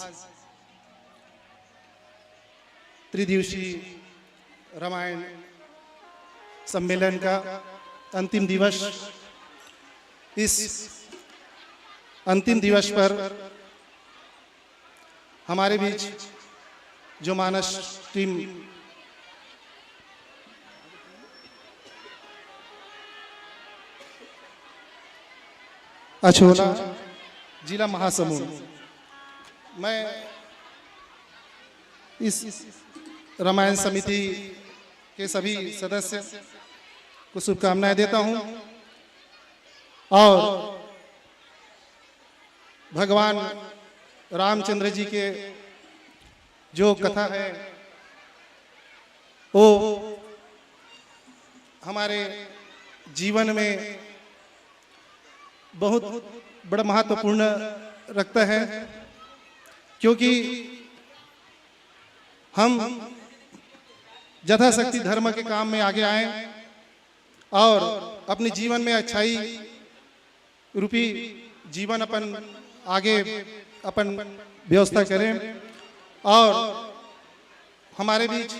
त्रिदिवसीय रामायण सम्मेलन का अंतिम दिवस। इस अंतिम दिवस पर हमारे बीच जो मानस टीम अछोला, जिला महासमुंद, मैं इस रामायण समिति के सभी सदस्य को शुभकामनाएं देता हूं और भगवान रामचंद्र जी के जो कथा है, वो हमारे जीवन में बहुत बड़ा महत्वपूर्ण रखता है, क्योंकि हम यथाशक्ति धर्म के काम में आगे आए और अपने जीवन में अच्छाई रूपी जीवन अपन आगे अपन व्यवस्था करें। और हमारे बीच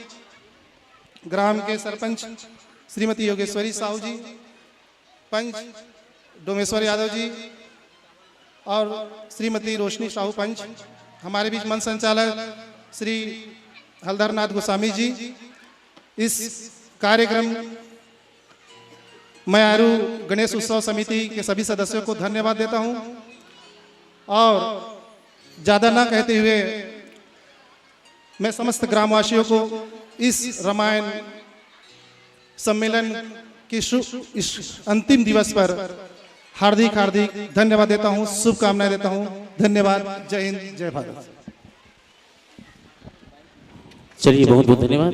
ग्राम के सरपंच श्रीमती योगेश्वरी साहू जी, पंच डोमेश्वर यादव जी और श्रीमती रोशनी साहू पंच, हमारे बीच मंच संचालक श्री हलधरनाथ गोस्वामी जी, इस कार्यक्रम मयारू गणेश उत्सव समिति के सभी सदस्यों को धन्यवाद देता हूं और ज़्यादा ना कहते हुए मैं समस्त ग्रामवासियों को इस रामायण सम्मेलन के शु-, इस अंतिम दिवस पर हार्दिक हार्दिक धन्यवाद देता हूं, शुभकामनाएं देता हूं। धन्यवाद। जय हिंद, जय भारत। चलिए, बहुत बहुत धन्यवाद।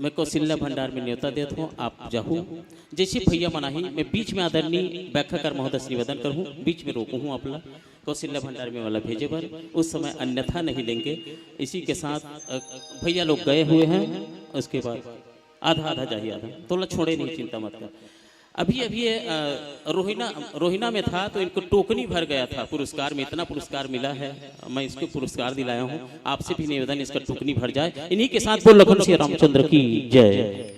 मैं कौशल्या भंडार में न्योता देत हूँ, आप जाहू। जैसे भैया मन आही, मैं बीच में आदरणीय व्याख्याकार महोदय से निवेदन करहूँ, बीच में रोकहूँ आप ला कौशल्या भंडार में वाला भेजे बर, उस समय अन्यथा नहीं लेंगे। इसी के साथ, अ, भैया लोग गए हुए हैं, उसके बाद आधा आधा जाही, आधा तोला छोड़े नहीं, चिंता मत कर। अभी अभी ये, अ, रोहिना, रोहिना में था तो इनको टोकनी भर गया था पुरस्कार में, इतना पुरस्कार मिला है। मैं इसको पुरस्कार दिलाया हूँ, आपसे भी निवेदन, इसका टोकनी भर जाए। इन्हीं के साथ बोल लखन श्री रामचंद्र की जय।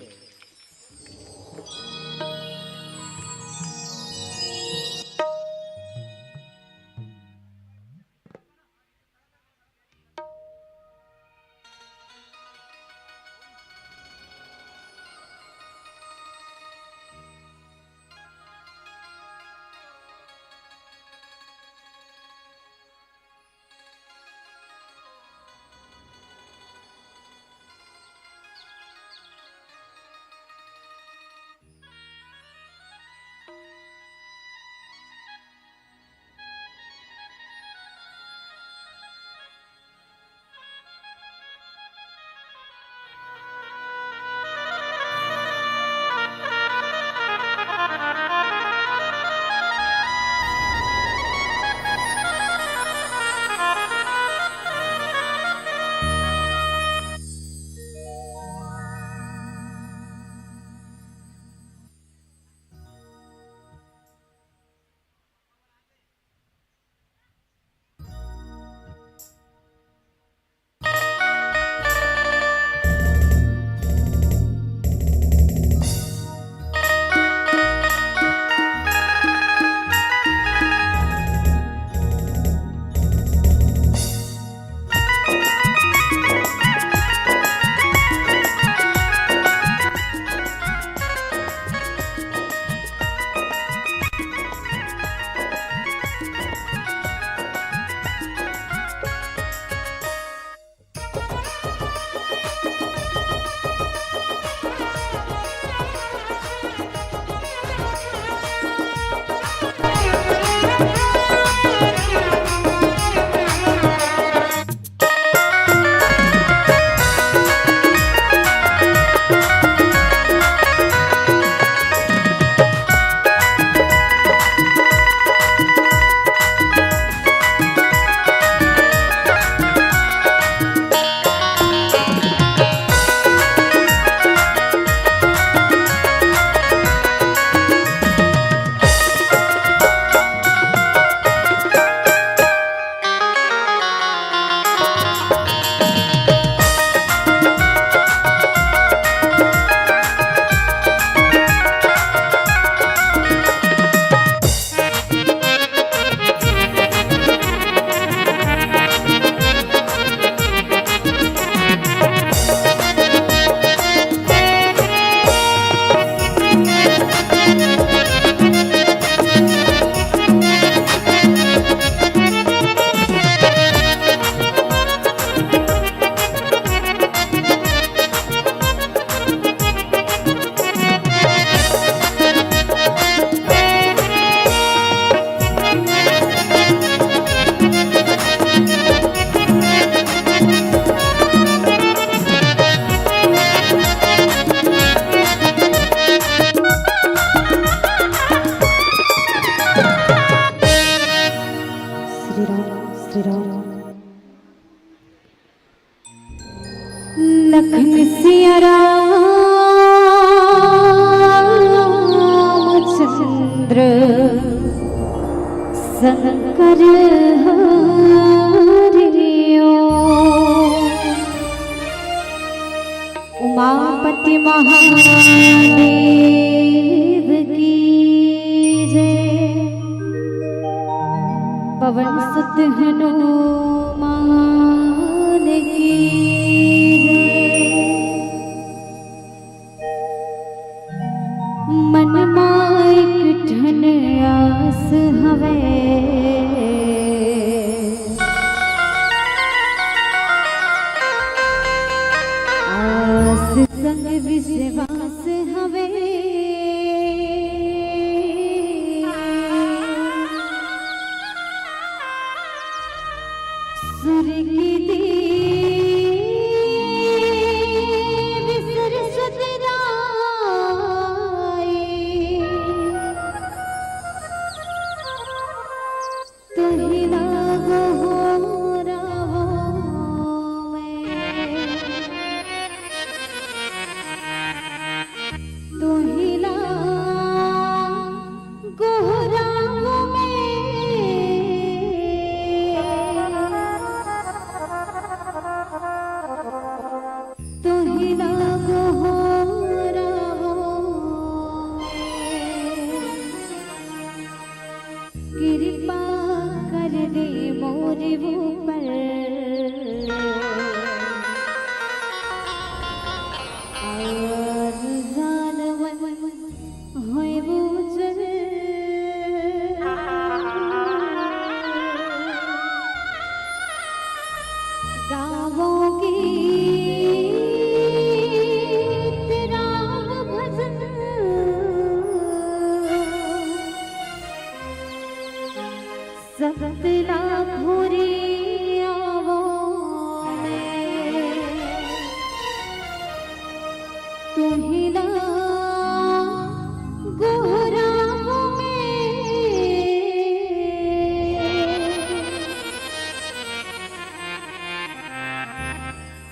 श्री राम, श्री राम। लखन सिया रामचंद्र शंकर हरि ओम। उमापति महादेव की जय। पवन सुत हनुमान की जय। मन मा एक ठन आस हवे, आस संग विश्वास हवे। सुर के देव सुर कृपा कर दे मोर ऊपर। और जानवन होय वो जल। गावों गीत राम भजन। सतला भोरे आवो मैं, तुहिला गोहरावो मैं।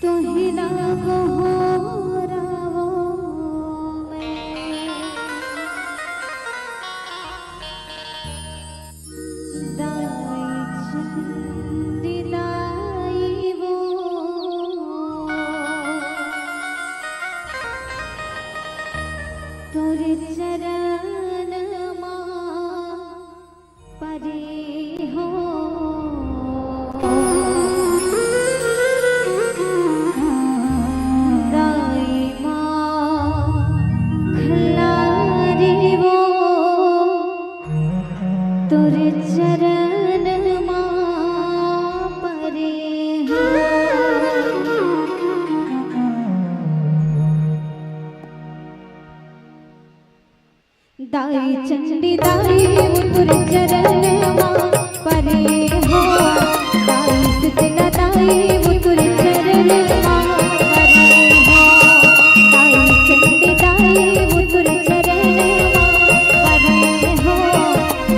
तुहिला गोहरावो मैं। दाई चंडी दाई वो, तोरे चरण मा परे हो। दाई माँ खल्लारी वो, तोरे चरण मा परे हो। दाई चंडी दाई वो तोर चरण मा परे हो। दाई शीतला दाई वो तोर चरण मा परे हो। दाई चंडी दाई वो तोर चरण मा परे हो।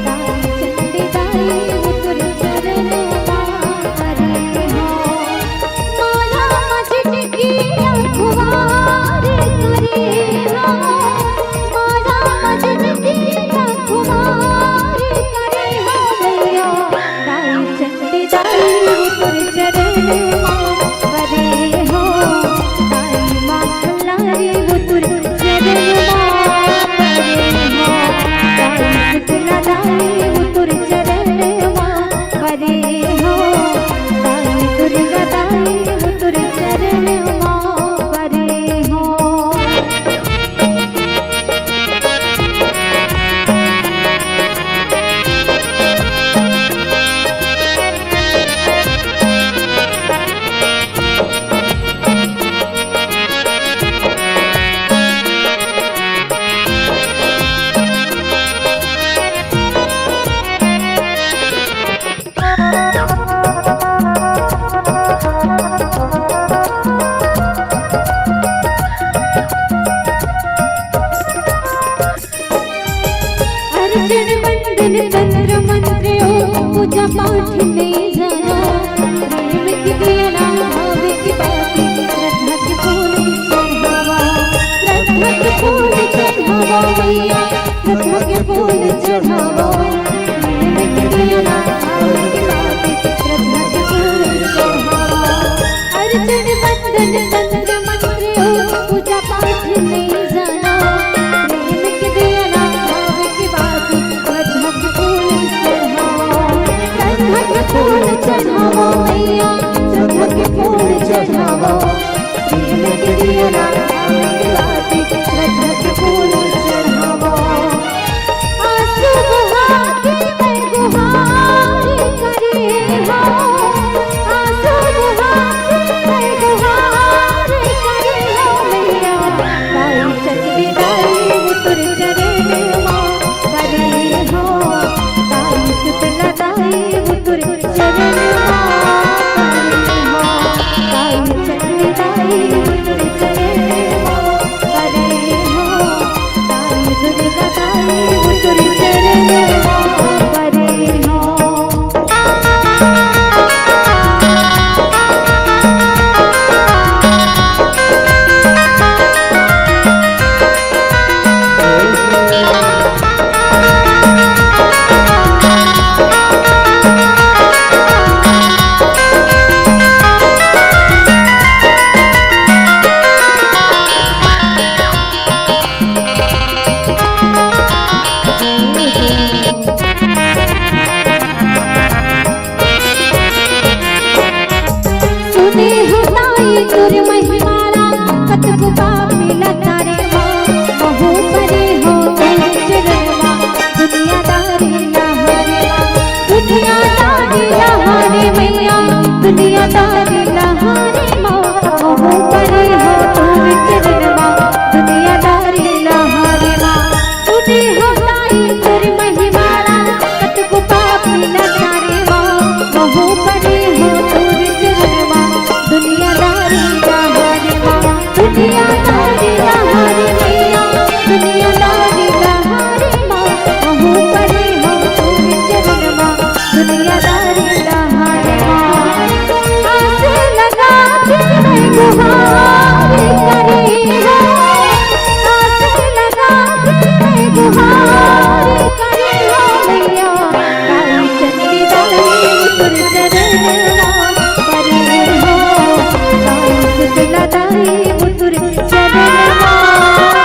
दाई चंडी दाई वो तोर चरण मा परे हो। माला मजन की अखबार करे हो। माला मजन की अखबार करे हो भैया। दाई चंडी दाई वो तोर चरण मा परे हो। दाई माँ खल्लारी वो तोर चरण मा परे हो। दाई शीतला दाई वो तोर चरण मा परे हो। दाई दुर्गा दाई वो तोर चरण मा परे हो। अर्चन बंदन तंत्र मंत्र योग पूजा पाठ नहीं जानो। प्रेम की दिया ना भाव की बात, श्रद्धा के फूल चढ़ावा। श्रद्धा के फूल चढ़ावा मैया, श्रद्धा के फूल चढ़ावा। प्रेम की दिया ना भाव की बात, श्रद्धा के फूल चढ़ावा। अर्चन बंदन तंत्र मंत्र योग पूजा पाठ नहीं जाना। प्रेम के दिया ना भाव की बात, श्रद्धा के फूल चढ़ावा। श्रद्धा के फूल चढ़ावा मैया, श्रद्धा के फूल चढ़ावा। प्रेम के दिया ना भाव की बात, श्रद्धा के फूल चढ़ावा। आंसू बहा के मैं गुहार दुनियादारी लहारे मा, महू परे हो तोर चरण मा। दुनियादारी लहारे मा, सुने हो दाई तोर महिमा ला। कतको पापी लाचारे मा, महू परे हो तोर चरण मा। दुनियादारी लहारे मा, दुनियादारी लहारे मइया, दुनियादारी लहारे मा, महू परे हो तोर चरण मा। दुनियादारी लहारे मा, आस लगा के मैं गुहार करे हो, आस लगा के मैं गुहार करे हो मइया। दाई चंडी दाई तोर चरण मा परे हो, दाई शीतला दाई तोर चरण मा परे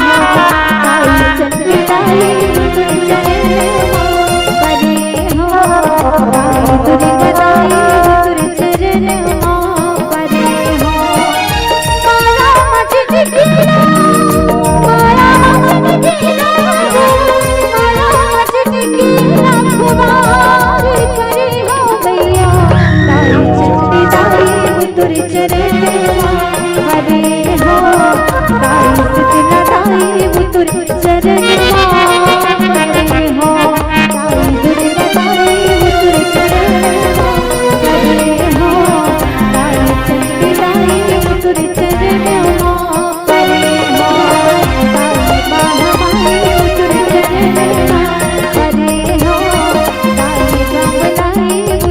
हो, दाई चंडी दाई तोर चरण मा परे हो, दाई दुर्गा दाई तोर चरण मा परे हो। माया मत दिखला, माया मत दिखला, माया मत दिखला, खुमार करे हो मइया। दाई चंडी दाई तोर चरण मा परे हो, दाई शीतला दाई तोर चरण मा परे हो, दाई दुर्गा दाई तोर चरण मा परे हो, दाई चंडी दाई तोर चरण मा परे हो, दाई महामाई तोर चरण मा परे हो, दाई गंगलाई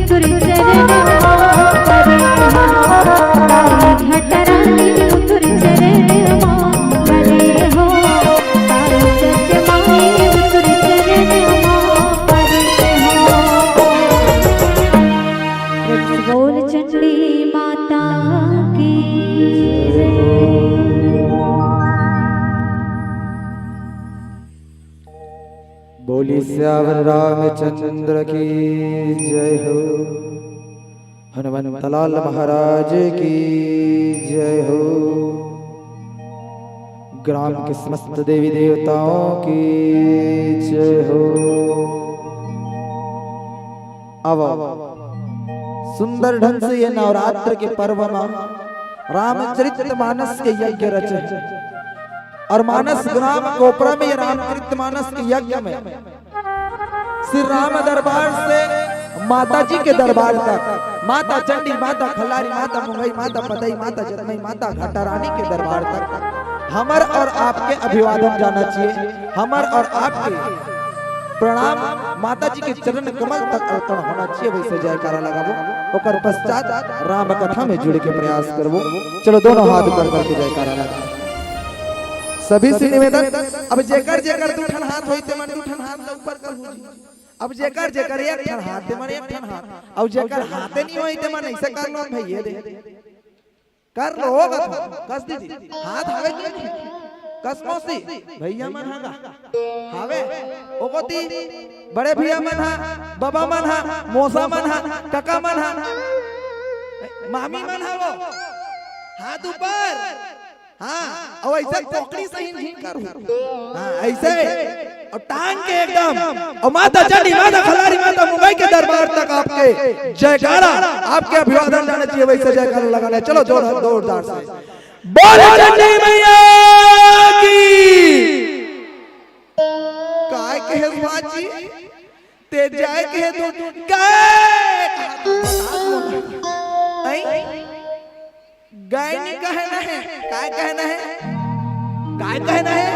तोर चरण मा परे हो, दाई घटरानी तोर चरण मा परे हो, दाई जगमाई तोर चरण मा परे हो। बोल चंडी माता की जय। बोली सियावर रामचंद्र की जय हो, हनुमंतलाल महाराज की जय हो, ग्राम के समस्त देवी देवताओं की जय हो। अब सुंदर ढंग से ये नवरात्र के पर्व मा रामचरित मानस के यज्ञ रचे हे। और मानस ग्राम कोपरा में ये रामचरित मानस के यज्ञ में श्री राम दरबार से माता जी के दरबार तक, माता चंडी, माता खल्लारी, माता मुंगई, माता पतई, माता जतमई, माता घाटा रानी के दरबार तक हमर और आपके अभिवादन जाना चाहिए, हमर और आपके प्रणाम माता जी के चरण कमल तक अर्पण होना चाहिए। वैसे जयकारा लगाबो, ओकर पश्चात राम कथा में जुड़े के प्रयास करबो। चलो, दोनों हाथ ऊपर करके जयकारा लगा। सभी से निवेदन, अब जेकर जेकर दू ठन हाथ होई, ते मन दू ठन हाथ ला ऊपर कर दू जी। अब जेकर जेकर एक ठन हाथ, ते मन एक ठन हाथ। अब जेकर हाथे नहीं होई, ते मन ऐसे कर लो भैया दे। कर लो, होगा तो। कस दीदी। हाथ हावे कि नहीं? कस मौसी? भैया मन हागा। हावे। ओगोती बड़े भैया मन हा, बाबा मन हा, मौसा मन हा, काका मन हा। मामी मन हा वो। हाथ ऊपर। हाँ, और ऐसे पकड़ी सही नहीं करू। हाँ, ऐसे। और टांग के एकदम। और माता चंडी, माता खलारी, माता मुंगई के दरबार तक आपके जयकारा, आपके अभिवादन जाना चाहिए, वैसे जयकारा लगाना है। चलो, जोर, जोरदार से। बोल चंडी मैया की। काय कहे बाजी? ते जाए के हे तो गाय। आई? गाय नहीं कहना है, काय कहना है? काय कहना है?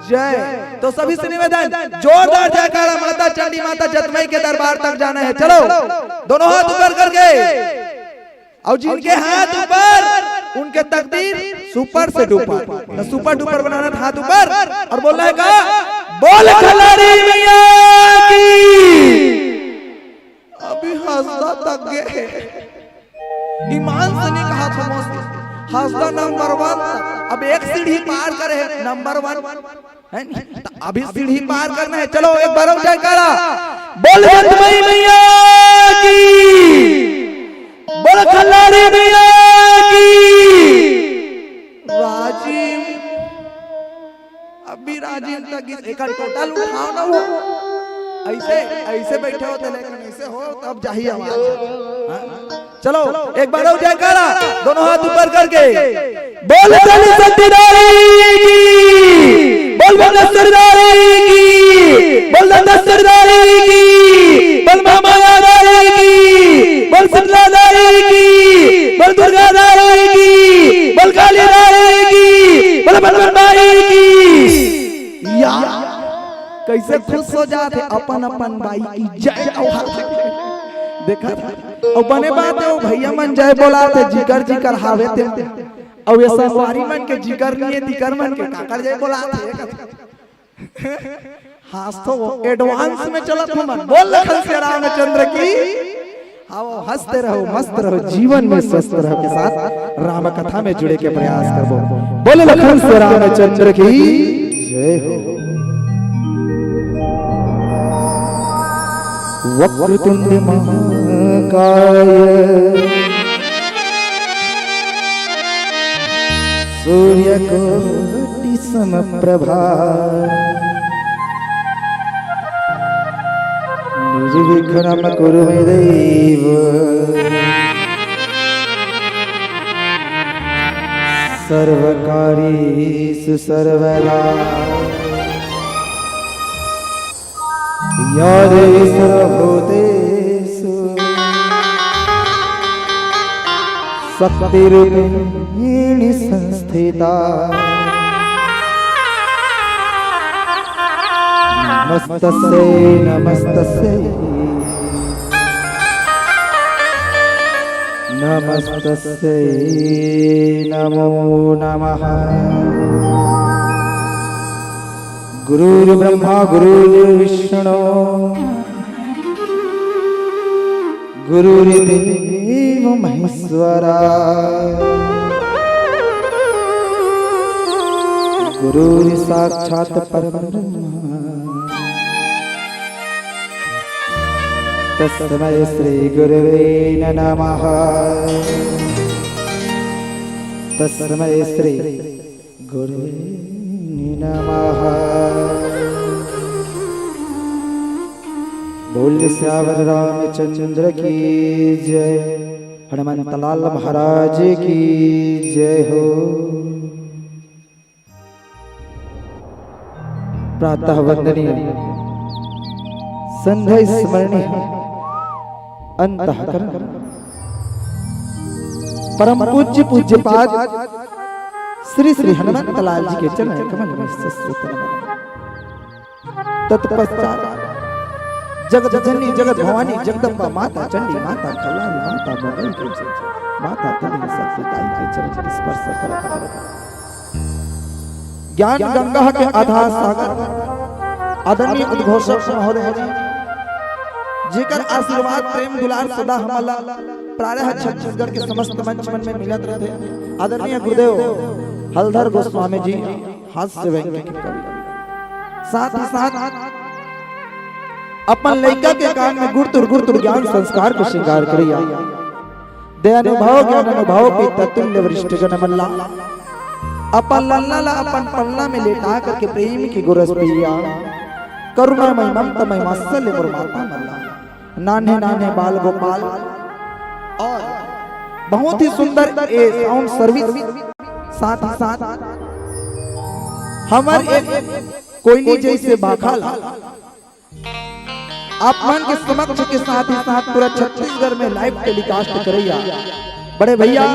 जय। तो सभी से निवेदन, जोरदार जयकारा, माता चंडी, माता जतमई के दरबार तक जाना है। चलो, दोनों हाथ ऊपर करके। और जिनके हाथ ऊपर, उनके तकदीर सुपर से डुपर। तो सुपर डुपर बनाना था हाथ ऊपर और बोलना है का, बोल खलारी मैया की। अभी हंसदा तक गे। ईमान से नहीं कहा था मौसी, हंसदा नंबर वन। अब एक सीढ़ी पार करे है नंबर वन। है नी? तो अभी सीढ़ी पार करना है। चलो, एक बार और जयकारा। बोल जतमई मैया की, बोल खल्लारी मैया की। राजिम, अभी राजिम तक इस, एक टोटल उठाओ ना वो। ऐसे ऐसे बैठे होते, लेकिन ऐसे हो तब जाही आवाज। हाँ? चलो, एक बार और जयकारा, दोनों हाथ ऊपर करके। बोल काली शक्ति देवी की, बोल भुवनेश्वरी देवी की, बोल दंडेश्वरी देवी की, बोल महामाया देवी की, बोल शीतला देवी की, बोल दुर्गा देवी की, बोल काली देवी की, बोल पद्मन देवी की। या, कैसे खुश हो जाथे, अपन अपन बाई की जय। देखा था? अउ बने बात हे, वो भैया मन जय बोलाथे, जिकर जिकर हावे ते। अउ ये संगवारी मन के जिकर नइ हे, तिकर मन के काकर जय बोलाथे। हाँ, तो वो advance में चलत हो मन। बोल लखन सिया रामचंद्र की। हाँ, वो हंसते रहो, मस्त रहो, जीवन में स्वस्थ रहो के साथ राम कथा में जुड़े के प्रयास करबो। बोल लखन सिया रामचंद्र की जय हो। वक्रतुंड महाकाय सूर्यकोटि समप्रभा निर्विघ्नं कुरु मे देव सर्वकार्येषु सर्वदा। या देवी सर्वभूतेषु शक्तिरूपेण संस्थिता। नमस्तस्यै, नमस्तस्यै, नमस्तस्यै नमो नमः। गुरुर्ब्रह्मा गुरुर्विष्णु गुरुर्देव महेश्वरा। गुरुर्साक्षात् परब्रह्म तस्मै श्री गुरवे नमः। तस्मै श्री गुरवे नमः। बोल सियावर रामचंद्र की जय, हनुमंतलाल महाराज की जय हो। प्रातः वंदनीय, संध्या स्मरणीय, अंतःकरण परम पूज्य पूज्यपाद श्री श्री हनुमंतलाल जी के चरण कमल में सश्रद्धा नमन। तत्पश्चात जगत जननी जगत भवानी जगदम्बा माता चंडी माता कल्याणी माता मुंबई के जय, माता तेली शक्ति दाई के चरण स्पर्श करत करत ज्ञान गंगा के अथाह सागर आदरणीय उद्घोषक महोदय जी, जेकर आशीर्वाद, प्रेम, दुलार सदा हमला प्रायः छत्तीसगढ़ के समस्त मंच मन में मिलत रहिथे। आदरणीय गुरुदेव हलधर गोस्वामी जी, हास्य व्यंग्य के कवि, साथ ही साथ अपन लइका के कान में गुरतुर गुरतुर ज्ञान संस्कार के श्रृंगार करइया, दयानुभव ज्ञान अनुभव पिता तुल्य वरिष्ठ जन मन ला, अपन ललना ला अपन पलना में लेटा करके प्रेम के गोरस पिया, करुणामय ममतामय वात्सल्य मोर माता मन ला, नान्हे नान्हे बाल गोपाल और बहुत ही सुंदर ए साउंड सर्विस, साथ ही साथ हमर एक कोयली जैसे भाखा ला आप मन के समक्ष के साथ ही साथ पूरा छत्तीसगढ़ में लाइव टेलीकास्ट करइया बड़े भैया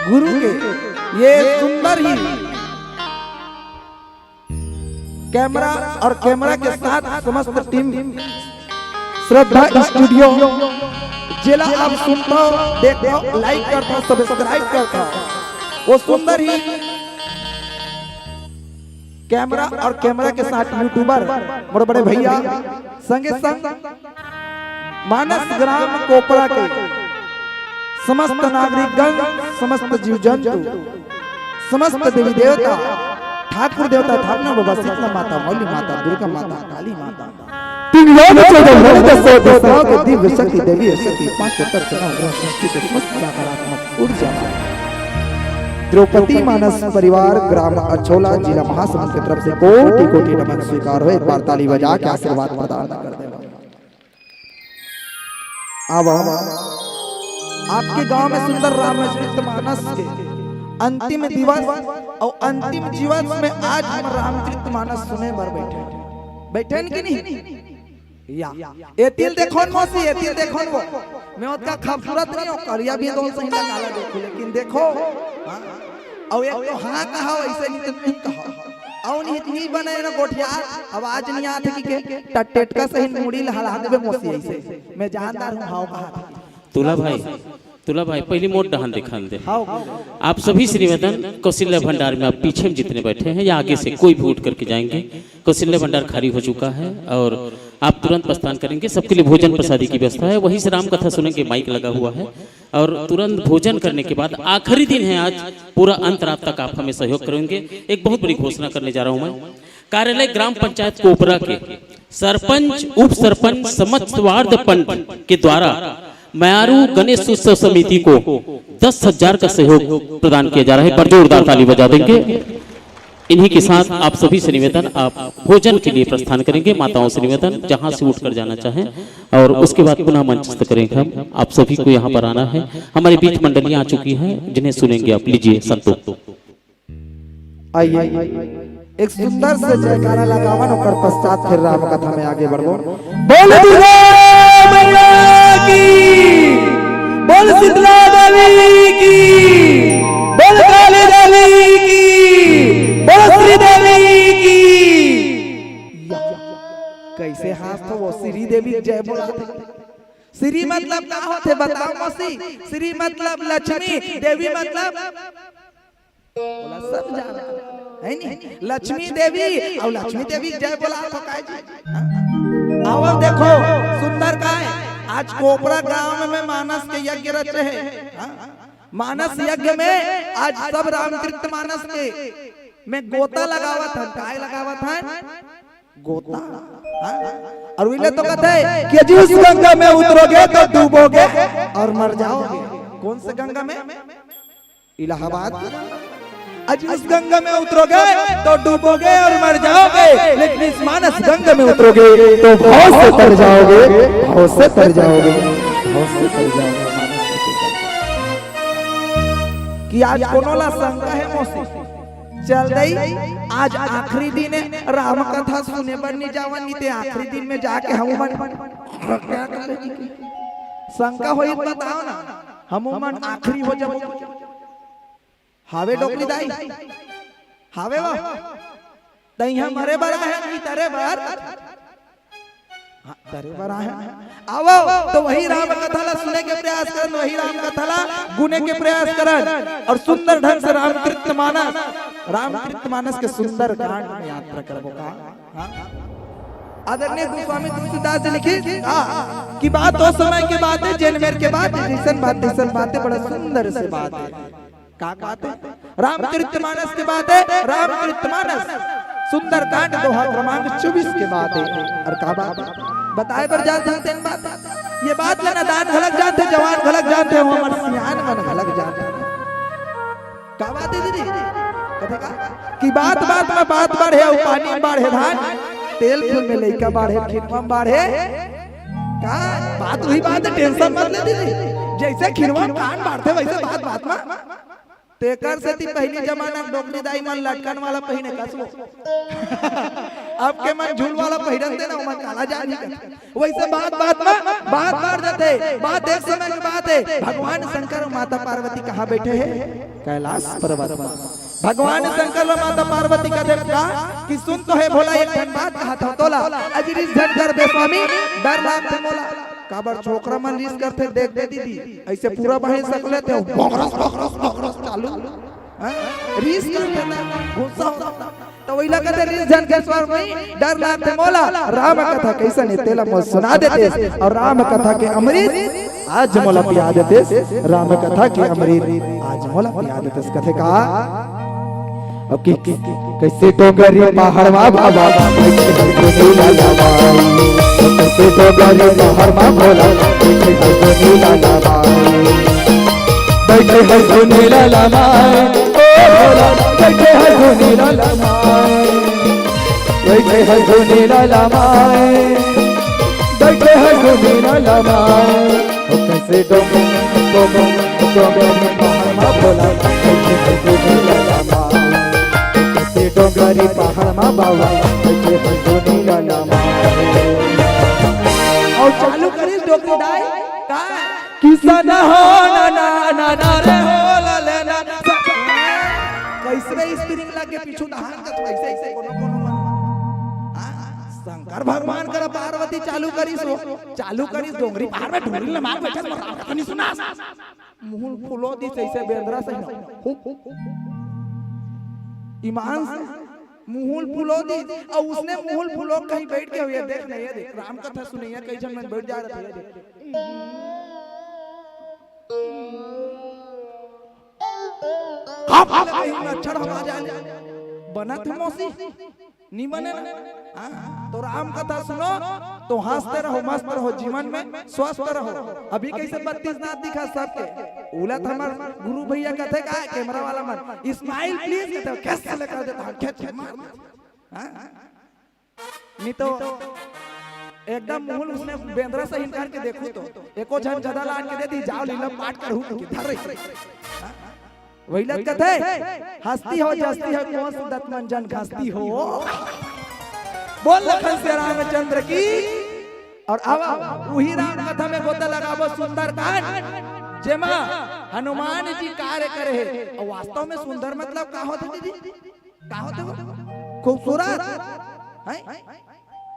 गुरु के ये सुंदर ही कैमरा और कैमरा के साथ समस्त टीम श्रद्धा स्टूडियो जेला आप सुनथव, देखथव, लाइक करथव, सब्सक्राइब करथव, वो सुंदर ही कैमरा और कैमरा के साथ यूट्यूबर मोर बड़े भैया, संगे संग मानस ग्राम कोपरा के समस्त नागरिकगण, समस्त जीव जंतु, समस्त देवी देवता, ठाकुर देवता, थापना बाबा, शीतला माता, मौली माता, दुर्गा माता, काली माता, तीन लोक चौदह भुवन दसो दिशाओं के दिव्य शक्ति देवी शक्ति, पांचों तत्व नवग्रह सृष्टि के समस्त सकारात्मक ऊर्जा द्रौपदी मानस परिवार, ग्राम अछोला, जिला महासमुंद के तरफ से कोटि कोटि नमन स्वीकार हो। एक बार ताली बजा के आशीर्वाद प्रदान कर देना। अब आपके गांव में सुंदर रामचरित मानस के अंतिम दिवस और अंतिम दिवस में आज हम रामचरित मानस सुने बर बैठे, बैठे कि नहीं? या, एतिल देखो न मौसी, एतिल देखो न वो। मैं ओतका खूबसूरत नहीं हो, करिया भी दो सही काला देखो, लेकिन देखो, हाँ। और एक तो हाँ कहा, वैसे नहीं तो नहीं कहा। और नहीं, नहीं बने ना गोठिया, आवाज नहीं आते कि के, टटटका सही मुड़ी ला हला देबे मौसी ऐसे। मैं जानदार हूँ, हाँ कहा था। तुला भाई, तुला भाई, पहली मोट डहान दिखान दे। हाँ। आप सभी से निवेदन, कौशल्या भंडार में आप पीछे में जितने बैठे हैं या आगे से कोई भी उठ करके जाएंगे, कौशल्या भंडार खाली हो चुका है और आप तुरंत प्रस्थान करेंगे। सबके लिए भोजन प्रसादी की व्यवस्था है, वहीं से राम कथा सुनेंगे, माइक लगा हुआ है। और तुरंत भोजन करने के बाद आखिरी दिन है आज, पूरा अंत रात तक आप हमें सहयोग करेंगे। एक बहुत बड़ी घोषणा करने जा रहा हूं मैं। कार्यालय ग्राम पंचायत कोपरा के सरपंच, उप सरपंच, समस्त वार्ड पंच के द्वारा मयारू गणेश उत्सव समिति को दस हजार का सहयोग प्रदान किया जा रहा है। एक बार जोरदार ताली बजा देंगे। इन्हीं के साथ आप सभी से निवेदन, आप भोजन के लिए प्रस्थान करेंगे। माताओं से निवेदन, जहां से उठकर जाना चाहें, और उसके बाद पुनः मंचस्थ करेंगे हम। आप सभी को यहाँ पर आना है। हमारे बीच मंडलियां आ चुकी हैं, जिन्हें सुनेंगे आप। लीजिए संतोष। आइए, एक सुंदर से जयकारा लगावन, ओकर पश्चात फिर राम कथा में आगे बढ़बो। बोल दुर्गा मैया की, बोल शीतला देवी की, बोल काली देवी की, बोल श्री देवी की। कैसे हाथ तो वो श्री देवी जय बोला थे। श्री मतलब का होथे बताओ मौसी? श्री मतलब लक्ष्मी, देवी मतलब बोला सब जानत है नी, लक्ष्मी देवी। और लक्ष्मी देवी जय बोला तो काय जी? हाँ? आओ देखो, सुंदर काय, आज कोपरा गांव में मानस के यज्ञ रचे हे। हाँ? मानस यज्ञ में आज सब रामचरित मानस के में गोता लगावत हन। काय लगावत हन? गोता। हाँ? और उइले तो कहते हैं कि जिस गंगा में उतरोगे तो डूबोगे और मर जाओगे। कौन से गंगा में? इलाहाबाद। आज इस गंगा में उतरोगे तो डूबोगे और मर जाओगे, लेकिन इस मानस गंगा में उतरोगे तो भाव से तर जाओगे, भाव से तर जाओगे, भाव से तर जाओगे। कि आज कोनो ला शंका है मौसी? चल दई, आज आखिरी दिन है, राम कथा सुने बर नहीं जावन, नहीं ते आखिरी दिन में जाके हम मन शंका होई बताओ ना, हम मन आखिरी हो जाबो। हावे डोकरी दाई, हावे वो। तइहा मरे बर आहे कि तरे बर? हाँ, तरे बर आहे। आवो, तो वही राम कथा ला सुने के प्रयास करन, वही राम कथा ला गुने के प्रयास करन, और सुंदर ढंग से रामचरित मानस, रामचरित मानस के सुंदर कांड में यात्रा करबो का। हाँ? आदरणीय गोस्वामी तुलसीदास जी लिखिस, हाँ, कि बात ओ समय के बात है, जेन मेर के बात है, जैसन बात, तैसन बात है, बड़ा सुंदर से बात है। का बात है? रामचरित मानस के बात है, रामचरित मानस सुंदरकांड दोहा क्रमांक चौबीस के बात है। और का बात है? बताए बर जात हन तेन बात। ये बात ला नादान घलक जानथे, जवान घलक जानथे, हमर सियान मन घलक जानथे। का बात है दीदी? कथे का? कि बात बात में बात बाढ़े, अउ पानी बाढ़े धान, तेल फूल में लइका बाढ़े, खिनवा में बाढ़े। का? बात वही बात है, tension मत ले दीदी। जैसे खिनवा में कान बाढ़थे, वैसे बात बात में। तेकर सेती पहिली जमाना के डोकरी दाई मन लटकन वाला पहिने कस वो। अब के मन झूल वाला पहिरन दे ना, ओमन काला जान ही कथे। वैसे बात बात में बात बाढ़ जाथे। बात एक समय के बात है, भगवान शंकर अउ माता पार्वती कहाँ बैठे हैं? कैलाश पर्वत पर। भगवान शंकर अउ माता पार्वती कथे का कि सुन तो हे भोला, एक ठन बात कहा था तोला, अजी रिस झन कर बे स्वामी, डर लागथे मोला। काबर छोकरा मन रिस करथे, देख दे दीदी, ऐसे पूरा बहे सकले थे, बगरस, बगरस, बगरस चालू। हाँ? रिस करथे ना, गुस्सा होथे। तो वही लगत है, रिस झन के स्वामी, डर लागथे मोला। राम कथा कैसन है, तेला मोला सुना देते। और राम कथा के अमृत आज मोला पिया देते। राम कथा के अमृत आज मोला पिया देते। कथे का? अब कि, कि, कैसे डोंगरी पहाड़वा बाबा, कैसे डोंगरी पहाड़वा भोला, बैठे है सुनीला लाला, बैठे है सुनीला लाला, ओ भोला, बैठे हर धुनी ला लमाए, बैठे हर धुनी ला लमाए, बैठे हर धुनी ला लमाए। ओ कैसे डोंगर, डोंगर, डोंगरी पहाड़ मा भोला, बैठे हर धुनी ला लमाए। ओ कैसे डोंगरी पहाड़ मा बाबा, बैठे हर धुनी ला लमाए। अउ चालू करिस डोकरी दाई का? किसन हो ना ना ना ना रे हो ला ले ना। कैसे स्प्रिंग लग के पीछू दहान का तो ऐसे ऐसे कोनो कोनो मन। हाँ, शंकर भगवान करा पार्वती चालू करिस हो, चालू करिस डोंगरी पहाड़ में ढोरी लमार बैठे, मोर राम कथा नहीं सुनास। मुंह फुलो दिस ऐसे बेंदरा सही ना। Hoop, hoop, hoop. ईमान से मुंह फुलो दिस, अउ उसने मुंह फुलो कहीं बैठ के हुए, देख नहीं, ये देख, राम कथा सुनैया कई झन मन बैठ जा रहे थे, ये देख। हाँ, हाँ, हाँ, हाँ, छड़ हवा जाए। बना थे मौसी, नहीं बने ना। हाँ, तो राम कथा सुनो, तो हंसते रहो, मस्त रहो, जीवन में स्वस्थ रहो। अभी कैसे बत्तीस दांत दिखा सबके? उलत हमार गुरु भैया कथे का, कैमरा वाला मन, "Smile please" कथे, कैसे लेकर देता हूँ, खेच मार। हाँ? नहीं तो एकदम मुहुल उसने बेंदरा से इनकार के देखू तो एको झन गदा लान के दे दी, जाओ लीला पाठ करू कि धर रही। हाँ? वही लत कथे, हस्ती हो जस्ती हो, कौन सुदत मन जन घस्ती हो। बोल लखन से रामचंद्र की। और अब वही राम कथा में गोता लगाबो सुंदरकांड, जेमा हनुमान जी कार्य करे हे। और वास्तव में सुंदर मतलब का होथे दीदी? का होथे वो? खूबसूरत, हैं?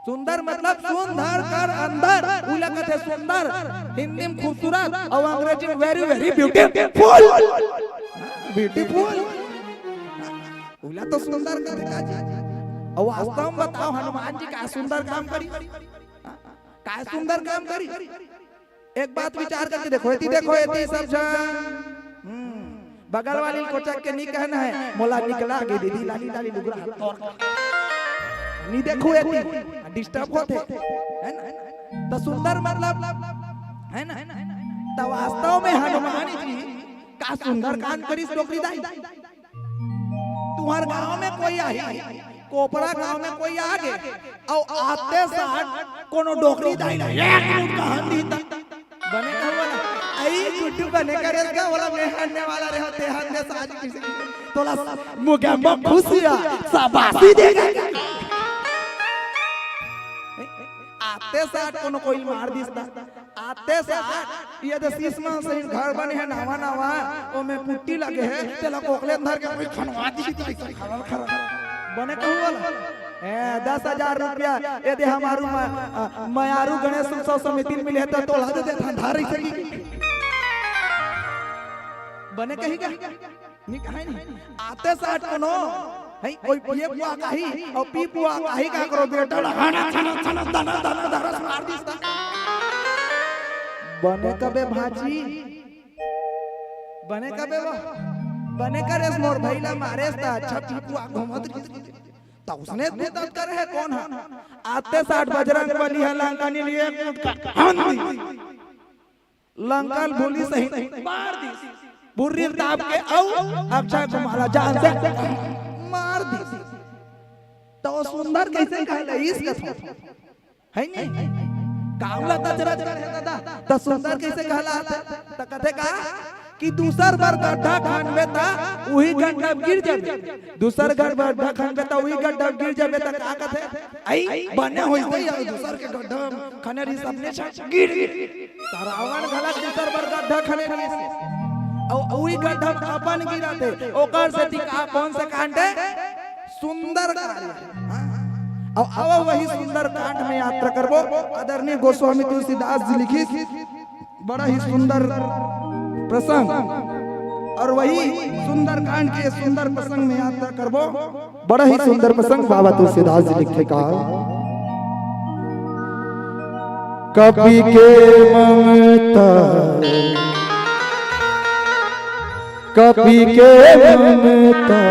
सुंदर मतलब सुंदर कर अंदर, उला कथे सुंदर, हिंदी में खूबसूरत और अंग्रेजी में very, very beautiful। Beautiful। उला तो सुंदर कथे का जी। और वास्तव में बताओ, हनुमान जी का सुंदर काम करी? का सुंदर काम करी? एक बात विचार करके देखो, एती देखो, एती सब झन। हम्म, बगल वाली कोचक के नहीं कहना है, मोला निकला गे दीदी, लाली लाली लुगरा हाथ तोर। नहीं देखो एती, डिस्टर्ब होते, है ना? तो सुंदर मतलब, है ना? तो वास्तव में हनुमान जी का सुंदर काम करिस डोकरी दाई। तुहर गांव में कोई आही, कोपरा गांव में कोई आ गे, अउ आते साथ कोनो डोकरी दाई ला एक मुटका हंदी त बने कहू वाला, "आई गुड्डू बने करे का वाला, मैं हंदे वाला रहे, ते हंदे साज किसी की।" तोला मुगे में खुशिया शाबाशी देगा। आते साथ कोनो कोई मार दिस ना। आते साथ, ये दे शीश मा से घर बने हे, नवा नवा, ओमे पुट्टी लगे हे, तेला कोकले धर के कोई खनवा दी, तो ऐसा खनल खनल। बने कहू वाला? ए, दस हजार रुपया, ये दे हमारू मा-, अ, मयारू गणेश उत्सव समिति में मिले हे, तो तोला दे दे, धंधार ऐसे की। बने कही क्या? नहीं कहे नहीं। आते साथ कोनो, है, कोई पिए पुआ काही, और पी पुआ काही का करो बेटा, हना, छना, छना, दना, दना, दरस मार दिस ता। बने कबे भाजी, बने कबे वो, बने करेस मोर भैला मारेस ता, अच्छा पी पुआ घूमत रहिस। ता उसने दे दत करे हे कौन हा? आते साथ बजरंग बली हा लंका ने लिए एक मुटका, हन दी। लंका ल भूली सही मार दिस। बुर्री दाब के अउ अक्षय कुमार ला जान से मार दिस। तो सुंदर कैसे कहलाइस कथे? है नहीं? काम ला तचरत कर हे दादा। तो सुंदर कैसे कहलाथे? तो कथे का कि दूसर बर गड्ढा खनबे ता उही गड्ढा में गिर जाबे। दूसर गर गड्ढा खनबे ता उही गड्ढा में गिर जाबे ता का कथे? आई बने होई तो यार दूसर के गड्ढा खने रहिस अपने छा गिर गिर। त रावण घला दूसर बर गड्ढा खने रहिस। अउ उही गड्ढा में अपन गिराथे। ओकर सेती का कौन से कांड हे? सुंदर कांड। हाँ? अउ अब वही सुंदर कांड में यात्रा करबो। आदरणीय गोस्वामी तुलसीदास जी लिखिस बड़ा ही सुंदर प्रसंग, और वही सुंदरकांड के सुंदर प्रसंग में यात्रा करबो। बड़ा ही सुंदर प्रसंग बाबा तुलसीदास जी लिखे का। कपि के ममता, कपि के ममता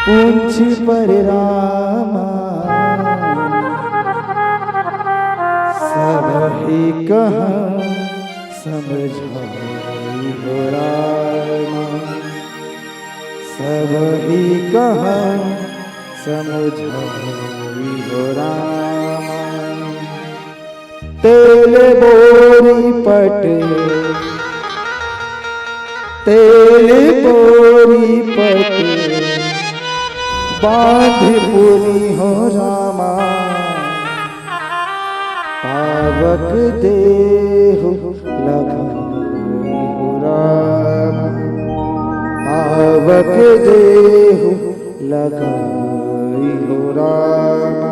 पूंछ पर रामा, सब ही कहा समझाई हो राम। वही कहा समझाई हो रामा। तेल बोरी पट, तेल बोरी पट, बांध पुनी हो रामा। पावक देहु लगाई हो रामा, पावक देहु लगाई हो रामा।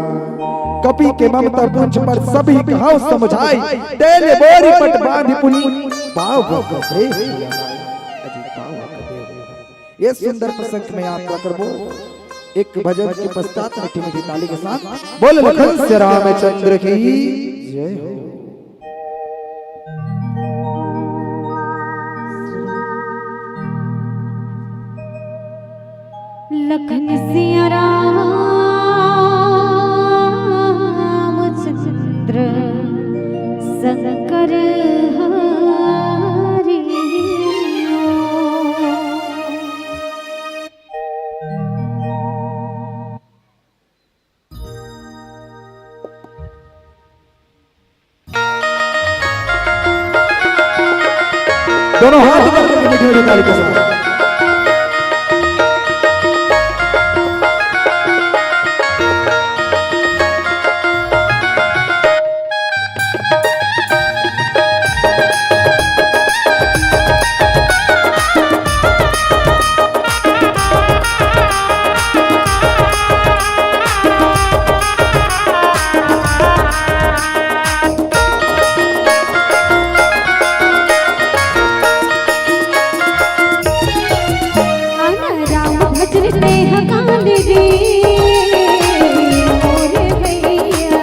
कपि के ममता पुंज पर सभी कहाव समुझाई, तेल बोरी पट बांधि पुनि, पावक देहु लगाई। अजी पावक देहु। ये सुंदर प्रसंग में यात्रा करबो एक भजन के पश्चात मीठी मीठी ताली के साथ। बोल लखन से रामचंद्र की जय हो। लखन सिया रामचंद्र शंकर हरि। दोनों हाथ ऊपर करके मीठी मीठी ताली के साथ। आना राम भजन स्नेह कांड रे, मोरे भैया।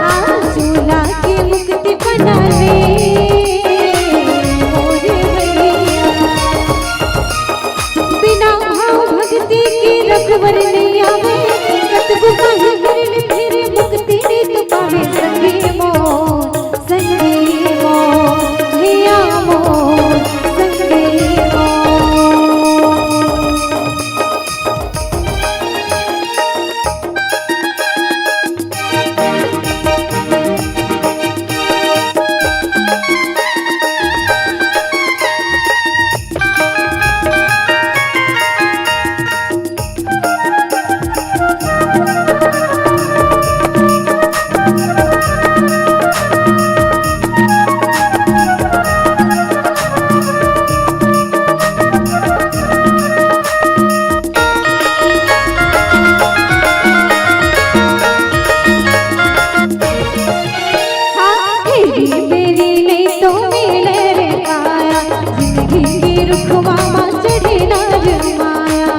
आ चूल्हा के मुक्ति बना ले, मोरे भैया। बिना भाव भक्ति के रखवर नहीं आवे, कतबो कहीं फिर फिर मुक्ति नहीं तो पावे संगी मोर। संगी मोर, भैया मोर, संगी मोर। हाँ, तेरी मेरी नहीं तो मिले रे पाया, जिंदगी की रुखवा मा चढ़े ना रे माया।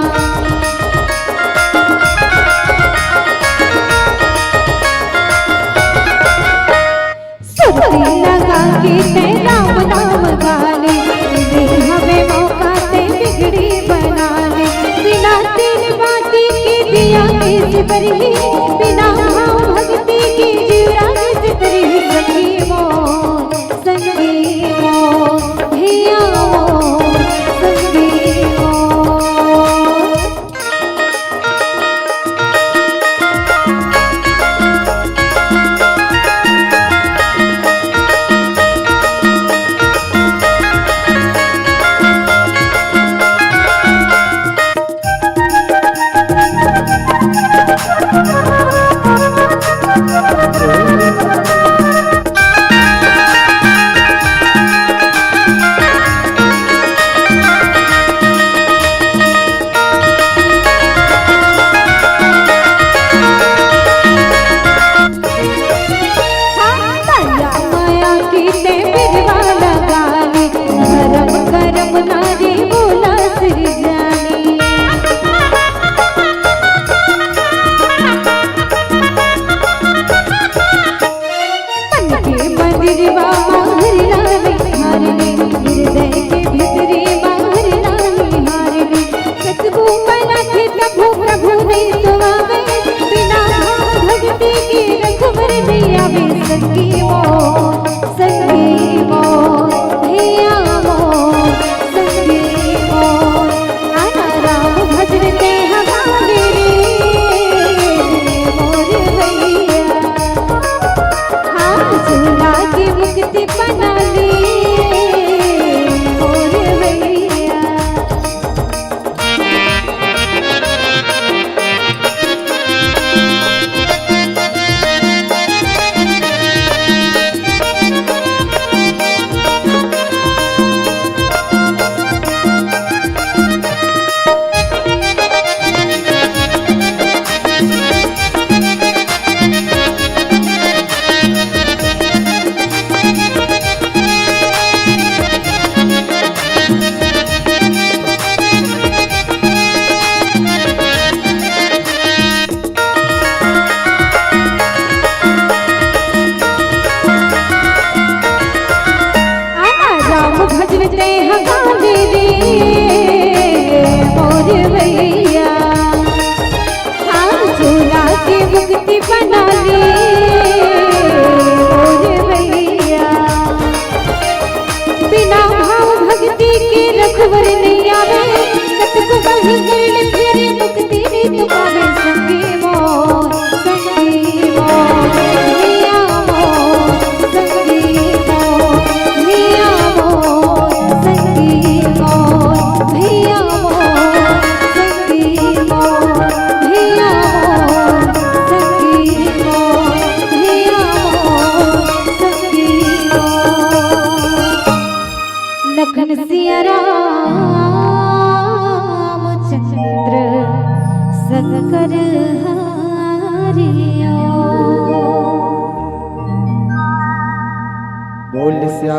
सुरती लगा के तै राम नाम गा ले, मिले हवे मौका तै बिगड़ी बना ले। बिना तीन बाती के दिया कैसे बरही, बिना भाव भक्ति के जीवरा कैसे बरही। संगी मोर, संगी मोर, भैया मोर, संगी मोर।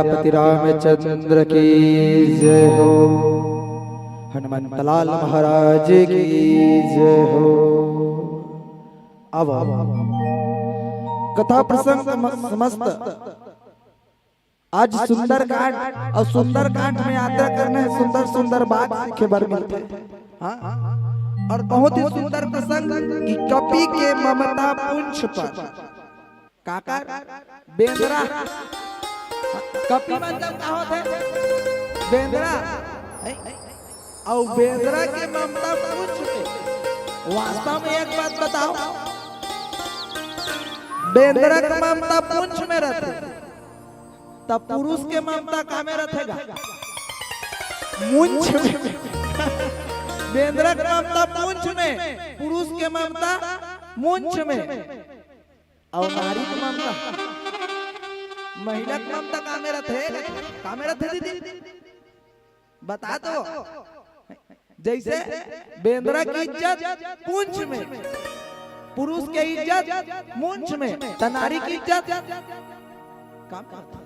पति रामचंद्र की जय हो। हनुमंतलाल महाराज की जय हो। अब कथा प्रसंग सम-, समस्त आज सुंदरकांड अउ सुंदरकांड में यात्रा करना हे, सुंदर सुंदर बात सीखे बर मिलथे। हाँ? अउ बहुत ही सुंदर प्रसंग कि कपि के ममता पुंछ पर। काकर? बेंदरा। कपि मतलब का होथे? बेंदरा। अउ बेंदरा के ममता पुंछ में। वास्तव में एक बात बताओ, बेंदरा के ममता पुंछ में रथे, तब पुरुष के ममता का में रथे गा? मुंछ में। बेंदरा के ममता पुंछ में, पुरुष के ममता मुंछ में। अउ नारी के ममता, महिला के ममता का में रथे? का में रथे दीदी? बता तो। जैसे बेंदरा के इज्जत पुंछ में, पुरुष के इज्जत मुंछ में, त नारी के इज्जत का में रथे?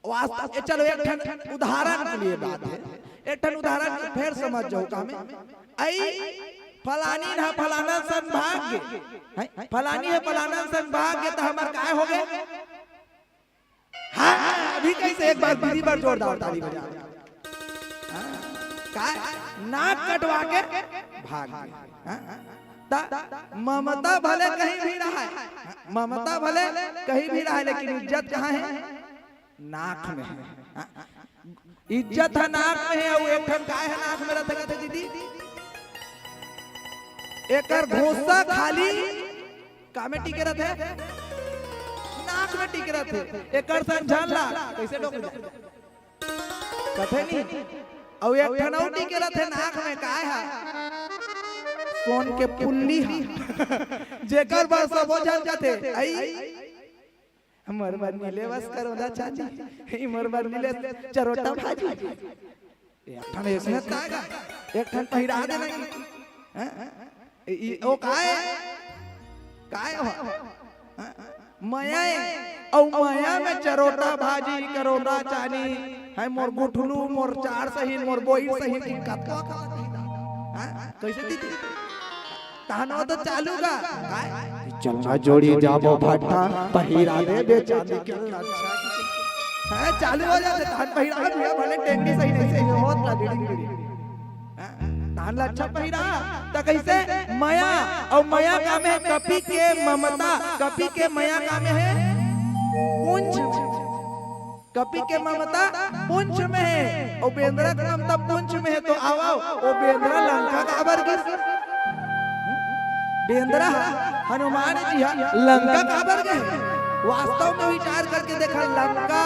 वास्तव, ए, चलो, एक ठन उदाहरण के लिए बात हे, एक ठन उदाहरण के फेर समझ जाओ का में। अई फलानी ना फलाना संभाग गे, हैं? फलानी हे फलाना संभाग गे, त हमर काय हो गे? हाँ, अभी कैसे एक बार दीदी बर जोरदार ताली बजा। हाँ, का नाक कटवा के भाग गे। हाँ, त ममता भले कहीं भी रहा है, ममता भले कहीं भी रहा है, लेकिन इज्जत कहाँ है? नाक में हे। इज्जत ह नाक में हे, अउ एक ठन काय ह नाक में रथे, कथे दीदी? एकर घोंसा खाली का में टिके रथे? नाक में टिके रथे। एकर सन झन ला, कैसे डोक जाए? कथे नहीं। अउ एक ठन अउ टिके रथे नाक में, काय ह? सोन के पुल्ली ह। जेकर बर सबो झन कथे, अई हमर बर नीले बस करोंदा चानी, हमर बर नीले चरोटा भाजी। एक ठन अइसने तागा, एक ठन पहिरा दे नहीं। हैं? ई, ओ काय? काय हो? हैं? मया ए, अउ मया में चरोटा भाजी, करोंदा चानी, है मोर गुठलू, मोर चार सही, मोर बोई सही, की कतवा का लगही ना? हैं? कैसे दीदी? तहन वो तो चालू गा, काय? चलना जोड़ी जाबो भट्ठा, पहिरा देबे चांदी के लच्छा। हाँ, चालू हो जाथे, तहन पहिरा दिया, भले टेंगी सही नहीं सही होत ला, डिड़ी, डिड़ी। हाँ, तहन लच्छा पहिरा, त कैसे? मया, अउ मया का में कपि के ममता, कपि के मया का में हे? पुंछ। कपि के ममता पुंछ में हे, अउ बेंदरा के ममता पुंछ में हे, तो आवव, ओ बेंदरा लंका काबर गे? बेंदरा ह, हनुमान जी ह, लंका काबर गे? वास्तव में विचार करके देखा, लंका,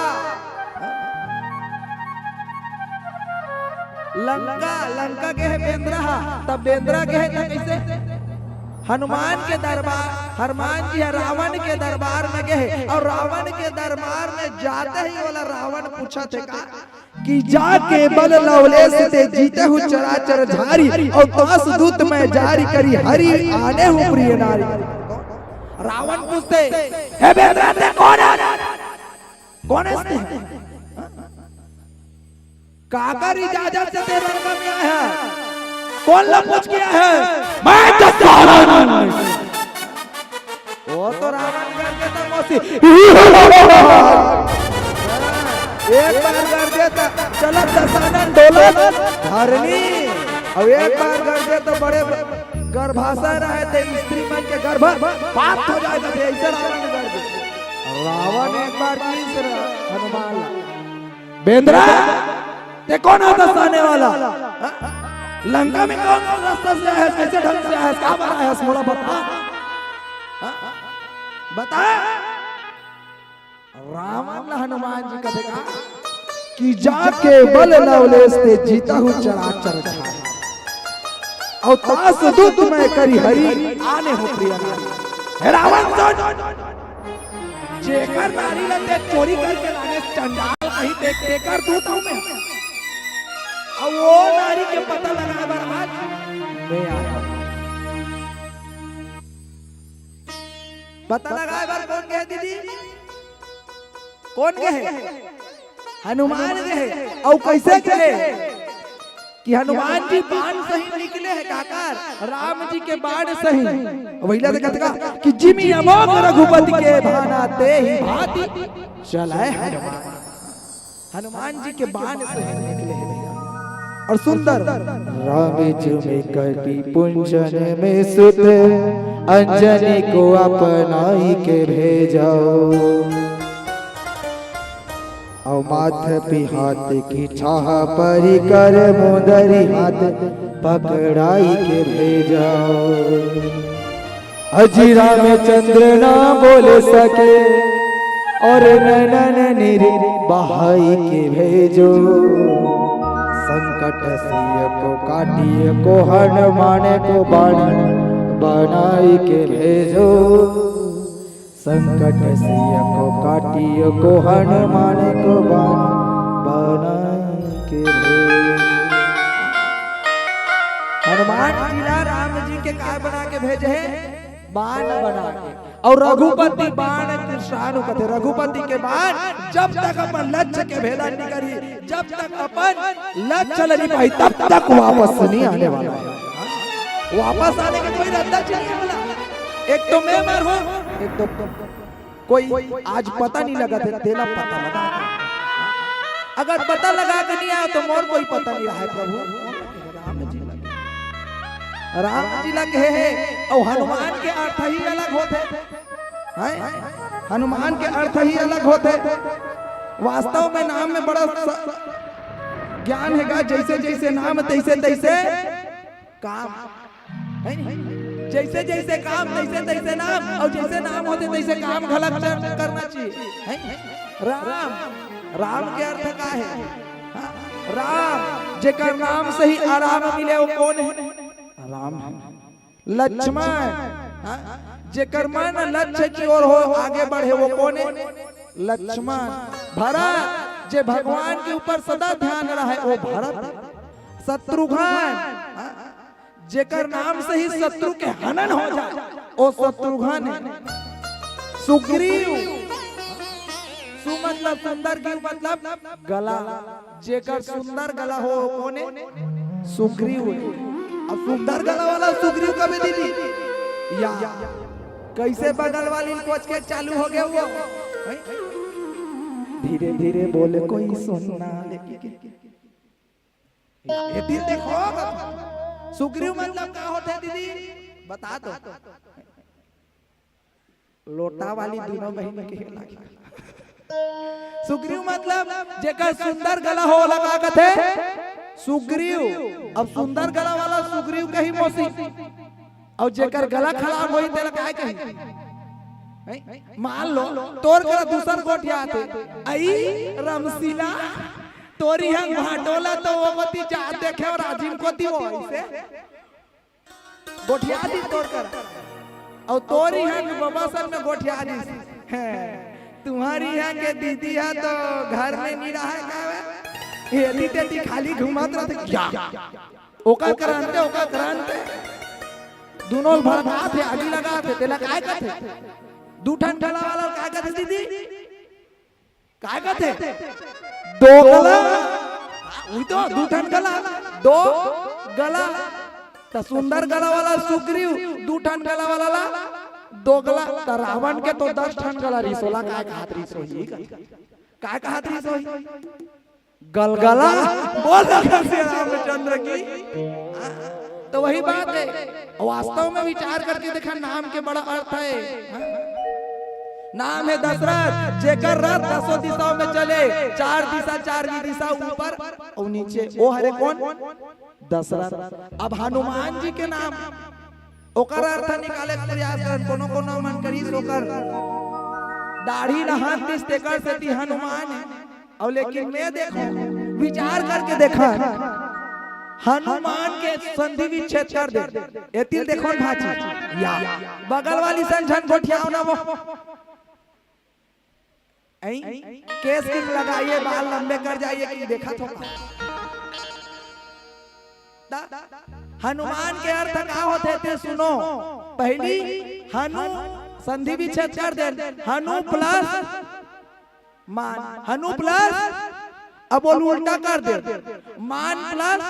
लंका, लंका गे हे बेंदरा ह, तब बेंदरा गे हे त कैसे? हनुमान के दरबार, हनुमान जी ह रावण के दरबार में गे हे, अउ रावण के दरबार में जाते ही ओला रावण पूछत हे का कि जा केवल लवलेस ते जीतहु चराचर झारी, अउ दास दूत मैं जारी करी हरि आनेहु प्रिय नारी। रावण पूछथे, हे बेंदरा ते कोन हे? कोन हे? काकर इजाजत से तें लंका में आए हस? कोन ला पूछ के आए हस? मैं दसानन। वो तो रावण गरजे त मौसी। एक बार गरजे त चलत दसानन डोलत धरनी। अउ एक बार गरजे त बड़े गर्भाशय रहे ते स्त्री मन के गर्भपात हो जाए, त अइसे रावण गरजे। रावण एक बार कहिस हनुमान ला, बेंदरा, ते कोन हस दसाने वाला? हाँ? लंका में कौन कौन रास्ता से आए हस, कैसे ढंग से आए हस, का बार आए हस, मोला बता। हाँ? बता। रावण ला हनुमान जी कथे का कि जा केवल लवलेस ते जीतहु चराचर झारी, अउ दास दूत मैं करी हरि आनेहु प्रिय नारी। हे रावण, सुन, जेकर नारी ला ते चोरी करके लाने चंडाल कही, ते, तेकर दूत हूँ मैं। अब वो नारी के पता लगाए बर आज मैं आया हूँ। पता लगाए बर कोन गे दीदी? कौन गे हे? हनुमान गे हे। अउ कइसे गे हे? कि हनुमान जी बाण सही निकले हे, काकर? राम जी के बाण सही। वही ला देखत का कि जिमि अमोघ रघुपति के भाना, तेहि भांति चलय हनुमान। हनुमान जी के बाण सही निकले हे भैया। अउ सुंदर, राम जिमि कपि पुंजन में सुत, अंजनी को अपनाई के भेजउ। अउ माथ पिहात की छाह परी, कर मुंदरी हाथ पकड़ाई के भेजउ। अजि रामचंद्र ना बोल सके, अउ नैनन नीर बहाई के भेजउ। संकट सिय को काटिय को, हनुमान को बाण बनाई के भेजउ। संकट सिय को काटिय को, हनुमान को बाण बनाई के भेजउ। हनुमान जी ला राम जी के काय बना के भेजे हे? बाण बना के। अउ रघुपति बाण कृशानु कथे, रघुपति के बाण जब तक अपन लक्ष्य के भेदन नइ करही, जब तक अपन लक्ष्य ल नइ पाही, तब तक वापस नइ आने वाला हे। वापस आने के कोई रद्दा नइ हे बोला। एक तो मैं मरहूं, एक तो कोई आज पता नइ लगत हे, तेला पता लगा। अगर पता लगा के नइ आय तो मोर कोई पता नइ रहय प्रभु। राम जी ला, राम जी ला कहे हे, अउ हनुमान के अर्थ ही अलग होथे। हैं? हनुमान के अर्थ ही अलग होथे। वास्तव में नाम में बड़ा स-, ज्ञान हे गा, जइसे जइसे नाम, तइसे तइसे काम। है नी? जइसे जइसे काम, तइसे तइसे नाम, अउ जइसे नाम होथे, तइसे काम घलक च-, करना चाहिए। है नी? राम, राम के अर्थ का हे? हाँ? राम, जेकर नाम से ही आराम मिले, वो कौन हे? राम हे। लक्ष्मण, हाँ? जेकर मन लक्ष्य की ओर हो, आगे बढ़े, वो कौन हे? लक्ष्मण। भरत, जे भगवान के ऊपर सदा ध्यान रहय, वो भरत। शत्रुघ्न, हाँ? जेकर नाम से ही शत्रु के हनन हो जाय, वो शत्रुघ्न हे। सुग्रीव, सु मतलब सुंदर, ग्रीव मतलब गला, जेकर सुंदर गला हो, वो कौन हे? सुग्रीव हे। अब सुंदर गला वाला सुग्रीव कबे दीदी? या, कइसे बगल वाली ल कोच के चालू हो गे वो? हैं? धीरे धीरे बोल कोई सुनना, लेकिन ये दिल देखो, सुग्रीव मतलब का होथे दीदी? बता दो। लोटा वाली दूनों बहिन के लागे। सुग्रीव मतलब जेकर सुंदर गला हो, ओला का कथे? सुग्रीव। अब सुंदर गला वाला सुग्रीव कही मौसी, अउ जेकर गला खराब होही, तेला काय कही? हैं? मान लो, तोर करा दूसर गोठियाथे, अई रमशीला, तोर इहां भांटो ला तो वो कोती जात देखे अउ राजिम कोती वो अइसे गोठिया दिस तोर करा। अउ तोर इहां के बबा सन में गोठिया दिस। हैं, तुम्हर इहां के दीदी हा तो घर में नइ रहय का? एती तेती खाली घूमत रहिथे का? ओकर करा अंते, ओकर करा अंते। दूनों भड़कात हे, आगी लगात हे, तेला काय कथे? दू ठन गला वाला काय कथे दीदी? काय कथे? दो गला। उही तो, दू ठन गला, दो गला। त सुंदर गला वाला सुग्रीव, दू ठन गला वाला ला दो गला। त रावण के तो दस ठन गला रिहिस, ओला काय कहत रिहिस होही? काय कहत रिहिस होही? गलगला। बोल श्री रामचंद्र की। तो वही बात हे, वास्तव में विचार करके देखा, नाम के बड़ा अर्थ हे। नाम हे दशरथ, जेकर रथ दसों दिशाओं में चले, चार दिशा, चार भी दिशा, ऊपर अउ नीचे। वो हरे कौन? दशरथ। अब हनुमान जी के नाम, ओकर अर्थ निकाले के प्रयास करन। कोनो कोनो मन करिस ओकर दाढ़ी ला हाथ दिस, तेकर सेती हनुमान हे। अउ लेकिन मैं देखो, विचार करके देखा, हनुमान के संधि विच्छेद कर दे। एती ल देखो न भांची, या बगल वाली सन झन गोठियाव ना वो। ऐं? केस किस लगाइए, बाल लंबे कर जाइए, कि देखत हो का? त हनुमान के अर्थ का होथे ते सुनो। पहली हनु संधि विच्छेद कर दे, हनु प्लस मान, हनु प्लस, अब वो उल्टा कर दे, मान प्लस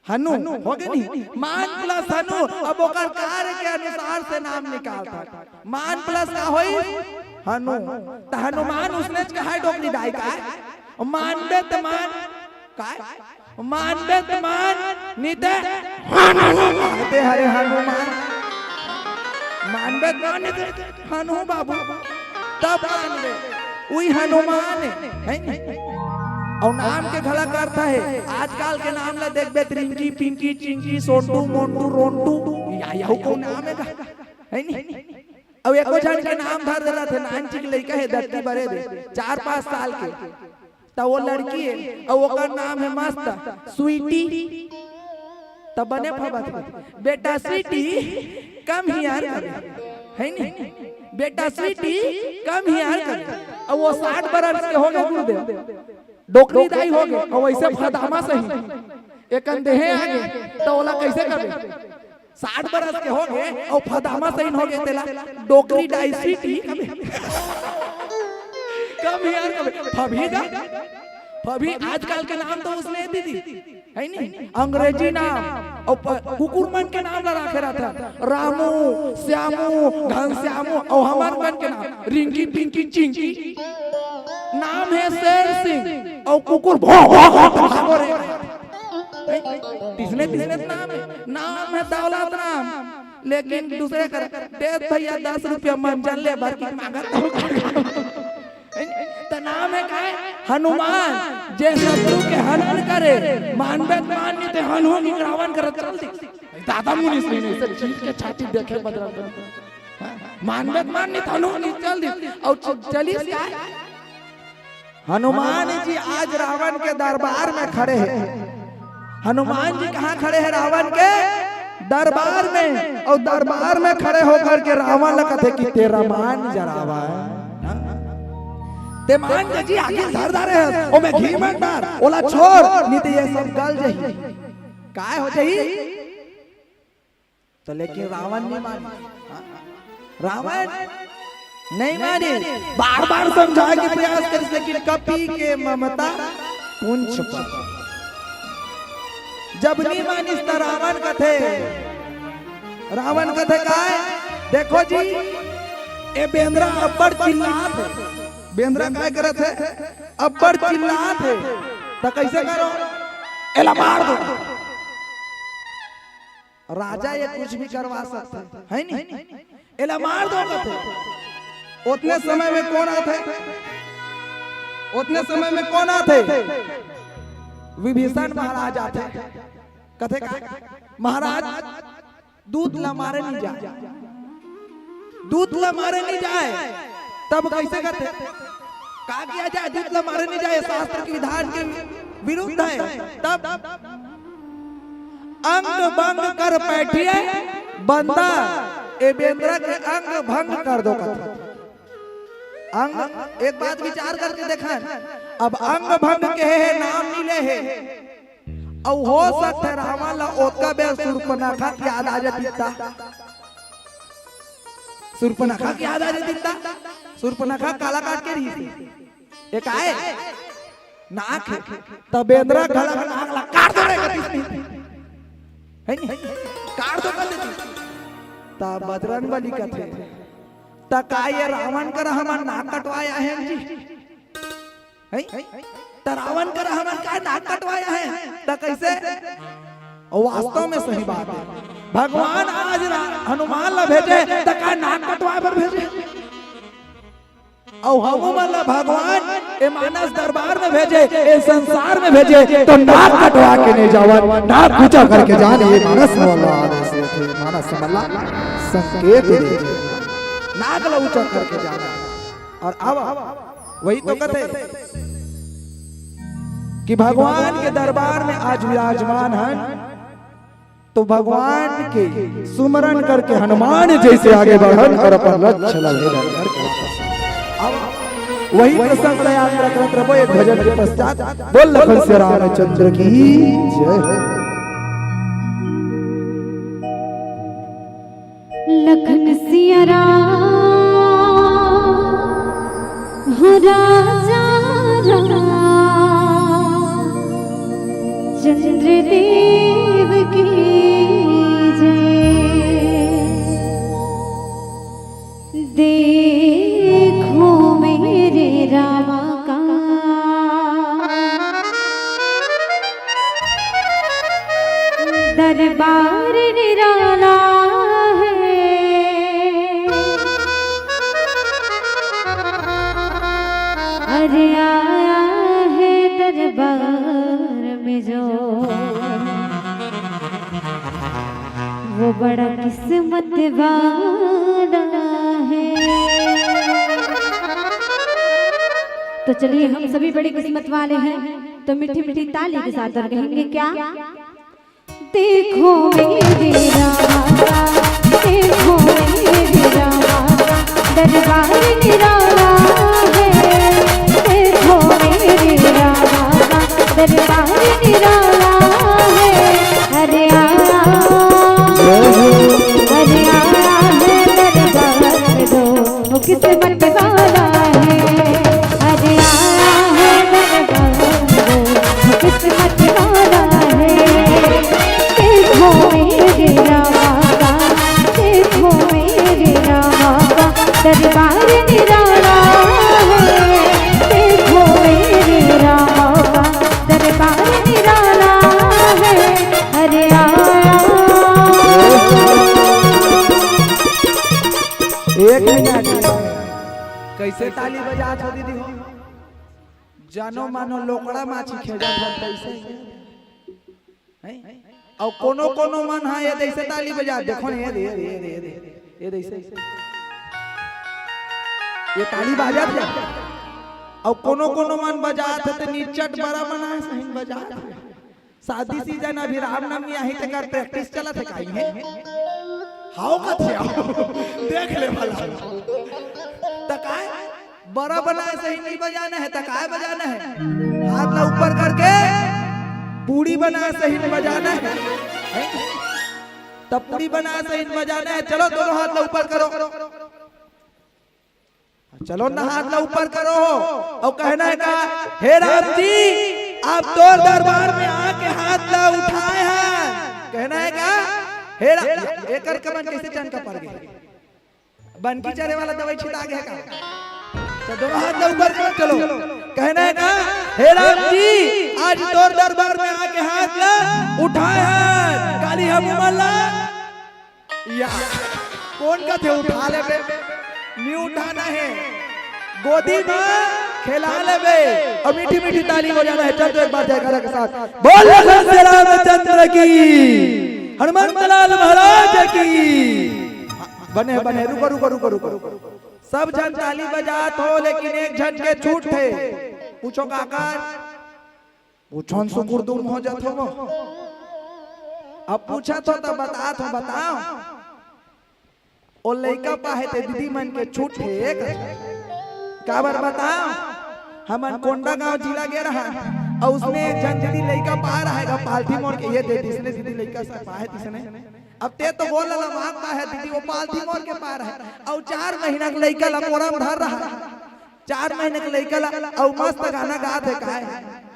हनु, हो गे नहीं? मान प्लस हनु, अब ओकर कार्य के अनुसार से नाम निकालत हे। मान प्लस का होई? हनु। त हनुमान उसने कहा है डोकरी दाई का? मानबे त मान, काय? मानबे त मान, नी ते हनु। कहते हरे हनुमान। मानबे त मान, नी ते हनु बाबू। तब मानबे। उही हनुमान हे, है नी? अउ नाम के घला अर्थ हे। आजकल के नाम ला देखबे त रिंकी, पिंकी, चिंकी, सोंटू, मोंटू, रोंटू। या, यहू को नाम हे का? है नी? अउ एको झन के नाम धर देला थे, नानचिक लइका हे, दत्ती बरे दे, चार पाँच साल के। त वो लड़की हे, अउ ओकर नाम हे मस्त, स्वीटी। त बने फबत हे, बेटा स्वीटी, come here कबे, है नी? बेटा स्वीटी, come here कबे। अउ वो साठ बरस के हो गे गुरुदेव, डोकरी दाई हो गे, अउ वइसे फदामा सही, एकन देहे आगे, त ओला कइसे कबे? साठ बरस के हो गे, अउ फदामा सही हो गे, तेला डोकरी दाई स्वीटी कबे। Come here कबे, फबही गा, फबही। आजकल के नाम तो उसने दीदी, है नी? अंग्रेजी नाम, अउ प-, कुकुर मन के नाम ला राखे रहिथे, रामू, श्यामू, घनश्यामू, अउ हमर मन के नाम, रिंकी, पिंकी, चिंकी। नाम हे शेर सिंह, अउ कुकुर भौं, भौं, भौं, भागो रे। तिसने, तिसने नाम हे, नाम हे दौलत राम, लेकिन दूसरे कर, दे भैया दस रुपया मंजन ले, बाकी मांगत हो। त नाम हे काय? हनुमान, जे शत्रु के हनन करे, मानबे त मान, नी ते हनु की रावण करत चल दी। दादा मुनीस नहीं, नहीं, सब चीर के छाती देखे बदरंग। हाँ, मानबे त मान, नी ते हनु की चल दी। अउ च-, चलिस काय? हनुमान जी आज रावण के दरबार में खड़े हे। हनुमान जी कहाँ खड़े हे? रावण के दरबार में। अउ दरबार में खड़े होकर के रावण ला कथे कि तेरा मान जा रावण। ते मान के जी आखिर धर डारे हे, ओमे घी मत डार, ओला छोड़, नी ते ये सब गल जाही। काय हो जाही? त लेकिन रावण नहीं माने। हाँ? रावण नहीं माने, बार-बार समझाए के प्रयास करिस, लेकिन कपि के ममता पूंछ पर। जब नहीं मानिस त रावण कथे, रावण कथे काय? देखो जी, ए बेंदरा अब्बड़ चिल्लात हे। बेंदरा काय करत हे? अब्बड़ चिल्लात हे। त कइसे करो? एला मार दो। राजा ये कुछ भी करवा सकथे, है नी? एला मार दो कथे। ओतने समय में कोन आथे? ओतने समय में कोन आथे? विभीषण महाराज आथे। कथे का? महाराज, दूत ला मारे नहीं जाए। दूत ला मारे नहीं जाए। तब कइसे कथे? का किया जाए? दूत ला मारे नहीं जाए, शास्त्र के विधान के विरुद्ध हे। तब अंग भंग कर बैठिए बंदा, ए बेंदरा के अंग भंग कर दो कथे। अंग, एक बात विचार करके देखन, अब अंग भंग के हे, नाम नहीं ले हे, अउ हो सकथे रावण ला ओतका बेर सूर्पनखा के याद आ जातिस त। सूर्पनखा के याद आ जातिस त। सूर्पनखा काला काट के रहिस? एक आय नाक हे, त बेंदरा घला नाक ला काट दो रे कतिस नहीं। है नी? काट दो कतिस। त बजरंग बली कथे, त का ये रावण कर हमन नाक कटवाय आए हन जी? है? त रावण कर हमन का नाक कटवाय आए हन? त कइसे? अउ वास्तव में सही बात हे। भगवान आज रा-, हनुमान ला भेजे, त का नाक कटवाय बर भेजे? अउ हमू मन ला भगवान ए मानस दरबार में भेजे, ए संसार में भेजे, त नाक कटवा के नहीं जावन, नाक ऊंचा करके जान, ये मानस वाला आदेश देथे, मानस वाला संकेत देथे, नाक ला ऊंचा करके जान। अउ अब वही तो कथे कि भगवान के दरबार में आज विराजमान हन, त भगवान के सुमरन करके हनुमान जइसे आगे बढ़न अउ अपन लक्ष्य ला भेदन करके वापस। अब वही प्रसंग ला याद रखत रहो एक भजन के पश्चात। बोल लखन सिया रामचंद्र की जय हो। लखन सिया राम राजा रामचंद्र देव की जय। देखो मेरे रामा का दरबार निराला है। अरे आया है दरबार में जो, वो बड़ा किस्मत वाला है। तो चलिए, हम सभी बड़े किस्मत वाले हैं, तो मीठी मीठी ताली के साथ और कहेंगे क्या? देखो मेरे रामा, देखो मेरे रामा, दरबार निराला है। देखो मेरे रामा, दरबार निराला है। अरे आया, अरे आया है दरबार दो, वो किस्मत वाला है। अरे आया है दरबार दो, वो किस्मत वाला है। देखो मेरे रामा का, देखो मेरे रामा का, दरबार निराला है। देखो मेरे रामा का, दरबार निराला है। अरे आया। एक मिनट, कैसे ताली बजात हो दीदी हो? जानो मानो लोकड़ा माछी खेलत हन तैसे ही। हैं? अउ कोनो कोनो मन हा ये तैसे ताली बजा, देखो ना, ये दे, ये दे, ये दे, ये दे, ये दे, ये दे, ये ताली बजात हे। अउ कोनो कोनो मन बजात हे त निचट बड़ा बनाए सही बजात हे। शादी सीजन अभी रामनवमी आही तेकर practice चलत हे काई हे? हाव कथे हाव। देख ले भला। त काय? बड़ा बनाए सही नहीं बजाना है, त काय बजाना है? हाथ ला ऊपर करके पूड़ी बनाए सही नहीं बजाना है। हैं? त पूड़ी बनाए सही नहीं बजाना है। चलो दोनों हाथ ला ऊपर करो। चलो ना, हाथ ला ऊपर करो। अउ कहना है का, हे राम जी, आप तोर दरबार में आके हाथ ला उठाए हैं। कहना है का, हे राम, एकर कमन कैसे चनका पड़ गए? बनकी चरे वाला दवाई छिटा गया का? तो दोनों हाथ ला ऊपर करो, चलो। कहना है का, हे राम जी, आज तोर दरबार में आके हाथ ला उठाए हैं। काली हम उमर ला या, कोन कथे उठा लेबे? नहीं उठाना है, गोदी में खेला लेबे अउ मीठी मीठी ताली बजाना है। चल तो एक बार जयकारा के साथ बोल, लखन से रामचंद्र की, हनुमंत लाल महाराज की। बने बने, रुको रुको रुको रुको। सब झन ताली बजात हो, लेकिन एक झन के छूट हे। पूछो काकर? पूछो न, सुकुर दुम हो जात हो वो। अब पूछत हो त बतात हो, बताओ। ओ लइका पाहे ते दीदी मन के छूट हे एक। काबर बताओ? हमन कोंडागांव जिला गे रहा, अउ उसने एक झन दीदी लइका पाए रहा हे, पालथी मोर के ये दे दिसने दीदी लइका सब पाहे दिसने। अब ते तो बोल ला मांग पाहे दीदी, वो पालथी मोर के पाए रहा हे, अउ चार महीना के लइका ला कोरा म धर रहा हे। चार महीना के लइका ला, अउ मस्त गाना गात हे, काय?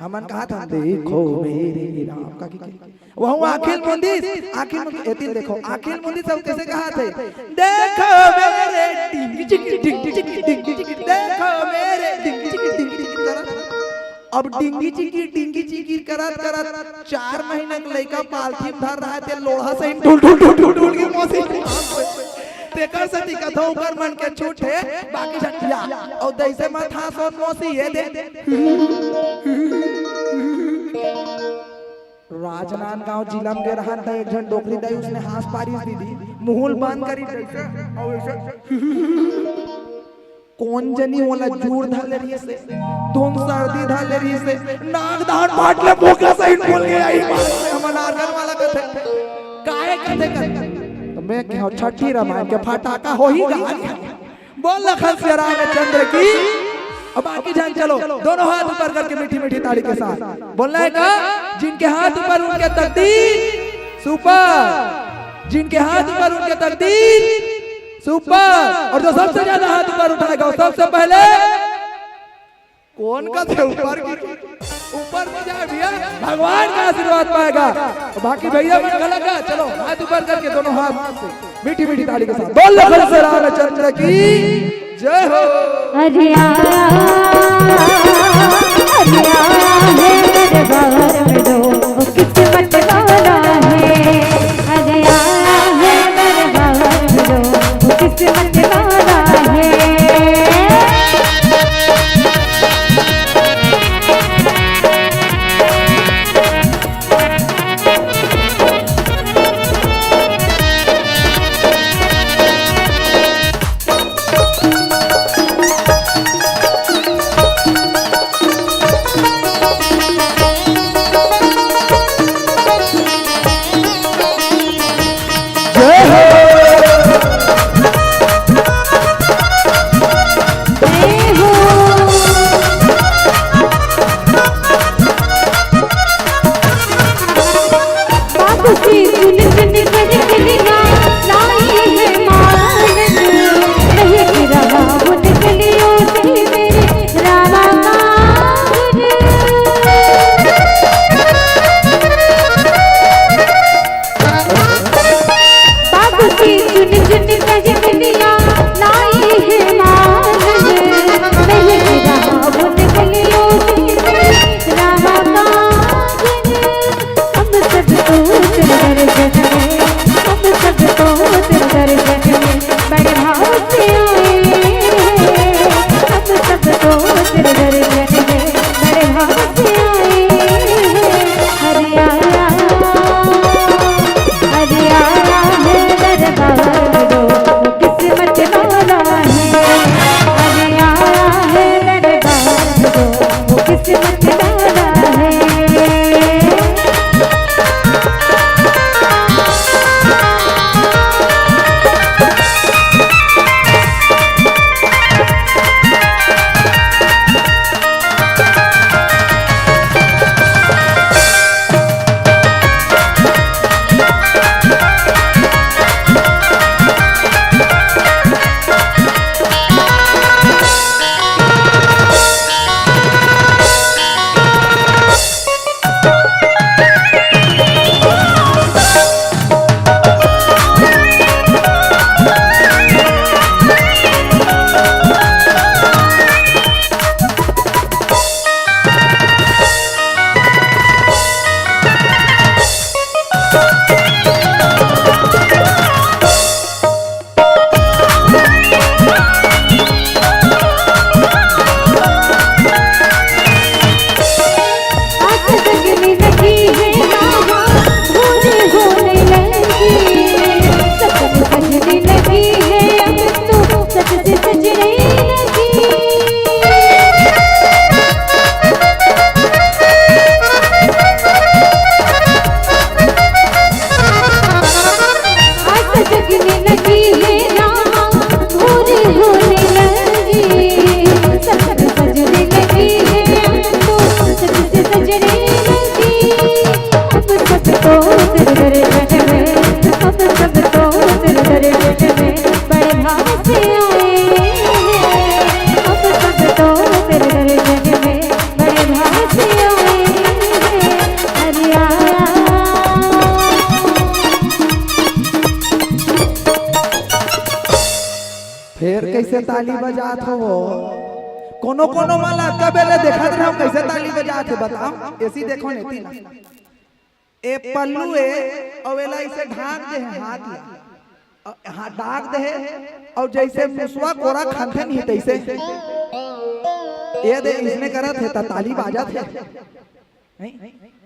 हमन कहत हन, देखो मेरे राम का की, की। वहू आँखी ल मुंदिस, आँखी ल मुंदिस, एती ल देखो, आँखी ल मुंदिस, अउ कैसे कहत हे? देखो मेरे डिंग चिक, डिंग चिक, डिंग चिक, देखो मेरे डिंग चिक, डिंग चिक करत। अब डिंगी चिकी, डिंगी चिकी करत करत चार महीना के लइका पालथी म धर रहा हे, ते लोढ़ा सही ढुल ढुल ढुल ढुल ढुल के मौसी। तेकर सेती कथौं ओकर मन के छूट हे, बाकी झटिया। अउ दइसे मत हाँस मौसी, ये दे। राजनांदगांव जिला म गे रहन त एक झन डोकरी दाई उसने हाँस पारिस दीदी, मुँह ल बंद करी दइसे, अउ अइसे कोन जनी ओला जूड़ धर ले रहिस हे, धुन सर्दी धर ले रहिस हे, नाक धान फाट ले बोका सही बोल के आई मार से हमर नारगन वाला कथे। काहे कथे कथे? त मैं कहेंव छठी रामायण के फटाका होही गा। बोल लखन सिया रामचंद्र की। अब बाकी झन चलो, दोनों हाथ ऊपर करके मीठी मीठी ताली के साथ बोलना हे का, जिनके हाथ ऊपर उनके तकदीर सुपर, जिनके हाथ ऊपर उनके तकदीर सुपर। और जो सबसे ज्यादा हाथ ऊपर उठाएगा, वो सबसे पहले कौन का थे ऊपर की? ऊपर नहीं जाए भैया, भगवान का आशीर्वाद पाएगा। बाकी भैया मन गलत है, चलो हाथ ऊपर करके दोनों हाथ से मीठी मीठी ताली के साथ बोल, लखन से रामचंद्र की जय हो। अरे आ, अरे आ, है दरबार में दो किस्मत वाला है। अरे आ, है दरबार में दो किस्मत वाला है। फेर कइसे ताली बजात हो वो? कोनो कोनो मन ला अतका बेर ले देखत रहे हो, कइसे ताली बजात हे बताओ? एती देखो ने, एती ना। ए पल्लू ए, अउ एला अइसे ढांक दे हे हाथ ला। अ, हाथ ढांक दे हे, अउ जइसे मुसवा कोरा खनथे नहीं तइसे। ए दे, अइसने करत हे, त ताली बाजत हे। नहीं?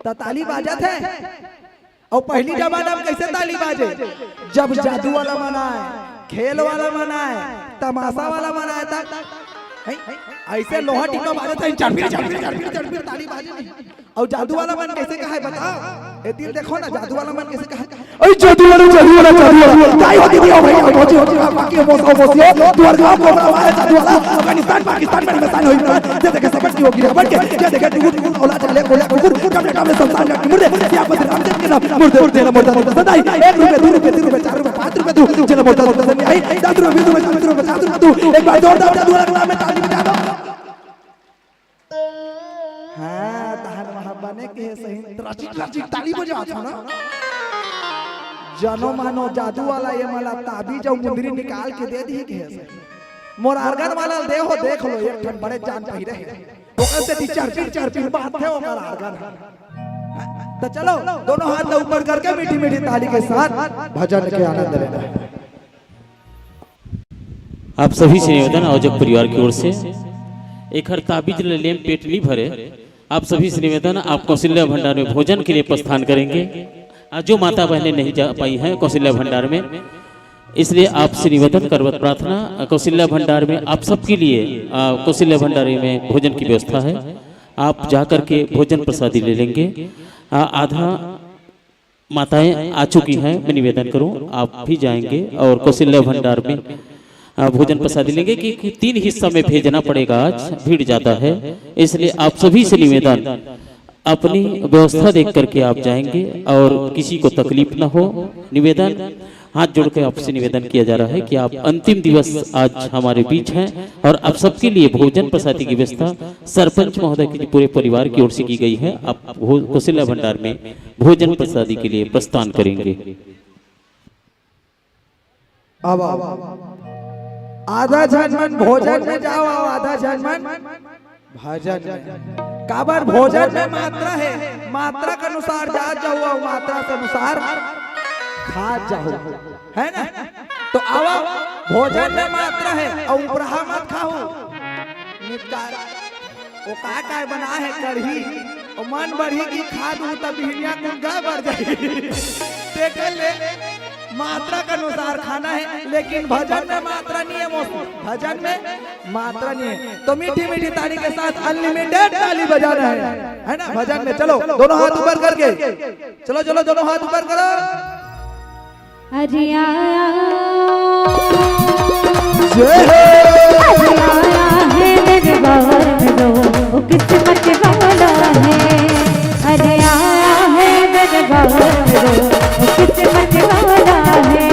त ताली बाजत हे। अउ पहिली जमाना म कइसे ताली बाजे? जब जादू वाला मन आय, खेल वाला मन आय, तमासा वाला मन आय, तब, नहीं? अइसे लोहा टीका बाजत हे, चरपिर, चरपिर, चरपिर, चरपिर ताली बाजे नहीं। अउ जादू वाला मन कइसे कहय बताओ? एती देखो ना, जादू वाला मन कइसे कहय? अरे जादू वाला, जादू वाला, जादू वाला। काय होती थी, ओ भाई, ओ भौजी, होती थी, बाकी वो, वो, वो, वो, तू हर गाँव को बड़ा वाला जादू वाला। अफगानिस्तान, पाकिस्तान में निशान होई ना। जे देखे सबक की होगी रे, बन के, जे देखे टुकुर, टुकुर, औला चाले, गोला कुकुर, टमले, टमले, संसार का मुर्दे, सियापत रामचंद्र के नाम, मुर्दे, मुर्दे, मुर्दा, मुर्दा, सदाई, एक रुपये, दो रुपये, तीन रुपये, चार रुपये, पाँच रुपये, तू, जेला मुर्दा, मुर्दा, सदाई, दस रुपये, बीस रुपये, चालीस रुपये, पचास रुपये, तू, एक बार जोरदार जादू वाला गुलाम में ताली बजा दो। बने के हे सही, रचिक रचिक ताली बजात हो ना। जनो मानो जादू वाला ये मला ताबीज अउ मुंदरी निकाल के दे दी के हे सही। मोर आर्गन वाला दे हो, देख लो, एक ठन बड़े जान पहिरे हे। ओकर से दी चरपिर चरपिर बात है ओकर आर्गन। तो चलो, दोनों हाथ ला ऊपर करके मीठी मीठी ताली के साथ भजन के आनंद लेना है। आप सभी से निवेदन, आयोजक परिवार की ओर से, एक हर ताबीज ले लेम पेट नी भरे। आप सभी से निवेदन, आप कौशल्या भंडार में भोजन के लिए प्रस्थान करेंगे। आज जो माता बहनें नहीं जा पाई हैं कौशल्या भंडार में, इसलिए आपसे निवेदन करवत प्रार्थना, कौशल्या भंडार में आप सबके लिए, आ, कौशल्या भंडार में भोजन की व्यवस्था है, आप जा करके भोजन प्रसादी ले लेंगे। आ, आधा माताएं आ चुकी हैं, मैं निवेदन करूं, आप भी जाएंगे और कौशल्या भंडार में, आ, भोजन प्रसादी लेंगे, क्योंकि तीन हिस्सा में भेजना पड़ेगा, आज भीड़ ज्यादा है, इसलिए आप सभी से निवेदन, अपनी व्यवस्था देख करके आप जाएंगे और किसी को तकलीफ ना हो। निवेदन, हाथ जोड़ के आपसे निवेदन किया जा रहा है कि आप अंतिम दिवस आज हमारे बीच हैं और आप सबके लिए भोजन प्रसादी की व्यवस्था सरपंच महोदय की पूरे परिवार की ओर से की गई है। आप भो-, कौशल्या भंडार में भोजन प्रसादी के लिए प्रस्थान करेंगे। अब, अब आधा झन मन भोजन में जाओ, अब आधा झन मन भजन में। काबर भोजन में मात्रा है, मात्रा के अनुसार जात जाहू अउ मात्रा से अनुसार खात जाहू, है ना? तो आवा, भोजन में मात्रा है अउ उपराहा मत खाहू। निपटा, वो का काय बना है कढ़ी, वो मन बढ़ी की खात हूँ तब बिहनिया कुल गा बढ़ जाही। तेकर ले मात्रा के अनुसार खाना है, लेकिन भजन में मात्रा नहीं है मौसी, भजन में मात्रा नहीं है। तो मीठी मीठी ताली के साथ अनलिमिटेड ताली बजाना है, है ना? भजन में चलो, दोनों हाथ ऊपर करके, चलो चलो, दोनों हाथ ऊपर करो। अरे आया, जय हो। अरे आया है दरबार में रो, वो किस्मत वाला है। अरे आया है दरबार में रो, वो किस्मत वाला है।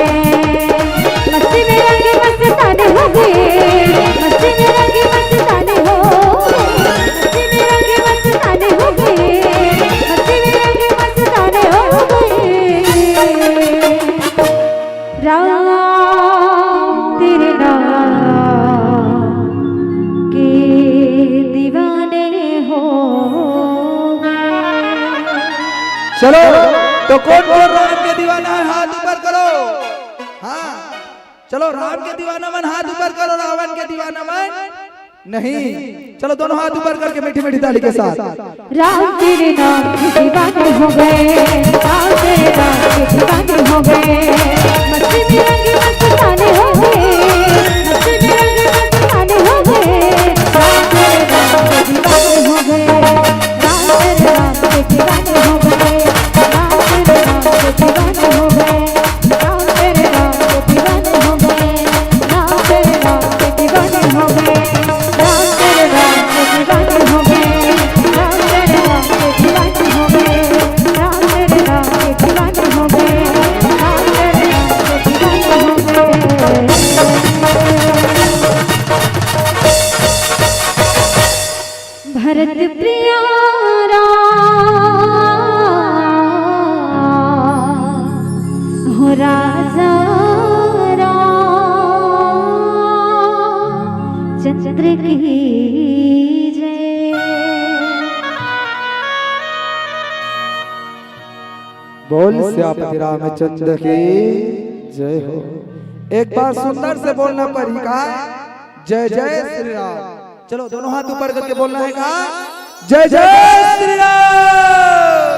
मस्ती में रंग मस्ताने हो गए, मस्ती में रंग मस्ताने हो, मस्ती में रंग मस्ताने हो गए, मस्ती में रंग मस्ताने हो गए। राम तेरे नाम के दीवाने हो गए। चलो, तो कौन कौन राम के दीवाना है, हाथ ऊपर करो। हाँ, चलो, राम के दीवाना मन हाथ ऊपर करो, रावण के दीवाना मन नहीं। चलो, दोनों हाथ ऊपर करके मीठी मीठी ताली के साथ। राम तेरे नाम के दीवाने हो गए, राम तेरे नाम के दीवाने हो गए। मस्ती में रंग मस्ताने हो गए, मस्ती में रंग मस्ताने हो गए। राम तेरे नाम के दीवाने हो गए, राम तेरे नाम के दीवाने हो गए, राम तेरे नाम के दीवाने हो गए। राम तेरे नाम के दीवाने हो गए, राम तेरे नाम के दीवाने हो गए, राम तेरे नाम के दीवाने हो गए, राम तेरे नाम के दीवाने हो गए, राम तेरे नाम के दीवाने हो गए, राम तेरे नाम के दीवाने हो गए। भरत प्रिया राम हो राजा राम चंद्र की जय। बोल सियापति रामचंद्र की जय हो। एक बार सुंदर से बोलना पड़ी का, जय जय श्री राम। चलो, दोनों हाथ ऊपर करके बोलना है का, जय जय श्री राम।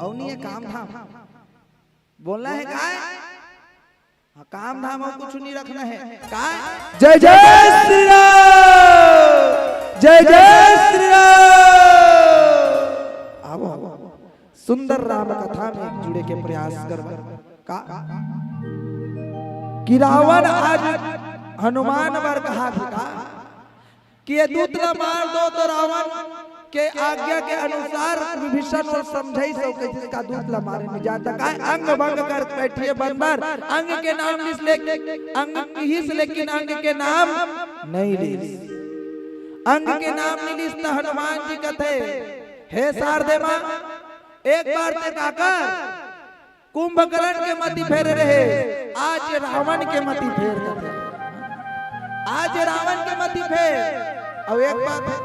अउ नहीं है काम धाम बोलना है का? हाँ, काम धाम अउ कुछ नहीं रखना है का? जय जय श्री राम, जय जय श्री राम। आवो, आवो, सुंदर राम कथा में जुड़े के प्रयास करबा का, कि रावण आज हनुमान बर कहा था का, कि ये दूत ला मार दो, तो रावण के आज्ञा के अनुसार विभीषण ला समझाइस अउ कहिस का दूत ला मारे नहीं जाता, काय अंग भंग कर बैठिए बंदर, अंग के नाम लिस ले, अंग किहिस लेकिन अंग के नाम नहीं लिस। अंग के नाम नइ लिस त हनुमान जी कथे, "हे शारदे माँ, एक बार ते काकर कुंभकर्ण के मति फेरे रहे, आज रावण के मति फेर देथे।" आज रावण के मति फेर, अउ एक बात हे,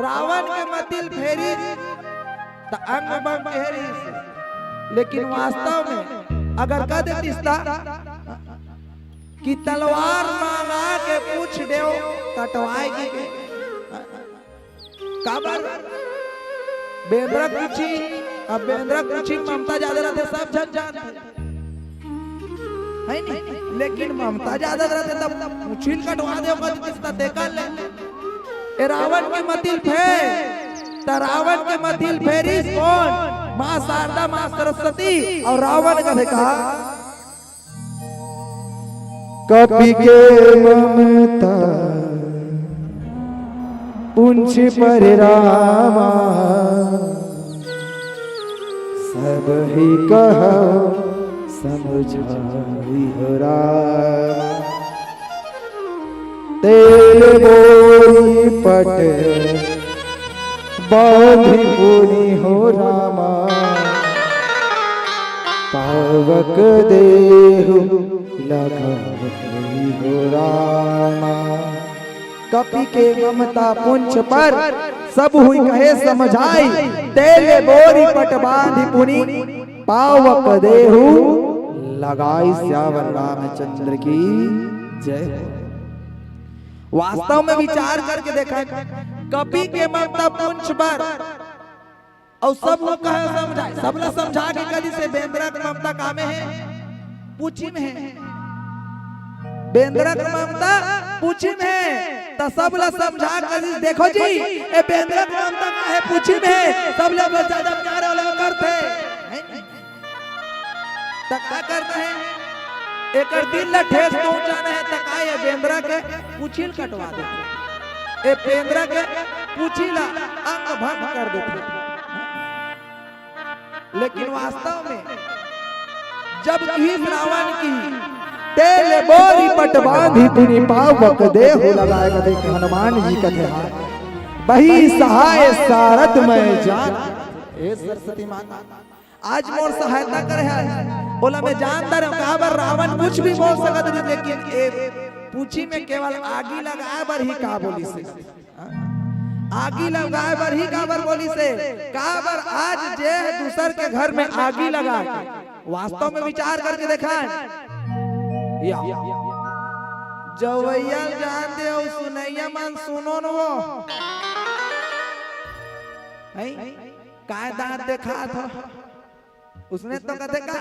रावण के मति ल फेरिस त अंग बंग के हेरिस, लेकिन वास्तव में अगर कह देतिस त कि तलवार मांगा के पूछ देव कटवाए के, के। काबर? बेंदरा पूछी, अब बेंदरा पूछी ममता ज्यादा रहिथे, सब झन जानथे, हे नी? लेकिन ममता ज्यादा रहिथे, तब पूछी ल कटवा देव, कह देतिस त तेकर ले। ए रावण के मति ल फेर, त रावण के मति ल फेरिस कोन? माँ शारदा, माँ सरस्वती। अउ रावण कथे का? कपि के ममता पुंछ पर रामा, सब ही कहो समझाई हो रामा। तेल बोरी पट बांधी पुनि हो रामा, पावक देहु लगाई हो रामा। कपि के ममता पुंछ पर, सब हुई कहे समझाई। तेल बोरी पट बांधी पुनि, पावक देहु लगाई। सियावर रामचंद्र की जय हो। वास्तव में विचार करके देखा, कपि के ममता पुंछ पर अउ सब ला कहे समझाए, सब ला समझा के कह दिस ए बेंदरा के ममता का में हे? पूछी में हे। बेंदरा के ममता पूछी में हे, त सब ला समझा के कह दिस, "देखो जी, ए बेंदरा के ममता का हे? पूछी में हे।" सब ले ज्यादा प्यार वाला करथे, हे? त का करथे? एकर दिल ला ठेस पहुंचाना हे, त का ए बेंदरा के पूछी ल कटवा देथे, ए बेंदरा के पूछी ला अंग भंग कर देथे। लेकिन वास्तव में जब किहिस रावण कि तेल बोरी पट बांधी पुनि पावक देहु लगाए, कथे हनुमान जी कथे, "हाय, बही सहाय सारथ मैं जान।" ए सरस्वती माता, आज मोर सहायता करे हे, ओला मैं जान डरेंव, काबर रावण कुछ भी बोल सकत रहिस, लेकिन ए पूछी में केवल आगी लगाए बर ही का बोलिस हे? आगी लगाए बर ही काबर बोलिस हे? काबर आज जे दूसर के घर में आगी लगा के, वास्तव में विचार करके देखा, या जवइया ल जान दे अउ सुनइया मन सुनो न वो। हैं? काय दांत देखात हो? उसने तो कथे का?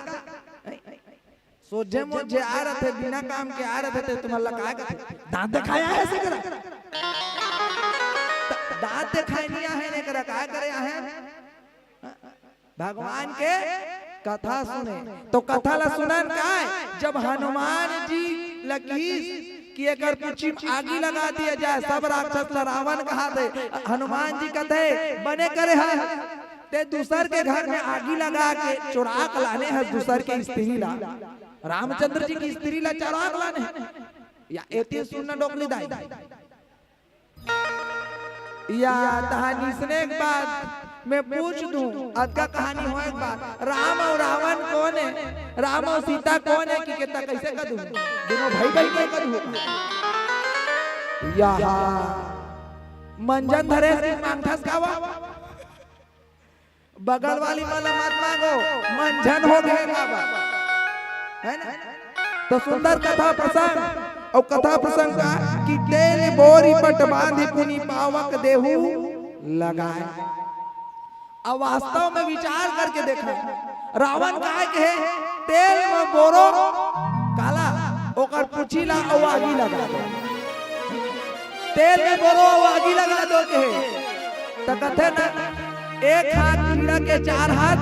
सोझे मोझे आ रथे, बिना काम के आ रथे, ते तुमन ला काय कथे? दांत देखाय हे से करा? दांत देखाय नइ आहे ने करा, काय करे आहे? भगवान के कथा सुने। तो कथा ला सुनन काय? जब हनुमान जी ल किहिस कि एकर पूछी म आगी लगा दिया जाए, सब राक्षस ला रावण कहाथे। हनुमान जी कथे, "बने करे हस, ते दूसर के घर में आगी लगा के चोरा के लाने हस दूसर के स्त्री ला, रामचंद्र जी के स्त्री ला चोरा के लाने हस।" या एती सुन न डोकली दाई। या तहां अइसने एक बात मैं पूछ दूं, अतका कहानी होय एक बात, राम अउ रावण कोन हे, राम अउ सीता कोन हे, कि के त कइसे कह दूं, दूनों भाई बहिनी कह दूं। या मंजन धरे हस मांगथस का वो? बगल वाली मन ला मत मांगो, मंजन हो गे हे बाबा, हे ना? तो सुंदर कथा प्रसंग, अउ कथा प्रसंग का कि तेल बोरी पट बांधी पुनि पावक देहु लगाए। अब वास्तव में विचार करके देखा, रावण काय कहे, "तेल में बोरो काला, ओकर पूछी ला अउ आगी लगा दो।" तेल में बोरो अउ आगी लगा दो कहे, त कथे ना, "एक हाथ कीड़ा के चार हाथ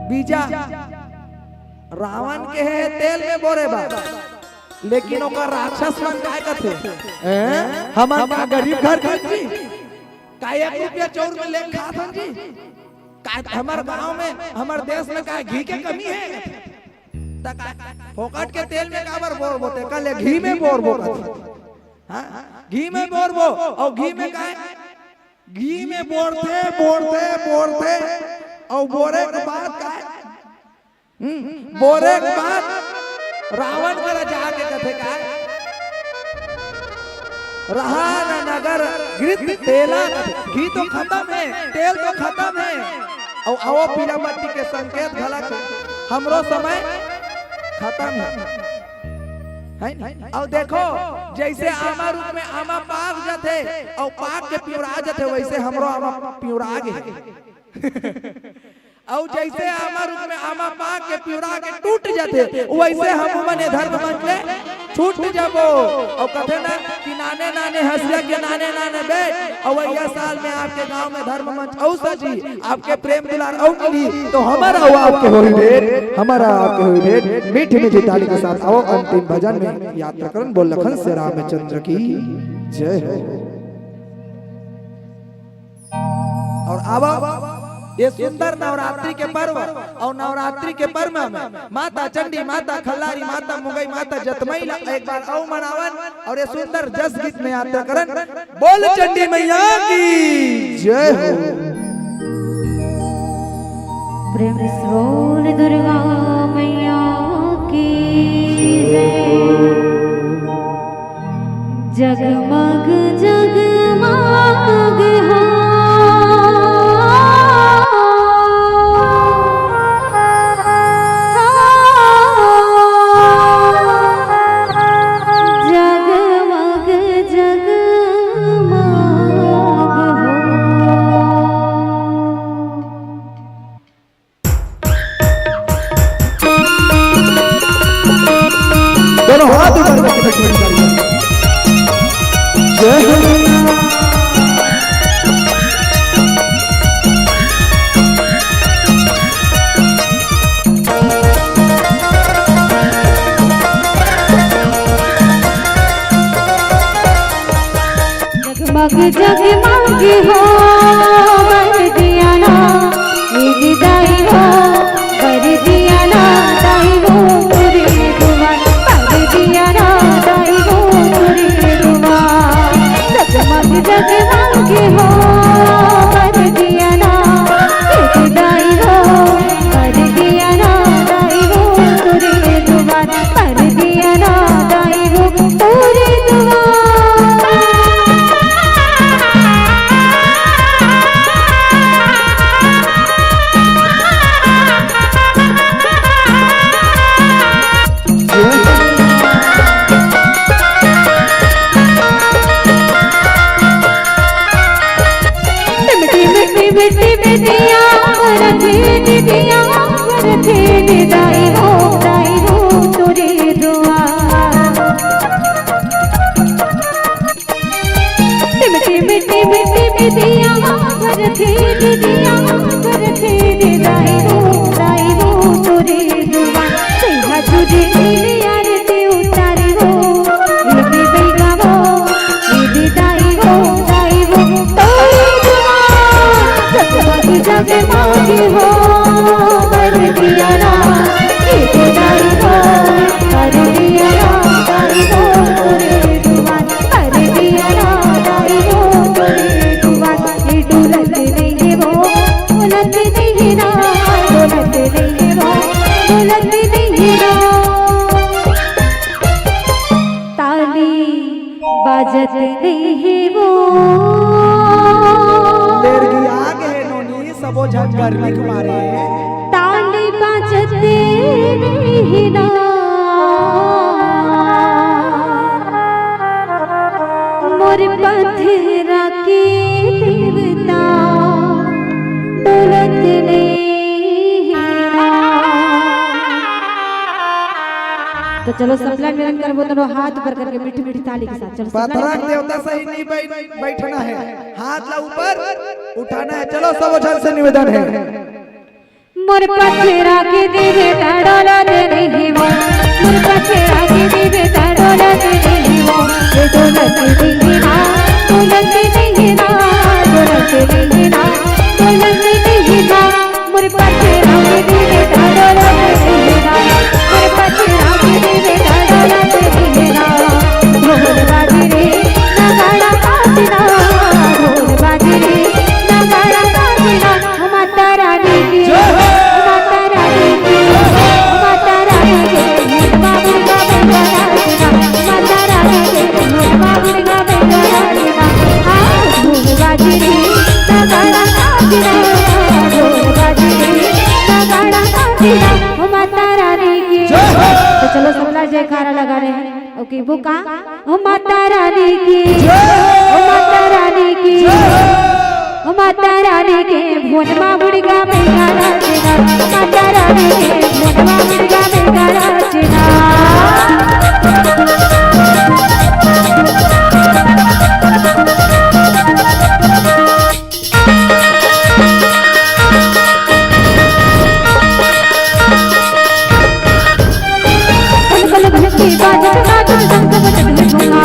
बीजा।" रावण कहे तेल में बोरे बर, लेकिन ओकर राक्षस मन काय कथे, "हैं? हमन का गरीब घर के जी? का एक रुपया चाउर में लेके खात हन जी? का हमर गांव में, हमर देश में का घी के कमी हे?" त का फोकट के तेल में काबर बोरबो, तेकर ले घी में बोरबो कथे। हाँ, घी में बोरबो, अउ घी में काय? घी में बोरथे, बोरथे, बोरथे, अउ बोरे के बाद काय? हम्म, बोरे के बाद रावण करा जाके कथे काय? रहा न नगर गृत तेला कथे। घी तो खतम हे, तेल तो खतम हे, अउ आवो पीला बत्ती के संकेत घलक हे, हमरो समय खतम हे, हे नी? अउ देखो, जइसे आमा रुख में आमा पाक जाथे अउ पाक के पिंवरा जाथे, वइसे हमरो आमा पिंवरा गे। अउ जइसे आमा रुख में आमा पाक के पिंवरा के टूट जाथे, वइसे हमू मन ए धर्म मंच ले छूट जाबो। अउ कथे ना कि नाने नाने हँसिया के नाने नाने बेंट, अउ अइया साल में आपके गाँव में धर्म मंच अउ सजी, आपके प्रेम दुलार अउ मिली, तो हमर अउ आपके होही भेंट, हमर अउ आपके होही भेंट। मीठी मीठी ताली के साथ आवो अंतिम भजन में यात्रा करन। बोल लखन से रामचंद्र की जय हो। अउ आवा, ये सुंदर नवरात्रि के पर्व, अउ नवरात्रि के पर्व में माता चंडी, माता खल्लारी, माता मुंगई, माता जतमई ला एक बार अउ मनावन, अउ ये सुंदर जस गीत में यात्रा करन। बोल चंडी मैया की जय हो। प्रेम से बोल दुर्गा मैया की जय। जगमग जगमग हो, जगमग जगमग हो। दोनों हाथ ऊपर करके बैठ जाइए। जय हो। जगमग जगमग हो बर दिया ना, ए दाई हो बर दिया ना, दाई हो तोरे दुआर बर दिया ना, दाई हो तोरे दुआर। जगमग जगमग हो बर दिया ना, ए दाई हो बर दिया ना, दाई हो तोरे दुआर बर दिया ना, दाई हो तोरे दुआर। टिम टिम टिम टिम दिया रखे, दिया रखे, दाई हो, दाई हो तोरे दुआर। टिम टिम टिम टिम दिया रखे, दिया रखे, दाई हो, दाई हो तोरे दुआर। सेवा तुझे मिले आरती उतारी हो, ये भी बैगा हो, ये भी दाई हो, दाई हो तोरे दुआर। जगमग जगमग हो बर दिया ना, ये भी दाई हो, बर दिया ना, दाई हो तोरे दुआर। बर दिया ना, दाई हो तोरे दुआर। ये डोलत नहीं वो, डोलत नहीं ना, डोलत नहीं वो, डोलत नहीं ना। ताली बाजत नहीं वो। लेरगी आगे हे नोनी, सबो झन गर्मी के मारे। ताली बाजत नहीं ना, मोर पथरा के देवता डोलत नहीं ना। तो चलो, सबला मिलन करबो, दोनों हाथ ऊपर करके मीठी मीठी ताली के साथ। चलो, सबला पथरा के देवता सही नहीं बैठ-, बैठना है, हाथ ला ऊपर उठाना है। चलो, सब झन से निवेदन है। मोर पथरा के देवता डोलत नहीं वो, मोर पथरा के देवता डोलत नहीं वो, ये डोलत नहीं ना, डोलत नहीं ना, डोलत नहीं ना, डोलत नहीं ना। मोर पथरा के देवता डोलत नहीं ना, मोर पथरा के देवता डोलत नहीं ना। ढोल बाजे रे, चलो, सबला जयकारा लगा रहे हैं। ओके, वो का? ओ माता रानी की, ओ माता रानी की, ओ माता रानी के भुवन मा मुर्गा बेगारा चेना, माता रानी के भुवन मा मुर्गा बेगारा चेना। कल कल घंटी बाजत बाजत शंख बजत है भोला,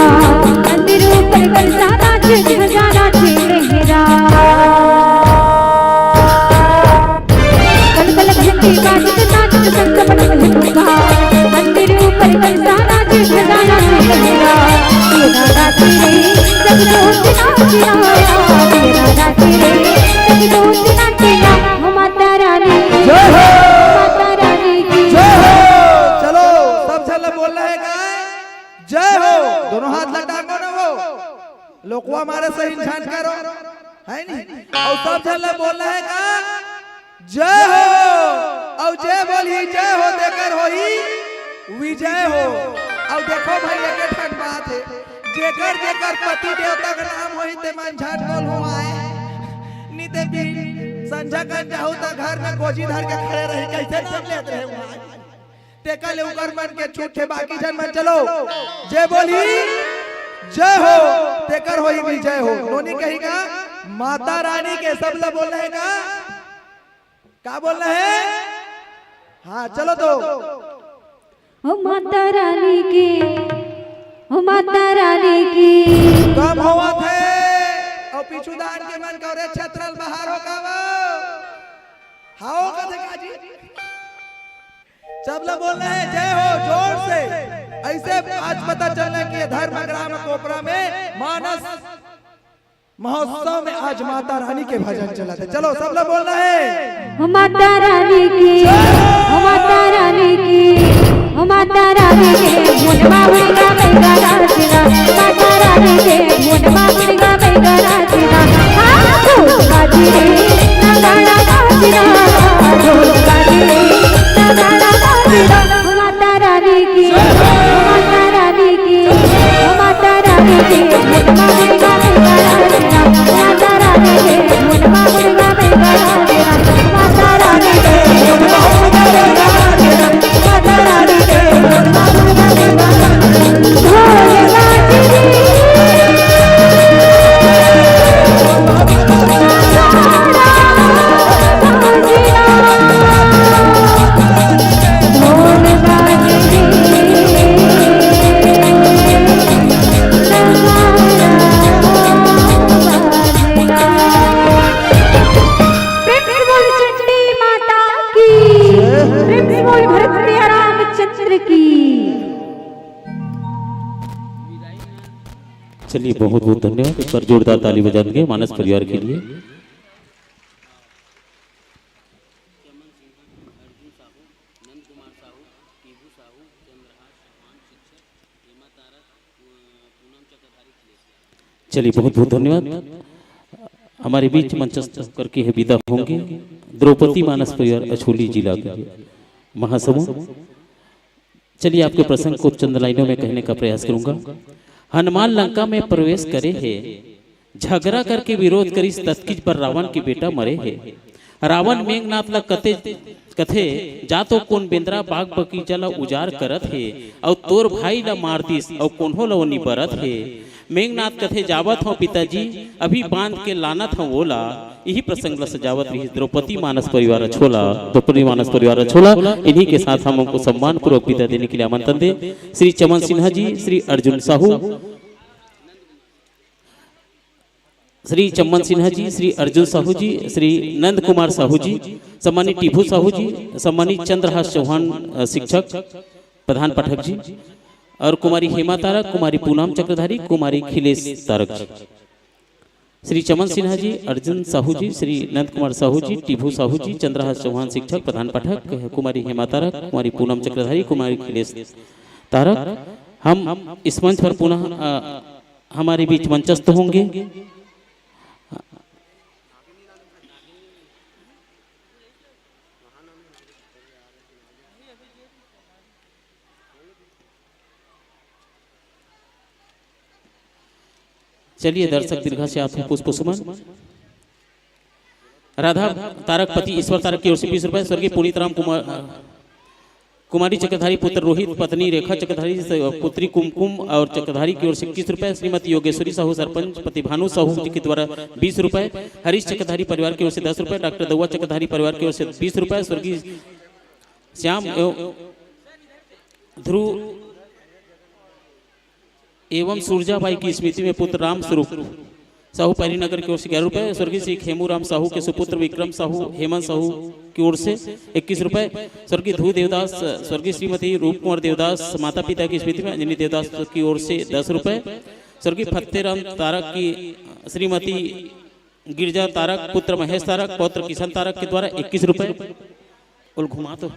मंदिर ऊपर कलसा नाचे, ध्वजा नाचे लहरा। कल कल घंटी बाजत बाजत शंख बजत है भोला, मंदिर ऊपर कलसा नाचे, ध्वजा नाचे लहरा। तेरा राती रे, जगदोत नाचना, तेरा राती रे, जगदोत नाचना। माता रानी की जय हो। माता रानी की जय हो। चलो, सब झन ला बोलना है का? जय हो। दोनों हाथ ला टांगो ना वो। लोकवा मारे सही झन करो, है नी? अउ सब झन ला बोलना है का? जय हो। अउ जे बोलही जय हो, तेकर होही विजय हो। अउ देखो भाई, एक ठन बात है, जेकर जेकर पति देवता के नाम होही, ते मन झन बोलहू आय। नी ते बिन संझा कन जाहू त घर में गोजी धर के खड़े रही, कैसे नाम लेत रहे हो आय? तेकर ले उकर मन के छूट हे, बाकी झन मन चलो, जे बोलही जय हो, तेकर होही विजय हो। नोनी कही का? माता रानी के। सब ला बोलना है का? का बोलना है? हाँ, चलो तो। ओ माता रानी की, ओ माता रानी की। कम होवत है। अउ पीछू दान के मन करे छतरल बाहर हो का वो? हाओ कथे का जी? सबला बोलना है जय हो जोर से। ऐसे आज पता चलना कि ये धर्म ग्राम कोपरा में मानस महोत्सव में आज माता रानी के भजन चलत हे। चलो, सबला बोलना है। ओ माता रानी की, ओ माता रानी की, ओ माता रानी के मुंडवा मुंडवा बेगारा चेना, माता रानी के मुंडवा मुंडवा बेगारा चेना। हाँ, ढोल बाजी रे, नगाड़ा बाजी रे, ढोल बाजी रे, नगाड़ा बाजी रे। माता रानी की, माता रानी की, माता रानी की। प्रेम से बोल चंडी माता की, प्रेम से बोल भरत प्रिया रामचंद्र की। चलिए, बहुत बहुत धन्यवाद। एक बार जोरदार ताली बजा देंगे मानस परिवार के लिए। चलिए, बहुत बहुत धन्यवाद। हमारे बीच मंचस्थ होकर के विदा होंगे द्रौपदी मानस परिवार अछोली जिला के महासमुंद। चलिए, आपके प्रसंग को चंद लाइनों में कहने का प्रयास करूंगा। हनुमान लंका में प्रवेश करे हे, झगरा करके विरोध करिस, ततकिच बर रावण के बेटा मरे हे। रावण मेघनाथ ला कते, कथे, "जा तो कोन बेंदरा बाग बगीचा ला उजार करत हे, अउ तोर भाई ला मार दिस, अउ कोन्हो ला ओ निबरत हे।" मेघनाथ कथे, "जावत हंव पिताजी, अभी बांध के लानत हंव ओला।" इही प्रसंग ला सजावत रहिस द्रौपदी मानस परिवार अछोला। द्रौपदी मानस परिवार अछोला, इन्हीं के साथ हम उनको सम्मान पूर्वक विदा देने के लिए आमंत्रण दें। श्री चमन सिन्हा जी, श्री अर्जुन साहू, श्री चमन सिन्हा जी, श्री अर्जुन साहू जी, श्री नंद कुमार साहू जी, सम्मानित टीभू साहू जी, सम्मानित चंद्रहास चौहान, अ, शिक्षक, प्रधान पाठक जी, और कुमारी हेमा तारक, कुमारी पूनम चक्रधारी, कुमारी खिलेश तारक जी। श्री चमन सिन्हा जी, अर्जुन साहू जी, श्री नंद कुमार साहू जी, टीभू साहू जी, चंद्रहास चौहान शिक्षक, प्रधान पाठक, कुमारी हेमा तारक, कुमारी पूनम चक्रधारी, कुमारी खिलेश तारक, हम इस मंच पर पुनः, अ, हमारे बीच मंचस्थ होंगे। चलिए, दर्शक दीर्घा से आते हैं पुष्प सुमन। राधा तारक पति ईश्वर तारक की ओर से बीस रुपए, स्वर्गीय पुनीत राम कुमार, कुमारी चक्रधारी पुत्र रोहित, पत्नी रेखा चक्रधारी, पुत्री कुमकुम और चक्रधारी की ओर से इक्कीस रुपए, श्रीमती योगेश्वरी साहू सरपंच पति भानु साहू जी के द्वारा बीस रुपए, हरीश चक्रधारी परिवार की ओर से दस रुपए, डॉक्टर दौआ चक्रधारी परिवार की ओर से बीस रुपए, स्वर्गीय श्याम एवं ध्रुव एवं सूरजाबाई की स्मृति में पुत्र राम स्वरूप साहू पैरी नगर की ओर से ग्यारह रुपए, स्वर्गीय श्री खेमू राम साहू के सुपुत्र विक्रम साहू हेमंत साहू की ओर से इक्कीस रुपए, स्वर्गीय धू देवदास, स्वर्गीय श्रीमती रूप कुमार देवदास माता पिता की स्मृति में अंजनी देवदास की ओर से दस रुपए, स्वर्गीय फतेराम तारक की श्रीमती गिरजा तारक पुत्र महेश तारक पौत्र किशन तारक के द्वारा इक्कीस रुपए। उल घुमा तो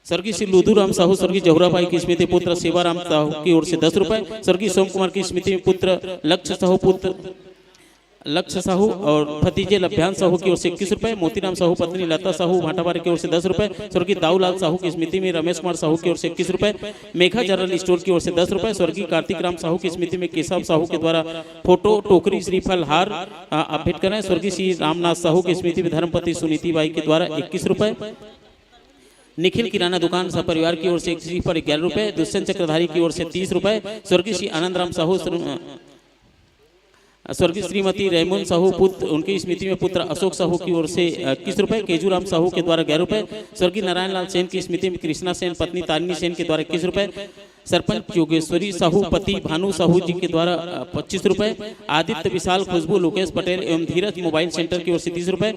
स्वर्गीय श्री लुधु राम साहू, स्वर्गीय जहुरा बाई की स्मृति पुत्र सेवा राम साहू की ओर से दस रुपए, स्वर्गीय सोम कुमार की स्मृति में पुत्र लक्ष्य साहू, पुत्र लक्ष्य साहू और भतीजे लभ्यान साहू की ओर से इक्कीस रुपए, मोतीराम साहू पत्नी लता साहू भाटाबारी की ओर से दस रुपए, स्वर्गीय दाऊलाल साहू की स्मृति में रमेश कुमार साहू की ओर से इक्कीस रुपए, मेघा जनरल स्टोर की ओर से दस रुपए, स्वर्गीय कार्तिक राम साहू की स्मृति में केशव साहू के द्वारा फोटो, टोकरी, श्रीफल, हार, आ, आप भेंट करें। स्वर्गीय श्री रामनाथ साहू की स्मृति में धर्मपति सुनीति बाई के द्वारा इक्कीस रुपए, निखिल किराना दुकान सपरिवार की ओर से एक श्रीफल ग्यारह रुपए, दुष्यंत चक्रधारी की ओर से तीस रुपए, स्वर्गीय श्री आनंद राम साहू श्री-, स्वर्गीय श्रीमती रेमन साहू पुत्र, उनकी स्मृति में पुत्र अशोक साहू की ओर से इक्कीस रुपए, केजू राम साहू के द्वारा ग्यारह रुपए, स्वर्गीय नारायण लाल सेन की स्मृति में कृष्णा सेन पत्नी तारिणी सेन के द्वारा इक्कीस रुपए, सरपंच योगेश्वरी साहू पति भानु साहू जी के द्वारा पच्चीस रुपए, आदित्य विशाल खुशबू लोकेश पटेल एवं धीरज मोबाइल सेंटर की ओर से तीस रुपए,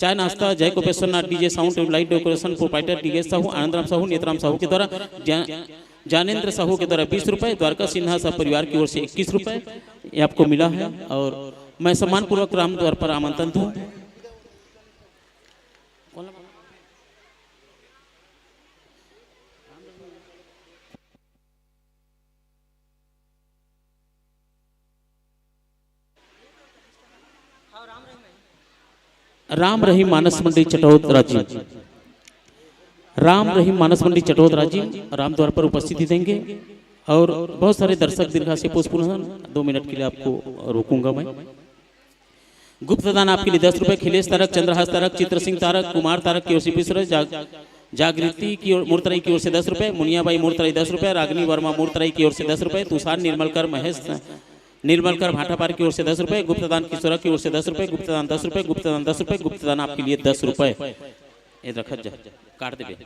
चाय नाश्ता जय कोपेश्वर नाथ डीजे साउंड एवं light decoration proprietor DJ Sahu, Anandram Sahu, Netram Sahu के द्वारा, जा-, ज्ञानेंद्र साहू के द्वारा बीस रुपए, द्वारका सिन्हा सब परिवार की ओर से इक्कीस रुपए ये आपको मिला है। और मैं सम्मानपूर्वक राम द्वार पर आमंत्रण दूं। राम रहीम मानस मंडी चटौद राजिम, राम रहीम मानस मंडी चटौद राजिम राम द्वार पर उपस्थिति देंगे। और बहुत सारे दर्शक दीर्घा से पुष्प पूजन, दो मिनट के लिए आपको रोकूंगा मैं। गुप्त दान आपके लिए दस रुपए, खिलेश तारक, चंद्रहास तारक, चित्र सिंह तारक, कुमार तारक की ओर से बीस रुपए, जाग-, जागृति की ओर, मूर्तराई की ओर से दस रुपए, मुनिया बाई मूर्तराई दस रुपए, रागनी वर्मा मूर्तराई की ओर से दस रुपए, तुषार निर्मलकर, महेश निर्मलकर भाटापार की ओर से दस रुपए, गुप्त दान किशोरा की ओर से दस रुपए, गुप्त दान दस रुपए, गुप्त दान दस रुपए, गुप्त दान आपके लिए दस रुपए। ये रखत जा, काट देबे।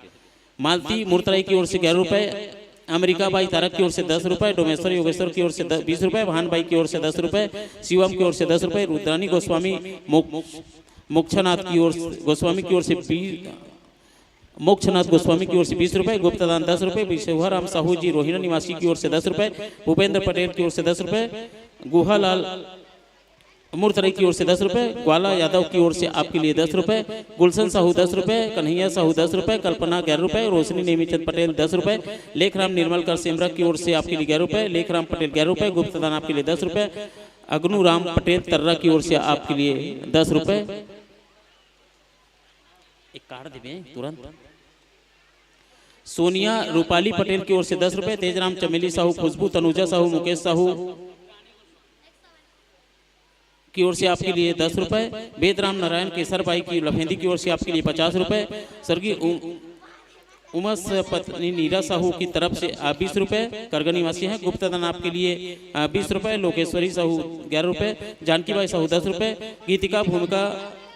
मालती मूर्तराई की ओर से ग्यारह रुपए, अमेरिका बाई तारक की ओर से दस रुपए, डोमेश्वर योगेश्वर की ओर से द-, बीस रुपए, भान बाई की ओर से दस रुपए, शिवम की ओर से दस रुपए, रुद्रानी गोस्वामी मोक-, मोक्षनाथ की ओर, गोस्वामी की ओर से बीस, मोक्षनाथ गोस्वामी की ओर से बीस रुपए, गुप्तदान दस रुपए, विश्वभराम साहू जी रोहिणा निवासी की ओर से दस रुपए, भूपेंद्र पटेल की ओर से दस रुपए, गुहालाल मूर्तराई की ओर से दस रुपए, ग्वाला यादव की ओर से आपके लिए दस रुपए, गुलशन साहू दस रुपए, कन्हैया साहू दस रुपए, कल्पना ग्यारह रुपए, रोशनी नेमीचंद पटेल दस रुपए, लेखराम निर्मलकर सेमरा की ओर से आपके लिए ग्यारह रुपए, लेखराम पटेल ग्यारह रुपए, गुप्तदान आपके लिए दस रुपए, अगनू राम पटेल तर्रा की ओर से आपके लिए दस रुपए। एक कार्ड देबे तुरंत। सोनिया रूपाली पटेल की ओर से दस रुपए, तेजराम चमेली साहू, खुशबू तनुजा साहू, मुकेश साहू की ओर से आपके लिए दस रुपए, वेदराम नारायण केसर बाई की लफेंदी की ओर से आपके लिए पचास रुपए, स्वर्गीय उ-, उमस पत्नी नीरा साहू की तरफ से आ, बीस रुपए, करगा निवासी हैं, गुप्तदान आपके लिए आ, बीस रुपए, लोकेश्वरी साहू ग्यारह रुपए, जानकी बाई साहू दस रुपए, गीतिका भूमिका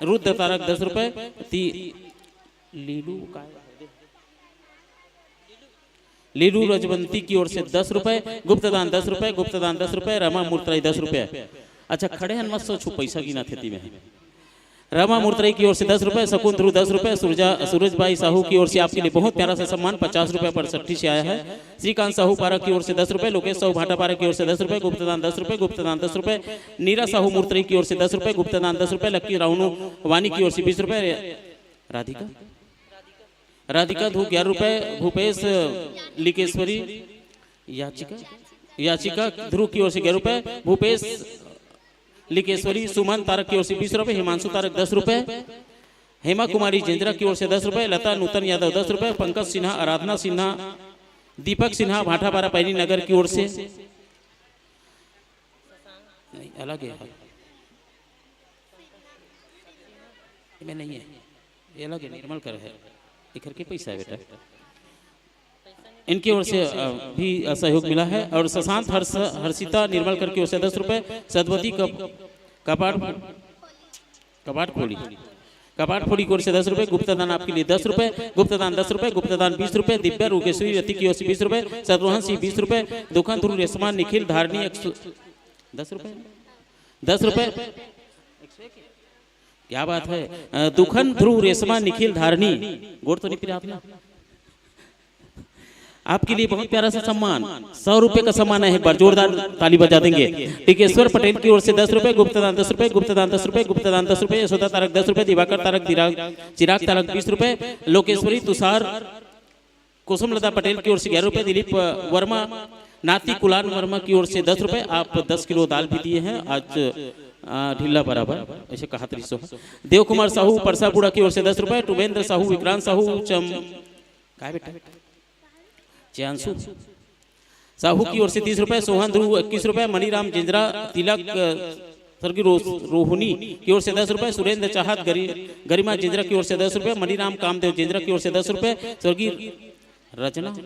रुद्र तारक दस रुपए, ती-, लीलू का लीलू रजवंती की ओर से दस रुपए, गुप्तदान दस रुपए, गुप्तदान दस रुपए, रमा मूर्तराई दस रुपए। अच्छा, खड़े हन, मत सोचो पैसा गिना थे ती में। रमा मूर्तराई की ओर से दस रुपए, शकुन ध्रुव दस रुपए, सूरजा, सूरज बाई साहू की ओर से आपके लिए बहुत प्यारा सा सम्मान पचास रुपए पर सट्ठी से आया है। श्रीकांत साहू पारा की ओर से दस रुपए, लोकेश साहू भाटापारा की ओर से दस रुपए, गुप्तदान दस रुपए, गुप्तदान दस रुपए, नीरा साहू मूर्तराई की ओर से दस रुपए, गुप्तदान दस रुपए, लक्की रावणू वानी की ओर से बीस रुपए, राधिका राधिका धू ग्यारह रुपए, भूपेश लिकेश्वरी, याचिका, याचिका ध्रुव की ओर से ग्यारह रुपए, भूपेश लिकेश्वरी, सुमन तारक की ओर से बीस रुपए, हिमांशु तारक दस रुपए, हेमा कुमारी जेंद्रा की ओर से दस रुपए, लता नूतन यादव दस रुपए, पंकज सिन्हा, आराधना सिन्हा, दीपक सिन्हा, भाटापारा पैनी नगर की ओर से, नहीं, अलग है, ये में नहीं है, ये अलग है, निर्मल कर है, एकर के पैसा है बेटा। इनकी ओर से, अ, भी, अ, सहयोग मिला है। और शशांत हर्ष, हर्षिता निर्मल कर की ओर से दस रुपए, सदवती कप-, कपाट, कपाट खोली, कपाट खोली की ओर से दस रुपए, गुप्तदान आपके लिए दस रुपए, गुप्तदान दस रुपए, गुप्तदान बीस रुपए, दिव्या रोगेश्वरी रति की ओर से बीस रुपए, शत्रुघ्न सिंह बीस रुपए, दुखन ध्रुव रेशमा निखिल धारणी एक सौ, दस रुपए, दस रुपए। क्या बात है। अ, दुखन ध्रुव रेशमा निखिल धारणी, गोड़ तो नहीं पिरात ना। आपके लिए बहुत प्यारा सा सम्मान, सौ रुपए का सम्मान है, एक बार जोरदार ताली बजा देंगे। टिकेश्वर पटेल की ओर से दस रुपए, गुप्तदान दस रुपए, गुप्तदान दस रुपए, गुप्तदान दस रुपए, यशोदा तारक दस रुपए, दिवाकर तारक दिरा-, चिराग तारक बीस रुपए, लोकेश्वरी तुषार कुसुमलता पटेल की ओर से ग्यारह रुपए, दिलीप, अ, वर्मा, नाती कुलान वर्मा की ओर से दस रुपए, आप दस किलो दाल भी दिए हैं आज, अ, ढीला बराबर, ऐसे कहा तरी सो। देव कुमार साहू परसापुरा की ओर से दस रुपए, टुबेंद्र साहू, विक्रांत साहू, चम-, काय बेटा? चियांशु साहू की ओर से तीस रुपए, सोहन ध्रुव इक्कीस रुपए, मणिराम जिंजरा तिलक, अ, स्वर्गीय रोस-, रोहिणी की ओर से दस रुपए, सुरेंद्र चाहत गरी-, गरिमा जिंजरा की ओर से दस रुपए, मणिराम कामदेव जिंजरा की ओर से दस रुपए, स्वर्गीय रचना,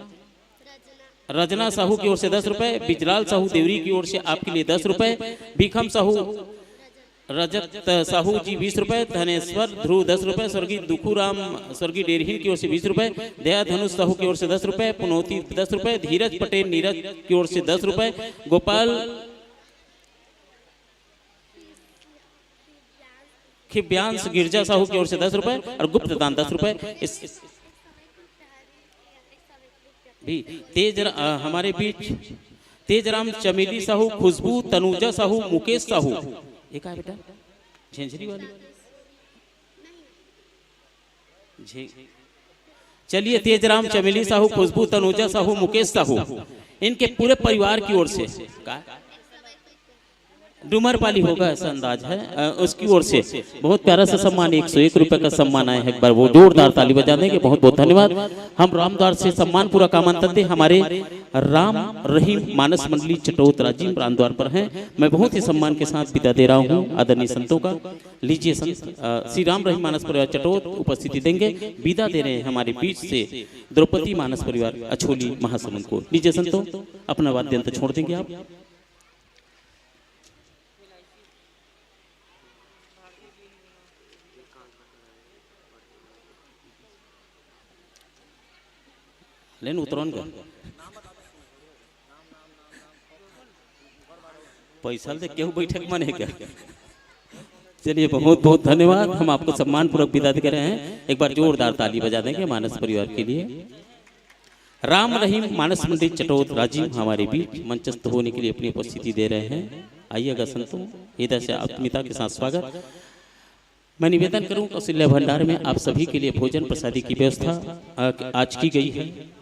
रचना साहू की ओर से दस रुपए, बिजलाल साहू देवरी की ओर से आपके लिए दस रुपए, भीखम साहू, रजत साहू जी बीस रुपए, धनेश्वर ध्रुव दस रुपए, स्वर्गीय दुखूराम, स्वर्गीय डेरहीन की ओर से बीस रुपए, दया धनुष साहू की ओर से दस रुपए, पुनौती दस रुपए, धीरज पटेल नीरज की ओर से दस रुपए, गोपाल खिब्यांश गिरजा साहू की ओर से दस रुपए और गुप्त दान दस रुपए। इस भी तेज र-, अ, हमारे बीच तेजराम चमेली साहू, खुशबू तनुजा साहू, मुकेश साहू, ये का है बेटा? झेंझरी वाली। झे-, चलिए, तेजराम चमेली साहू, खुशबू तनुजा साहू, मुकेश साहू, इनके पूरे परिवार की ओर से का डूमरपाली होगा, ऐसा अंदाज है। अ, उसकी ओर से बहुत प्यारा सा सम्मान, एक सौ एक रुपए का सम्मान आया है। एक बार वो जोरदार ताली बजा देंगे। बहुत बहुत धन्यवाद। हम रामद्वार से सम्मान पूरा का आमंत्रण थे। हमारे राम रहीम मानस मंडली चटोत राजिम रामद्वार पर हैं। मैं बहुत ही सम्मान के साथ विदा दे रहा हूँ आदरणीय संतों का। लीजिए संत, अ, श्री राम रहीम मानस परिवार चटोत उपस्थिति देंगे। विदा दे रहे हैं हमारे बीच से द्रौपदी मानस परिवार अछोली महासमुंद को। लीजिए संतों, अपना वाद्य यंत्र छोड़ देंगे आप। लेन उतरन का पैसा दे केहू बैठक माने क्या? चलिए, बहुत बहुत धन्यवाद। हम आपको सम्मान पूर्वक विदा दे रहे हैं। एक बार जोरदार ताली बजा देंगे मानस परिवार के लिए। राम रहीम मानस मंडली चटोत राजिम हमारे बीच मंचस्थ होने के लिए अपनी उपस्थिति दे रहे हैं। आइएगा संतों, हृदय से आत्मीयता के साथ स्वागत। मैं निवेदन करूं, कौशल्या भंडार में आप सभी के लिए भोजन प्रसादी की व्यवस्था आ-, आज की गई है।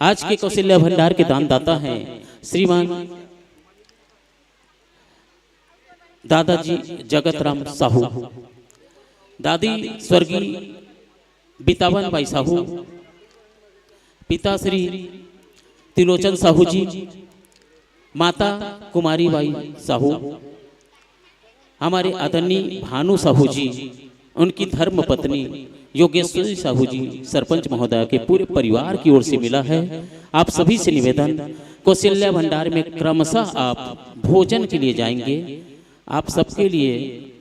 आज के कौशल्या भंडार के दानदाता हैं श्रीमान दादाजी जगत राम साहू, दादी स्वर्गीय बितावन बाई साहू, पिता श्री त्रिलोचन साहू जी, माता कुमारी बाई साहू, हमारे आदरणीय भानु साहू जी, उनकी धर्म पत्नी योगेश्वरी साहू जी, सरपंच महोदया के पूरे परिवार की ओर से मिला है। आप सभी से निवेदन, कौशल्या भंडार में क्रमशः आप भोजन के लिए जाएंगे। आप सबके लिए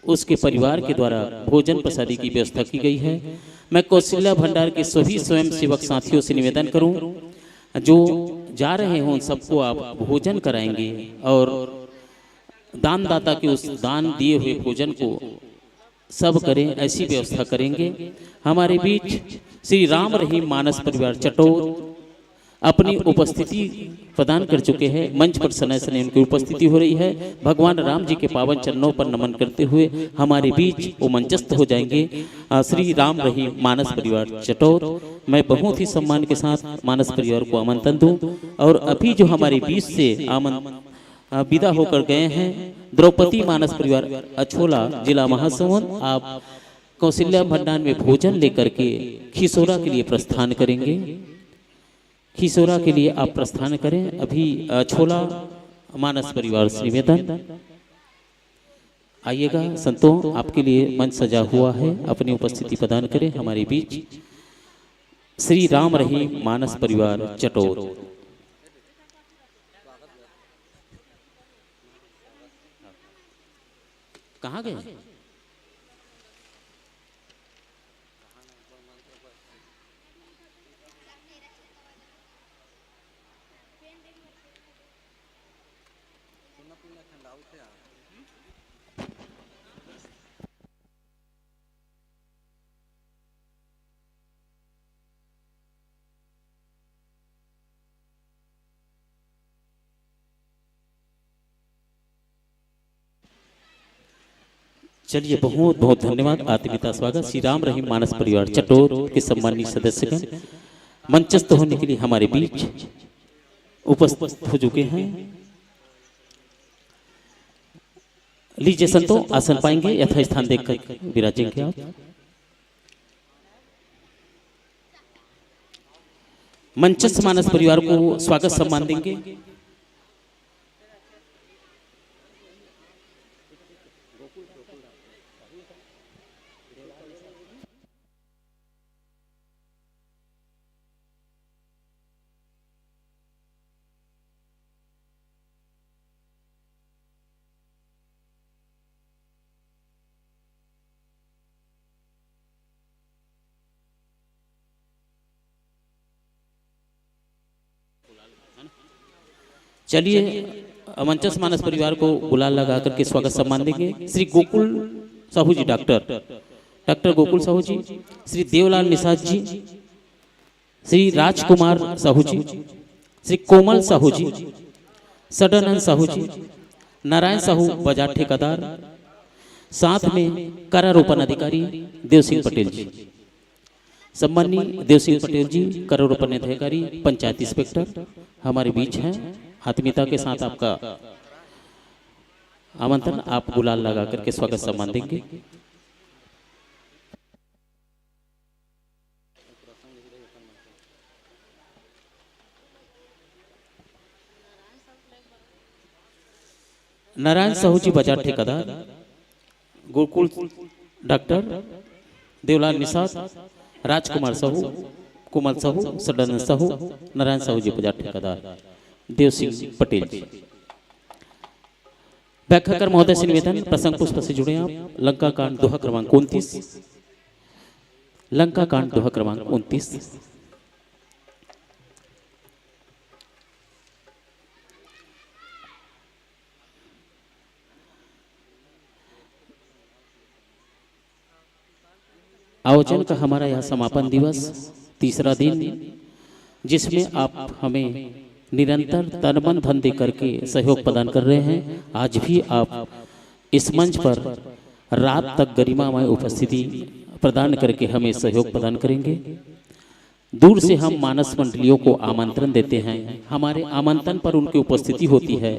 उसके परिवार के द्वारा भोजन प्रसादी की व्यवस्था की गई है। मैं कौशल्या भंडार के सभी स्वयंसेवक साथियों से निवेदन करूं, जो जा रहे हों, उन सबको आप भोजन कराएंगे और दानदाता के उस दान दिए हुए भोजन को सब करें, ऐसी व्यवस्था करेंगे। हमारे बीच श्री राम रहीम मानस परिवार चटोर अपनी उपस्थिति प्रदान कर चुके हैं। मंच पर सनय सनय उनकी उपस्थिति हो रही है। भगवान राम जी के पावन चरणों पर नमन करते हुए हमारे बीच वो मंचस्थ हो जाएंगे, अ, श्री राम रहीम मानस परिवार चटोर। मैं बहुत ही सम्मान के साथ मानस परिवार को आमंत्रण दूं और अभी जो हमारे बीच से आमन-, अ, विदा होकर गए हैं द्रौपदी मानस परिवार अछोला, जिला महासमुंद, आप कौशल्या भंडार में भोजन लेकर के खिसोरा के लिए प्रस्थान करेंगे। खिसोरा के लिए आप प्रस्थान करें। अभी अ, छोला मानस परिवार से निवेदन, आइएगा संतों, आपके लिए मंच सजा हुआ है, अपनी उपस्थिति प्रदान करें। हमारे बीच श्री राम रहीम मानस परिवार चटोर। कहाँ गए? चलिए, बहुत बहुत धन्यवाद आत्मीयता स्वागत। श्री राम रहीम मानस परिवार चटोर के सम्मानित सदस्यगण मंचस्थ होने के लिए हमारे बीच उपस्थित हो चुके हैं। लीजिए संतों, आसन पाएंगे, यथास्थान देखकर विराजेंगे आप। मंचस्थ मानस परिवार को स्वागत सम्मान देंगे। चलिए, अमंचस मानस परिवार को गुलाल लगा करके स्वागत सम्मान देंगे। श्री गोकुल साहू जी डॉक्टर, डॉक्टर गोकुल साहू जी, श्री देवलाल निषाद जी, श्री राजकुमार साहू जी, श्री कोमल साहू जी, सदानंद साहू जी, नारायण साहू बाजार ठेकेदार, साथ में करारोपण अधिकारी देव सिंह पटेल जी। सम्माननीय देव सिंह पटेल जी, करारोपण अधिकारी, पंचायत इंस्पेक्टर हमारे बीच हैं। आत्मीयता के साथ आपका आमंत्रण, आप गुलाल लगा करके स्वागत सम्मान देंगे। नारायण साहू जी बाजार ठेकेदार, गोकुल डॉक्टर, देवलाल निषाद, राजकुमार साहू, कोमल साहू, सदानंद साहू, नारायण साहू जी बाजार ठेकेदार, देव सिंह पटेल जी। व्याख्याकर महोदय से निवेदन, प्रसंग पुष्प से जुड़े आप। लंका कांड, दोहा क्रमांक उनतीस। लंका कांड, दोहा क्रमांक उनतीस। आयोजन का हमारा यह समापन दिवस, तीसरा दिन, जिसमें आप हमें निरंतर तन मन धन दे करके सहयोग प्रदान कर रहे हैं। आज भी आप इस मंच पर रात तक गरिमामय उपस्थिति प्रदान करके हमें सहयोग प्रदान करेंगे। दूर से हम मानस मंडलियों को आमंत्रण देते हैं, हमारे आमंत्रण पर उनकी उपस्थिति होती है,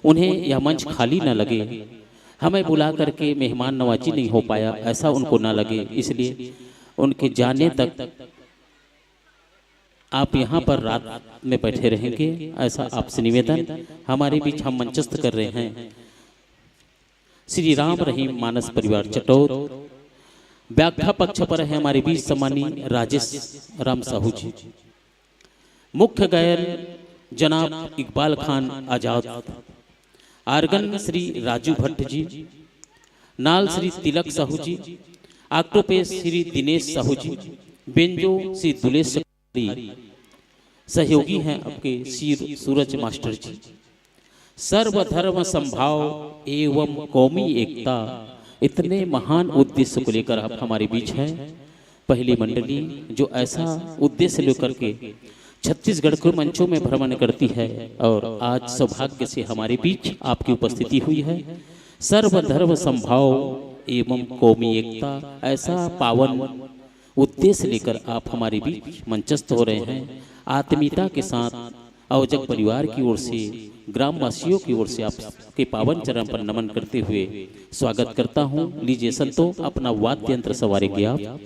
उन्हें यह मंच खाली न लगे, हमें बुला करके मेहमान नवाजी नहीं हो पाया, ऐसा उनको ना लगे, इसलिए उनके जाने तक आप यहाँ पर रात में बैठे रहेंगे, ऐसा आपसे निवेदन। हमारे बीच हम मंचस्थ कर रहे हैं श्री राम रहीम मानस परिवार चटोर। व्याख्या पक्ष पर है हमारे बीच सम्मानी राजेश राम साहू जी। मुख्य गायन जनाब इकबाल खान आजाद। आर्गन श्री राजू भट्ट जी। नाल श्री तिलक साहू जी। ऑक्टोपेस श्री दिनेश साहू जी। बेंजो श्री दुलेश। सहयोगी हैं आपके श्री सूरज मास्टर जी। सर्वधर्म संभाव एवं कौमी एकता, इतने महान उद्देश्य को लेकर आप हमारे बीच हैं। पहली मंडली जो ऐसा उद्देश्य लेकर के छत्तीसगढ़ के मंचों में भ्रमण करती है और आज सौभाग्य से हमारे बीच आपकी उपस्थिति हुई है। सर्वधर्म संभाव एवं कौमी एकता, ऐसा पावन उद्देश्य लेकर आप हमारे बीच मंचस्थ हो रहे हैं। आत्मीयता के साथ आयोजक परिवार की ओर से ग्रामवासियों की ओर से आपके पावन चरण पर नमन करते हुए स्वागत करता हूँ। लीजिए संतों, अपना वाद्य यंत्र संवारेंगे आप।